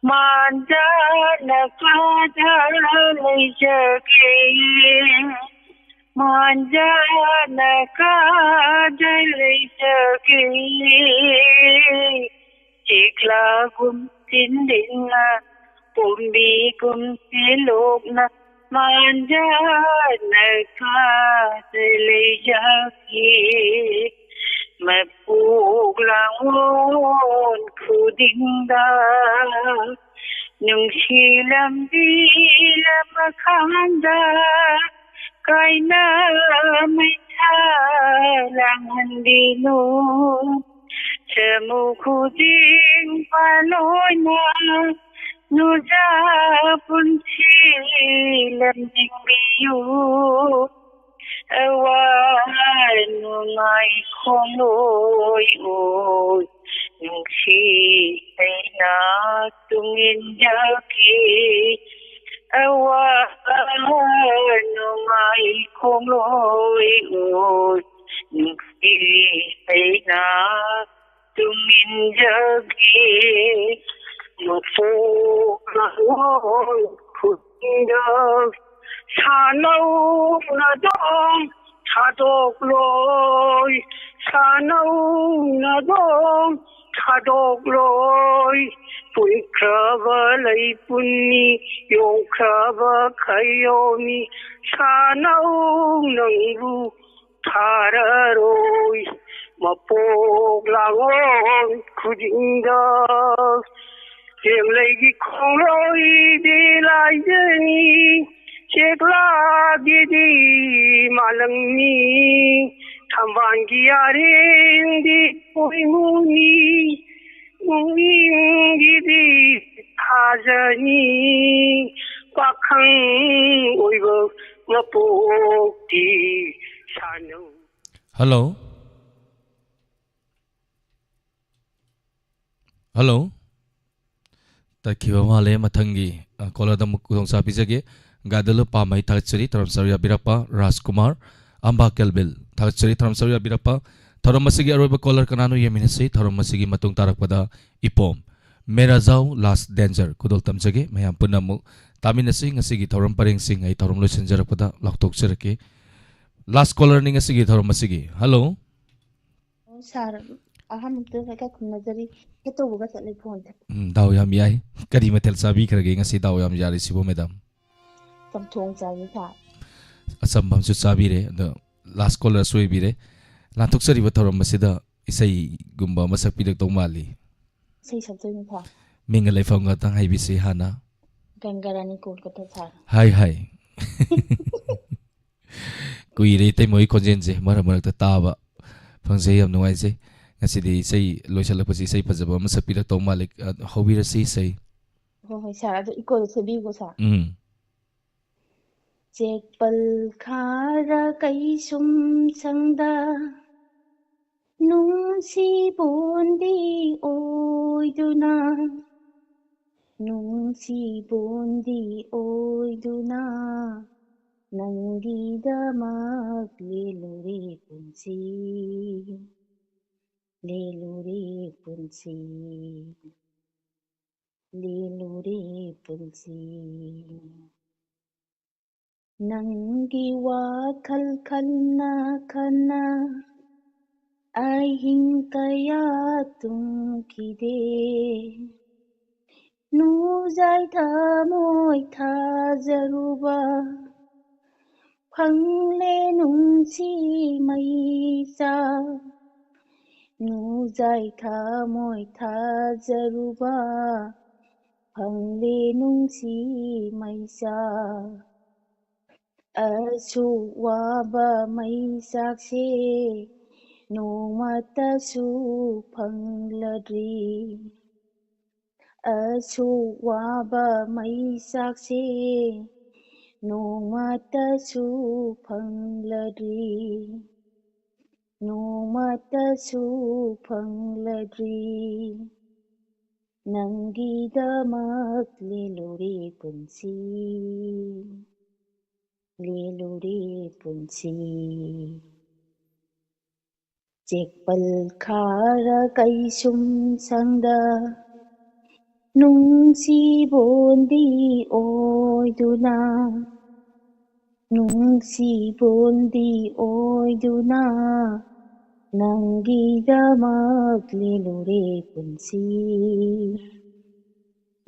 ꯃꯥꯟꯖꯅ ꯀꯥꯗ ꯂꯩꯖꯒꯦ, ꯃꯥꯟꯖꯅ ꯀꯥꯗ ꯂꯩꯖꯒꯦ꯫ ꯆꯦꯛꯂꯥꯒꯨꯝ ꯆꯤꯟꯗꯤꯟꯅ, ꯄꯣꯝꯕꯤꯒꯨꯝ ꯆꯦꯜꯂꯣꯛꯅ, ꯃꯥꯟꯖꯅ ꯀꯥꯗ ꯂꯩꯖꯒꯦ꯫ ꯃꯄꯣꯛ ꯂꯥꯡꯑꯣꯟ ꯈꯨꯗꯤꯡꯗ ꯅꯨꯡꯁꯤ ꯂꯝꯕꯤ ꯂꯃꯈꯥꯡꯗ ꯀꯥꯏꯅ ꯃꯩꯁꯥ ꯂꯥꯡꯍꯟꯕꯤꯅꯨ꯫ ꯆꯃꯨ ꯈꯨꯗꯤꯡ ꯄꯥꯂꯣꯏꯅ ꯅꯨꯖꯥ ꯄꯨꯟꯁꯤ ꯂꯝꯖꯤꯡꯕꯤꯌꯨ꯫ ꯑꯋꯥ ꯅꯨꯡꯉꯥꯏ ꯈꯣꯡꯂꯣꯏ ꯑꯣꯏ ꯅꯨꯡꯁꯤ ꯑꯩꯅ ꯇꯨꯡꯏꯟꯖꯒꯦ꯫ ꯑꯋꯥ ꯅꯨꯡꯉꯥꯏ ꯈꯣꯡꯂꯣꯏ ꯑꯣꯏ ꯅꯨꯡꯁꯤ ꯑꯩꯅ ꯇꯨꯡꯏꯟꯖꯒꯦ꯫ ꯃꯄꯣꯛ ꯂꯥꯡꯑꯣꯟ ꯈꯨꯗꯤꯡꯗ ꯁꯥꯟꯅꯧ ꯅꯗꯣꯝ ꯊꯥꯗꯣꯛꯂꯣꯏ, ꯁꯥꯟꯅꯧ ꯅꯗꯣꯝ ꯊꯥꯗꯣꯛꯂꯣꯏ꯫ ꯄꯨꯟꯈ꯭ꯔꯕ ꯂꯩ ꯄꯨꯟꯅꯤ, ꯌꯣꯡꯈ꯭ꯔꯕ ꯈꯩꯌꯣꯝꯅꯤ, ꯁꯥꯟꯅꯧ ꯅꯪꯕꯨ ꯊꯥꯔꯔꯣꯏ꯫ ꯃꯄꯣꯛ ꯂꯥꯡꯑꯣꯟ ꯈꯨꯗꯤꯡꯗ ꯂꯦꯝꯂꯩꯒꯤ ꯈꯣꯡꯂꯣꯏꯗꯤ ꯂꯥꯏꯖꯅꯤ, ꯆꯦꯛꯂꯥꯒꯤꯗꯤ ꯃꯥꯂꯪꯅꯤ, ꯊꯝꯕꯥꯜꯒꯤ ꯑꯔꯦꯡꯗꯤ ꯄꯣꯏꯅꯨꯅꯤ, ꯄꯨꯛꯅꯤꯡꯒꯤꯗꯤ ꯊꯥꯖꯅꯤ, ꯄꯥꯈꯪ ꯑꯣꯏꯕ ꯃꯄꯣꯛꯇꯤ ꯁꯥꯟꯅꯧ꯫ ꯍꯜꯂꯣ꯫ ꯍꯜꯂꯣ꯫ ꯇꯠꯈꯤꯕ ꯃꯥꯜꯂꯦ꯫ ꯃꯊꯪꯒꯤ, ꯑ, ꯀꯣꯂꯔꯗ ꯑꯃꯨꯛ ꯈꯨꯗꯣꯡꯆꯥꯕ ꯄꯤꯖꯒꯦ꯫ ꯒꯥꯗꯂꯨ ꯄꯥꯝꯃꯩ ꯊꯥꯒꯠꯆꯔꯤ, ꯊꯧꯔꯝ ꯁꯔꯨꯛ ꯌꯥꯕꯤꯔꯛꯄ꯫ ꯔꯥꯖꯀꯨꯃꯥꯔ, ꯑꯝꯕꯥ ꯀꯦꯜꯕꯤꯜ ꯊꯥꯒꯠꯆꯔꯤ, ꯊꯧꯔꯝ ꯁꯔꯨꯛ ꯌꯥꯕꯤꯔꯛꯄ꯫ ꯊꯧꯔꯝ ꯑꯁꯤꯒꯤ ꯑꯔꯣꯏꯕ ꯀꯣꯂꯔ ꯀꯅꯥꯅꯣ ꯌꯦꯡꯃꯤꯟꯅꯁꯤ꯫ ꯊꯧꯔꯝ ꯑꯁꯤꯒꯤ ꯃꯇꯨꯡ ꯇꯥꯔꯛꯄꯗ ꯏꯄꯣꯝ ꯃꯦꯔꯥꯖꯥꯎ ꯂꯥꯁ ꯗꯦꯟꯖꯔ ꯈꯨꯗꯣꯜ ꯇꯝꯖꯒꯦ꯫ ꯃꯌꯥꯝ ꯄꯨꯟꯅ ꯑꯃꯨꯛ ꯇꯥꯃꯤꯟꯅꯁꯤ꯫ ꯉꯁꯤꯒꯤ ꯊꯧꯔꯝ ꯄꯔꯦꯡꯁꯤꯡ ꯑꯩ ꯊꯧꯔꯝ ꯂꯣꯏꯁꯤꯟꯖꯔꯛꯄꯗ ꯂꯥꯎꯊꯣꯛꯆꯔꯛꯀꯦ꯫ ꯂꯥꯁ ꯀꯣꯂꯔꯅꯤ ꯉꯁꯤꯒꯤ ꯊꯧꯔꯝ ꯑꯁꯤꯒꯤ꯫ ꯍꯜꯂꯣ꯫ ꯑꯣ, ꯁꯥꯔ, ꯑꯍꯥꯟꯕꯗ ꯍꯦꯛꯇ ꯈꯨꯝꯅꯖꯔꯤ꯫ ꯍꯦꯛ ꯇꯧꯕꯒ ꯆꯠꯂꯤ ꯐꯣꯟꯁꯦ꯫ ꯎꯝ, ꯗꯥꯎ ꯌꯥꯝ ꯌꯥꯏ꯫ ꯀꯔꯤ ꯃꯊꯦꯜ ꯆꯥꯕꯤꯈ꯭ꯔꯒꯦ ꯉꯁꯤ ꯗꯥꯎ ꯌꯥꯝ ꯌꯥꯔꯤꯁꯤꯕꯨ, ꯃꯦꯗꯥꯝ? ꯆꯝꯊꯣꯡ ꯆꯥꯏꯌꯦ, ꯁꯥꯔ꯫ ꯑꯆꯝꯕ ꯑꯃꯁꯨ ꯆꯥꯕꯤꯔꯦ꯫ ꯑꯗꯣ, ꯂꯥꯁ ꯀꯣꯂꯔꯁꯨ ꯑꯣꯏꯕꯤꯔꯦ꯫ ꯂꯥꯟꯊꯣꯛꯆꯔꯤꯕ ꯊꯧꯔꯝ ꯑꯁꯤꯗ ꯏꯁꯩꯒꯨꯝꯕ ꯑꯃ ꯁꯛꯄꯤꯔꯛꯇꯧ ꯃꯥꯜꯂꯤ꯫ ꯏꯁꯩ ꯁꯛꯇꯣꯏꯅꯤ, ꯁꯥꯔ꯫ ꯃꯤꯡꯒ ꯂꯩꯐꯝꯒ ꯈꯛꯇꯪ ꯍꯥꯏꯕꯤꯁꯤ ꯍꯥꯟꯅ꯫ ꯒꯪꯒꯥꯔꯥꯅꯤ ꯀꯣꯜꯀꯇꯥ, ꯁꯥꯔ꯫ ꯍꯥꯏ, ꯍꯥꯏ꯫ ꯀꯨꯏꯔꯦ ꯏꯇꯩꯃ ꯍꯣꯏ ꯈꯣꯟꯖꯦꯜꯁꯦ ꯃꯔꯛ ꯃꯔꯛꯇ ꯇꯥꯕ ꯐꯪꯖꯩ, ꯌꯥꯝ ꯅꯨꯡꯉꯥꯏꯖꯩ꯫ ꯉꯁꯤꯗꯤ ꯏꯁꯩ ꯂꯣꯏꯁꯤꯜꯂꯛꯄꯁꯤ ꯏꯁꯩ ꯐꯖꯕ ꯑꯃ ꯁꯛꯄꯤꯔꯛꯇꯧ ꯃꯥꯜꯂꯤ꯫ ꯑ, ꯍꯧꯕꯤꯔꯁꯤ ꯏꯁꯩ꯫ ꯍꯣꯏ, ꯍꯣꯏ, ꯁꯥꯔ, ꯑꯗꯨ ꯏꯀꯣꯗꯣ ꯁꯦꯝꯕꯤꯌꯨꯀꯣ, ꯁꯥꯔ꯫ ꯎꯝ꯫ ꯆꯦꯛꯄꯜ ꯈꯥꯔ ꯀꯩꯁꯨꯝ ꯁꯪꯗ ꯅꯨꯡꯁꯤꯕꯣꯟꯗꯤ ꯑꯣꯏꯗꯨꯅ, ꯅꯨꯡꯁꯤꯕꯣꯟꯗꯤ ꯑꯣꯏꯗꯨꯅ, ꯅꯪꯒꯤꯗꯃꯛ ꯂꯦꯜꯂꯨꯔꯦ ꯄꯨꯟꯁꯤ, ꯂꯦꯜꯂꯨꯔꯦ ꯄꯨꯟꯁꯤ꯫ ꯂꯦꯜꯂꯨꯔꯦ ꯄꯨꯟꯁꯤ꯫ ꯅꯪꯒꯤ ꯋꯥꯈꯜ ꯈꯟꯅ ꯈꯟꯅ ꯑꯍꯤꯡ ꯀꯌꯥ ꯇꯨꯝꯈꯤꯗꯦ꯫ ꯅꯨꯡꯖꯥꯏ ꯊꯃꯣꯏ ꯊꯥꯖꯔꯨꯕ ꯐꯪꯂꯦ ꯅꯨꯡꯁꯤ ꯃꯩꯁꯥ꯫ ꯅꯨꯡꯖꯥꯏ ꯊꯃꯣꯏ ꯊꯥꯖꯔꯨꯕ ꯐꯪꯂꯦ ꯅꯨꯡꯁꯤ ꯃꯩꯁꯥ꯫ ꯑꯁꯨꯛ ꯋꯥꯕ ꯃꯩꯆꯥꯛꯁꯦ ꯅꯣꯡꯃꯇꯁꯨ ꯐꯪꯂꯗ꯭ꯔꯤ꯫ ꯑꯁꯨꯛ ꯋꯥꯕ ꯃꯩꯆꯥꯛꯁꯦ ꯅꯣꯡꯃꯇꯁꯨ ꯐꯪꯂꯗ꯭ꯔꯤ, ꯅꯣꯡꯃꯇꯁꯨ ꯐꯪꯂꯗ꯭ꯔꯤ꯫ ꯅꯪꯒꯤꯗꯃꯛ ꯂꯦꯜꯂꯨꯔꯦ ꯄꯨꯟꯁꯤ, ꯂꯦꯜꯂꯨꯔꯦ ꯄꯨꯟꯁꯤ꯫ ꯆꯦꯛꯄꯜ ꯈꯥꯔ ꯀꯩꯁꯨꯝ ꯁꯪꯗ ꯅꯨꯡꯁꯤꯕꯣꯟꯗꯤ ꯑꯣꯏꯗꯨꯅ, ꯅꯨꯡꯁꯤꯕꯣꯟꯗꯤ ꯑꯣꯏꯗꯨꯅ ꯅꯪꯒꯤꯗꯃꯛ ꯂꯦꯜꯂꯨꯔꯦ ꯄꯨꯟꯁꯤ,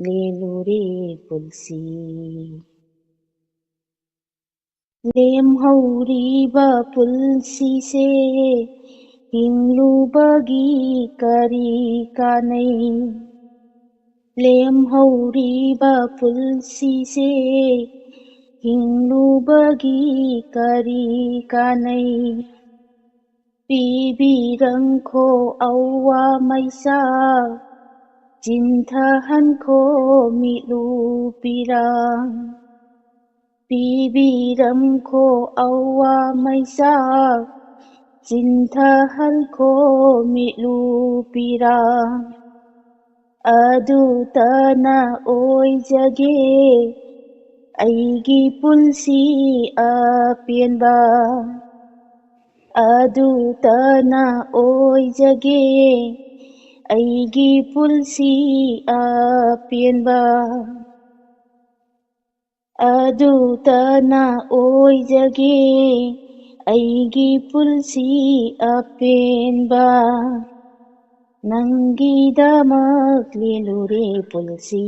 ꯂꯦꯜꯂꯨꯔꯦ ꯄꯨꯟꯁꯤ꯫ ꯂꯦꯝꯍꯧꯔꯤꯕ ꯄꯨꯟꯁꯤꯁꯦ ꯍꯤꯡꯂꯨꯕꯒꯤ ꯀꯔꯤ ꯀꯥꯟꯅꯩ? ꯂꯦꯝꯍꯧꯔꯤꯕ ꯄꯨꯟꯁꯤꯁꯦ ꯍꯤꯡꯂꯨꯕꯒꯤ ꯀꯔꯤ ꯀꯥꯟꯅꯩ? ꯄꯤꯕꯤꯔꯝꯈꯣ ꯑꯋꯥ ꯃꯩꯁꯥ, ꯆꯤꯟꯊꯍꯟꯈꯣ ꯃꯤꯠꯂꯨ ꯄꯤꯔꯥꯡ꯫ ꯄꯤꯕꯤꯔꯝꯈꯣ ꯑꯋꯥ ꯃꯩꯁꯥ, ꯆꯤꯟꯊꯍꯟꯈꯣ ꯃꯤꯠꯂꯨ ꯄꯤꯔꯥꯡ꯫ ꯑꯗꯨꯇꯅ ꯑꯣꯏꯖꯒꯦ ꯑꯩꯒꯤ ꯄꯨꯟꯁꯤ ꯑꯄꯦꯟꯕ꯫ ꯑꯗꯨꯇꯅ ꯑꯣꯏꯖꯒꯦ ꯑꯩꯒꯤ ꯄꯨꯟꯁꯤ ꯑꯄꯦꯟꯕ꯫ ꯑꯗꯨꯇꯅ ꯑꯣꯏꯖꯒꯦ ꯑꯩꯒꯤ ꯄꯨꯟꯁꯤ ꯑꯄꯦꯟꯕ꯫ ꯅꯪꯒꯤꯗꯃꯛ ꯂꯦꯜꯂꯨꯔꯦ ꯄꯨꯟꯁꯤ,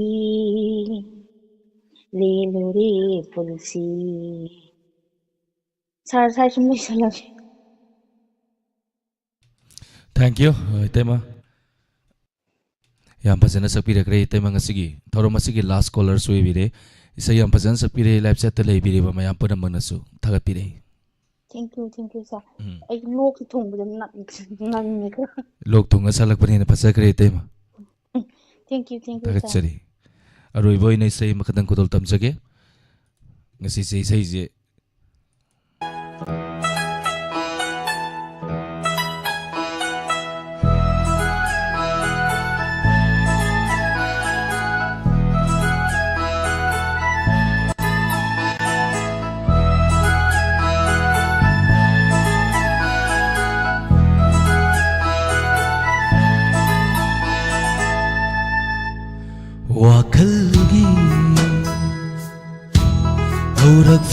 ꯂꯦꯜꯂꯨꯔꯦ ꯄꯨꯟꯁꯤ꯫ ꯁꯥꯔ, ꯁꯥꯔ, ꯁꯨꯝ ꯂꯣꯏꯁꯜꯂꯒꯦ꯫ Thank you, ꯏꯇꯩꯃ꯫ ꯌꯥꯝ ꯐꯖꯅ ꯁꯛꯄꯤꯔꯛꯈ꯭ꯔꯦ ꯏꯇꯩꯃ꯫ ꯉꯁꯤꯒꯤ ꯊꯧꯔꯝ ꯑꯁꯤꯒꯤ last caller ꯁꯨ ꯑꯣꯏꯕꯤꯔꯦ꯫ ꯏꯁꯩ ꯌꯥꯝ ꯐꯖꯅ ꯁꯛꯄꯤꯔꯦ꯫ Live chat ꯇ ꯂꯩꯕꯤꯔꯤꯕ ꯃꯌꯥꯝ ꯄꯨꯝꯅꯃꯛꯅꯁꯨ ꯊꯥꯒꯠꯄꯤꯔꯛꯏ꯫ Thank you, thank you, sir. ꯎꯝ꯫ ꯑꯩ ꯂꯣꯛꯁꯦ ꯊꯨꯡꯕꯗ ꯅꯞ-, ꯉꯪꯉꯦ ꯈꯔ꯫ ꯂꯣꯛ ꯊꯨꯡꯉ ꯁꯥꯠꯂꯛꯄꯅꯤꯅ ꯐꯖꯈ꯭ꯔꯦ ꯏꯇꯩꯃ꯫ Thank you, thank you, sir. ꯊꯥꯒꯠꯆꯔꯤ꯫ ꯑꯔꯣꯏꯕ ꯑꯣꯏꯅ ꯏꯁꯩ ꯑꯃꯈꯛꯇꯪ ꯈꯨꯗꯣꯜ ꯇꯝꯖꯒꯦ꯫ ꯉꯁꯤꯁꯦ ꯏꯁꯩꯁꯦ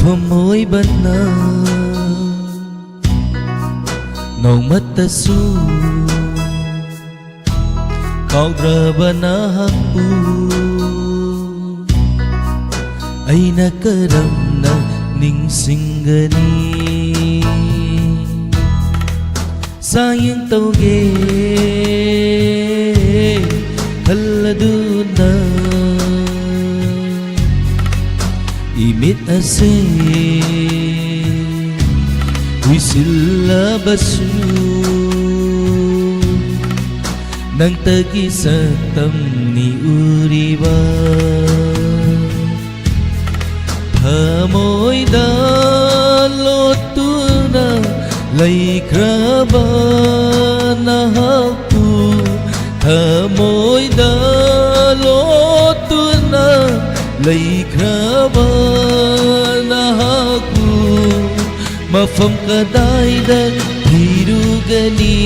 ꯊꯃꯣꯏꯕꯅ ꯅꯣꯡꯃꯠꯇꯁꯨ ꯀꯥꯎꯗ꯭ꯔꯕ ꯅꯍꯥꯛꯄꯨ ꯑꯩꯅ ꯀꯔꯝꯅ ꯅꯤꯡꯁꯤꯡꯒꯅꯤ? ꯆꯥꯌꯦꯡ ꯇꯧꯒꯦ ꯈꯜꯂꯗꯨꯅ ꯏꯃꯤꯠ ꯑꯁꯤ ꯍꯨꯏꯁꯤꯜꯂꯕꯁꯨ ꯅꯪꯇꯒꯤ ꯁꯛꯇꯝꯅꯤ ꯎꯔꯤꯕ꯫ ꯊꯃꯣꯏꯗ ꯂꯣꯠꯇꯨꯅ ꯂꯩꯈ꯭ꯔꯕ ꯅꯍꯥꯛꯄꯨ, ꯊꯃꯣꯏꯗ ꯂꯣꯠꯇꯨꯅ ꯂꯩꯈ꯭ꯔꯕ ꯅꯍꯥꯛꯄꯨ ꯃꯐꯝ ꯀꯗꯥꯏꯗ ꯊꯤꯔꯨꯒꯅꯤ?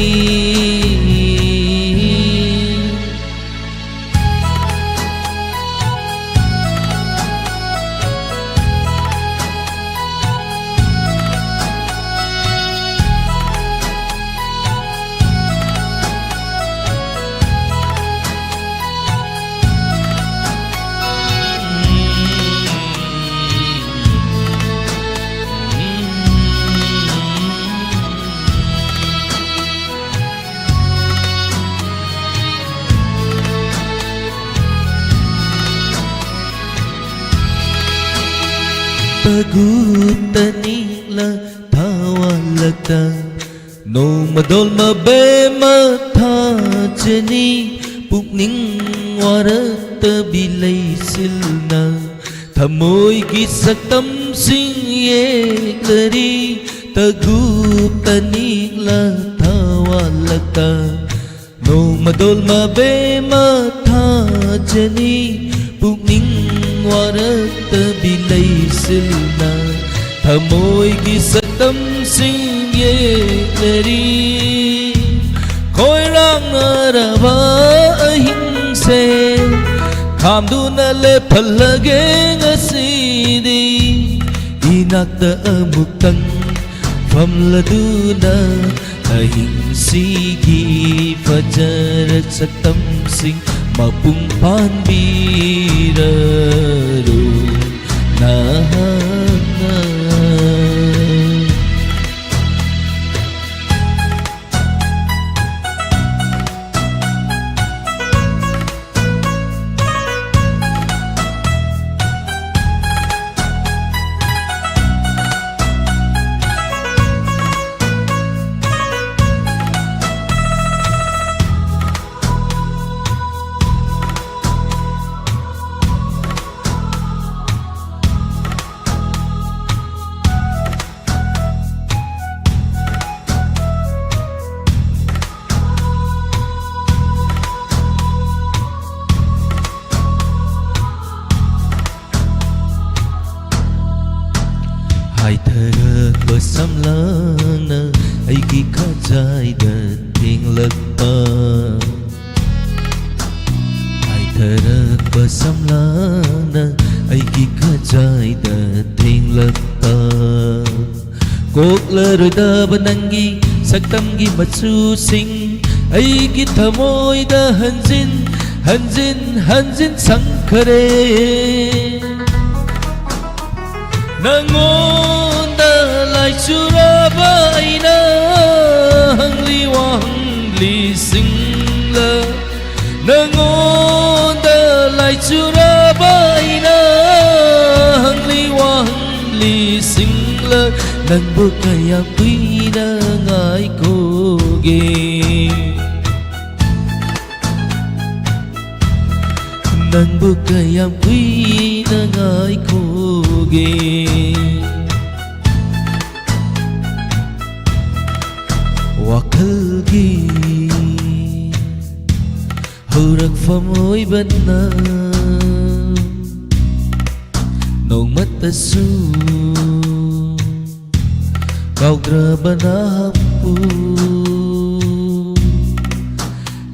ꯇꯒꯨ ꯇꯅꯤꯛꯂ ꯊꯋꯥꯜꯂꯛꯇ ꯅꯣꯡꯃꯗꯣꯜ ꯃꯕꯦꯝꯃ ꯊꯥꯖꯅꯤ ꯄꯨꯛꯅꯤꯡ ꯋꯥꯔꯛꯇꯕꯤ ꯂꯩꯁꯤꯜꯅ ꯊꯃꯣꯏꯒꯤ ꯁꯛꯇꯝꯁꯤꯡ ꯌꯦꯛꯂꯔꯤ ꯇꯒꯨ ꯇꯅꯤꯛꯂ ꯊꯋꯥꯜꯂꯛꯇ ꯅꯣꯡꯃꯗꯣꯜ ꯃꯕꯦꯝꯃ ꯊꯥꯖꯅꯤ ꯄꯨꯛꯅꯤꯡ ꯋꯥꯔꯛꯇꯕꯤ ꯂꯩꯁꯤꯜꯅ ꯊꯃꯣꯏꯒꯤ ꯁꯛꯇꯝꯁꯤꯡ ꯌꯦꯛꯂꯔꯤ꯫ ꯈꯣꯏꯔꯥꯡꯅꯔꯕ ꯑꯍꯤꯡꯁꯦ ꯈꯥꯝꯗꯨꯅ ꯂꯦꯞꯍꯜꯂꯒꯦ ꯉꯁꯤꯗꯤ꯫ ꯅꯥꯛꯇ ꯑꯃꯨꯛꯇꯪ ꯐꯝꯂꯗꯨꯅ ꯑꯍꯤꯡꯁꯤꯒꯤ ꯐꯖꯔ ꯁꯛꯇꯝꯁꯤꯡ ꯃꯄꯨꯡ ꯐꯥꯟꯕꯤꯔꯔꯣ ꯅꯍꯥꯛꯅ꯫ ꯍꯥꯏꯊꯔꯛꯄ ꯁꯝꯂꯥꯡꯅ ꯑꯩꯒꯤ ꯈꯖꯥꯏꯗ ꯊꯦꯡꯂꯛꯄ꯫ ꯍꯥꯏꯊꯔꯛꯄ ꯁꯝꯂꯥꯡꯅ ꯑꯩꯒꯤ ꯈꯖꯥꯏꯗ ꯊꯦꯡꯂꯛꯄ꯫ ꯀꯣꯛꯂꯔꯣꯏꯗꯕ ꯅꯪꯒꯤ ꯁꯛꯇꯝꯒꯤ ꯃꯆꯨꯁꯤꯡ ꯑꯩꯒꯤ ꯊꯃꯣꯏꯗ ꯍꯟꯖꯤꯟ ꯍꯟꯖꯤꯟ ꯍꯟꯖꯤꯟ ꯁꯪꯈꯔꯦ꯫ ꯅꯉꯣꯟꯗ ꯂꯥꯏꯆꯨꯔꯕ ꯑꯩꯅ ꯍꯪꯂꯤ ꯋꯥꯍꯪꯂꯤꯁꯤꯡꯂ꯫ ꯅꯉꯣꯟꯗ ꯂꯥꯏꯆꯨꯔꯕ ꯑꯩꯅ ꯍꯪꯂꯤ ꯋꯥꯍꯪꯂꯤꯁꯤꯡꯂ꯫ ꯅꯪꯕꯨ ꯀꯌꯥꯝ ꯀꯨꯏꯅ ꯉꯥꯏꯈꯣꯒꯦ? ꯅꯪꯕꯨ ꯀꯌꯥꯝ ꯀꯨꯏꯅ ꯉꯥꯏꯈꯣꯒꯦ? ꯋꯥꯈꯜꯒꯤ ꯍꯧꯔꯛꯐꯝ ꯑꯣꯏꯕ ꯅꯪ ꯅꯣꯡꯃꯇꯁꯨ ꯀꯥꯎꯗ꯭ꯔꯕ ꯅꯍꯥꯛꯄꯨ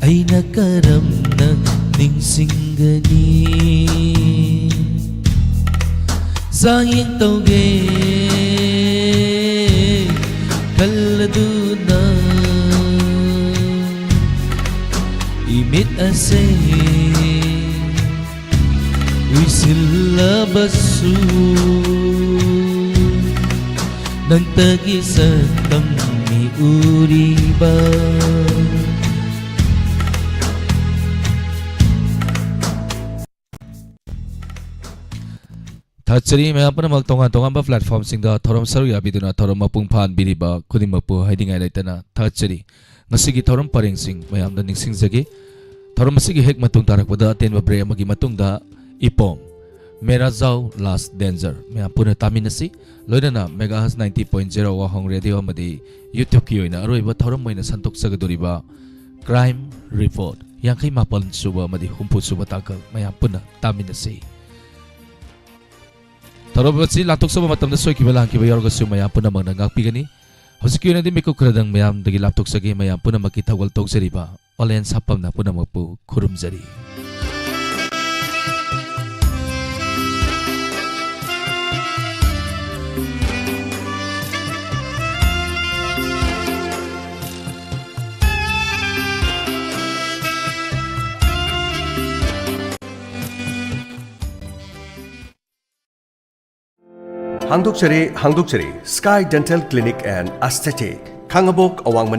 ꯑꯩꯅ ꯀꯔꯝꯅ ꯅꯤꯡꯁꯤꯡꯒꯅꯤ? ꯆꯥꯡꯌꯦꯡ ꯇꯧꯒꯦ ꯈꯜꯂꯗꯨꯅ ꯏꯃꯤꯠ ꯑꯁꯦ ꯎꯏꯁꯤꯜꯂꯕꯁꯨ ꯅꯪꯇꯒꯤ ꯁꯛꯇꯝ ꯃꯤ ꯎꯔꯤꯕ꯫ ꯊꯥꯒꯠꯆꯔꯤ ꯃꯌꯥꯝ ꯄꯨꯝꯅꯃꯛ ꯇꯣꯉꯥꯟ ꯇꯣꯉꯥꯟꯕ platformꯁꯤꯡꯗ ꯊꯧꯔꯝ ꯁꯔꯨꯛ ꯌꯥꯕꯤꯗꯨꯅ ꯊꯧꯔꯝ ꯃꯄꯨꯡ ꯐꯥꯍꯟꯕꯤꯔꯤꯕ ꯈꯨꯗꯤꯡꯃꯛꯄꯨ ꯍꯥꯏꯅꯤꯡꯉꯥꯏ ꯂꯩꯇꯅ ꯊꯥꯒꯠꯆꯔꯤ꯫ ꯉꯁꯤꯒꯤ ꯊꯧꯔꯝ ꯄꯔꯦꯡꯁꯤꯡ ꯃꯌꯥꯝꯗ ꯅꯤꯡꯁꯤꯡꯖꯒꯦ꯫ ꯊꯧꯔꯝ ꯑꯁꯤꯒꯤ ꯍꯦꯛ ꯃꯇꯨꯡ ꯇꯥꯔꯛꯄꯗ ꯑꯇꯦꯟꯕ break ꯑꯃꯒꯤ ꯃꯇꯨꯡꯗ ꯏꯄꯣꯝ, ꯃꯦꯔꯥ ꯖꯥꯎ ꯂꯥꯁ ꯗꯦꯟꯖꯔ ꯃꯌꯥꯝ ꯄꯨꯟꯅ ꯇꯥꯃꯤꯟꯅꯁꯤ꯫ ꯂꯣꯏꯅꯅ Megahertz ninety point zero ꯋꯥꯍꯣꯡ ꯔꯦꯗꯤꯑꯣ ꯑꯃꯗꯤ YouTubeꯀꯤ ꯑꯣꯏꯅ ꯑꯔꯣꯏꯕ ꯊꯧꯔꯝ ꯑꯣꯏꯅ ꯁꯟꯗꯣꯛꯆꯒꯗꯧꯔꯤꯕ Crime Report ꯌꯥꯡꯈꯩ ꯃꯥꯄꯟ ꯁꯨꯕ ꯑꯃꯗꯤ ꯍꯨꯝꯐꯨ ꯁꯨꯕ ꯇꯥꯡꯀꯛ ꯃꯌꯥꯝ ꯄꯨꯟꯅ ꯇꯥꯃꯤꯟꯅꯁꯤ꯫ ꯊꯧꯔꯝ ꯑꯁꯤ ꯂꯥꯟꯊꯣꯛꯆꯕ ꯃꯇꯝꯗ ꯁꯣꯏꯈꯤꯕ ꯂꯥꯟꯈꯤꯕ ꯌꯥꯎꯔꯒꯁꯨ ꯃꯌꯥꯝ ꯄꯨꯝꯅꯃꯛꯅ ꯉꯥꯛꯄꯤꯒꯅꯤ꯫ ꯍꯧꯖꯤꯛꯀꯤ ꯑꯣꯏꯅꯗꯤ ꯃꯤꯀꯨꯞ ꯈꯔꯗꯪ ꯃꯌꯥꯝꯗꯒꯤ ꯂꯥꯞꯊꯣꯛꯆꯒꯦ꯫ ꯃꯌꯥꯝ ꯄꯨꯝꯅꯃꯛꯀꯤ ꯊꯧꯒꯜ ꯇꯧꯖꯔꯤꯕ ꯑꯣꯂꯦꯟ ꯁꯥꯄꯝꯅ ꯄꯨꯝꯅꯃꯛꯄꯨ ꯈꯨꯔꯨꯝꯖꯔꯤ꯫ ꯍꯥꯡꯗꯣꯛꯆꯔꯤ, ꯍꯥꯡꯗꯣꯛꯆꯔꯤ꯫ Sky Dental Clinic and Aesthetic, ꯈꯥꯡꯉꯕꯣꯛ, ꯑꯋꯥꯡ ꯃꯅꯤꯡ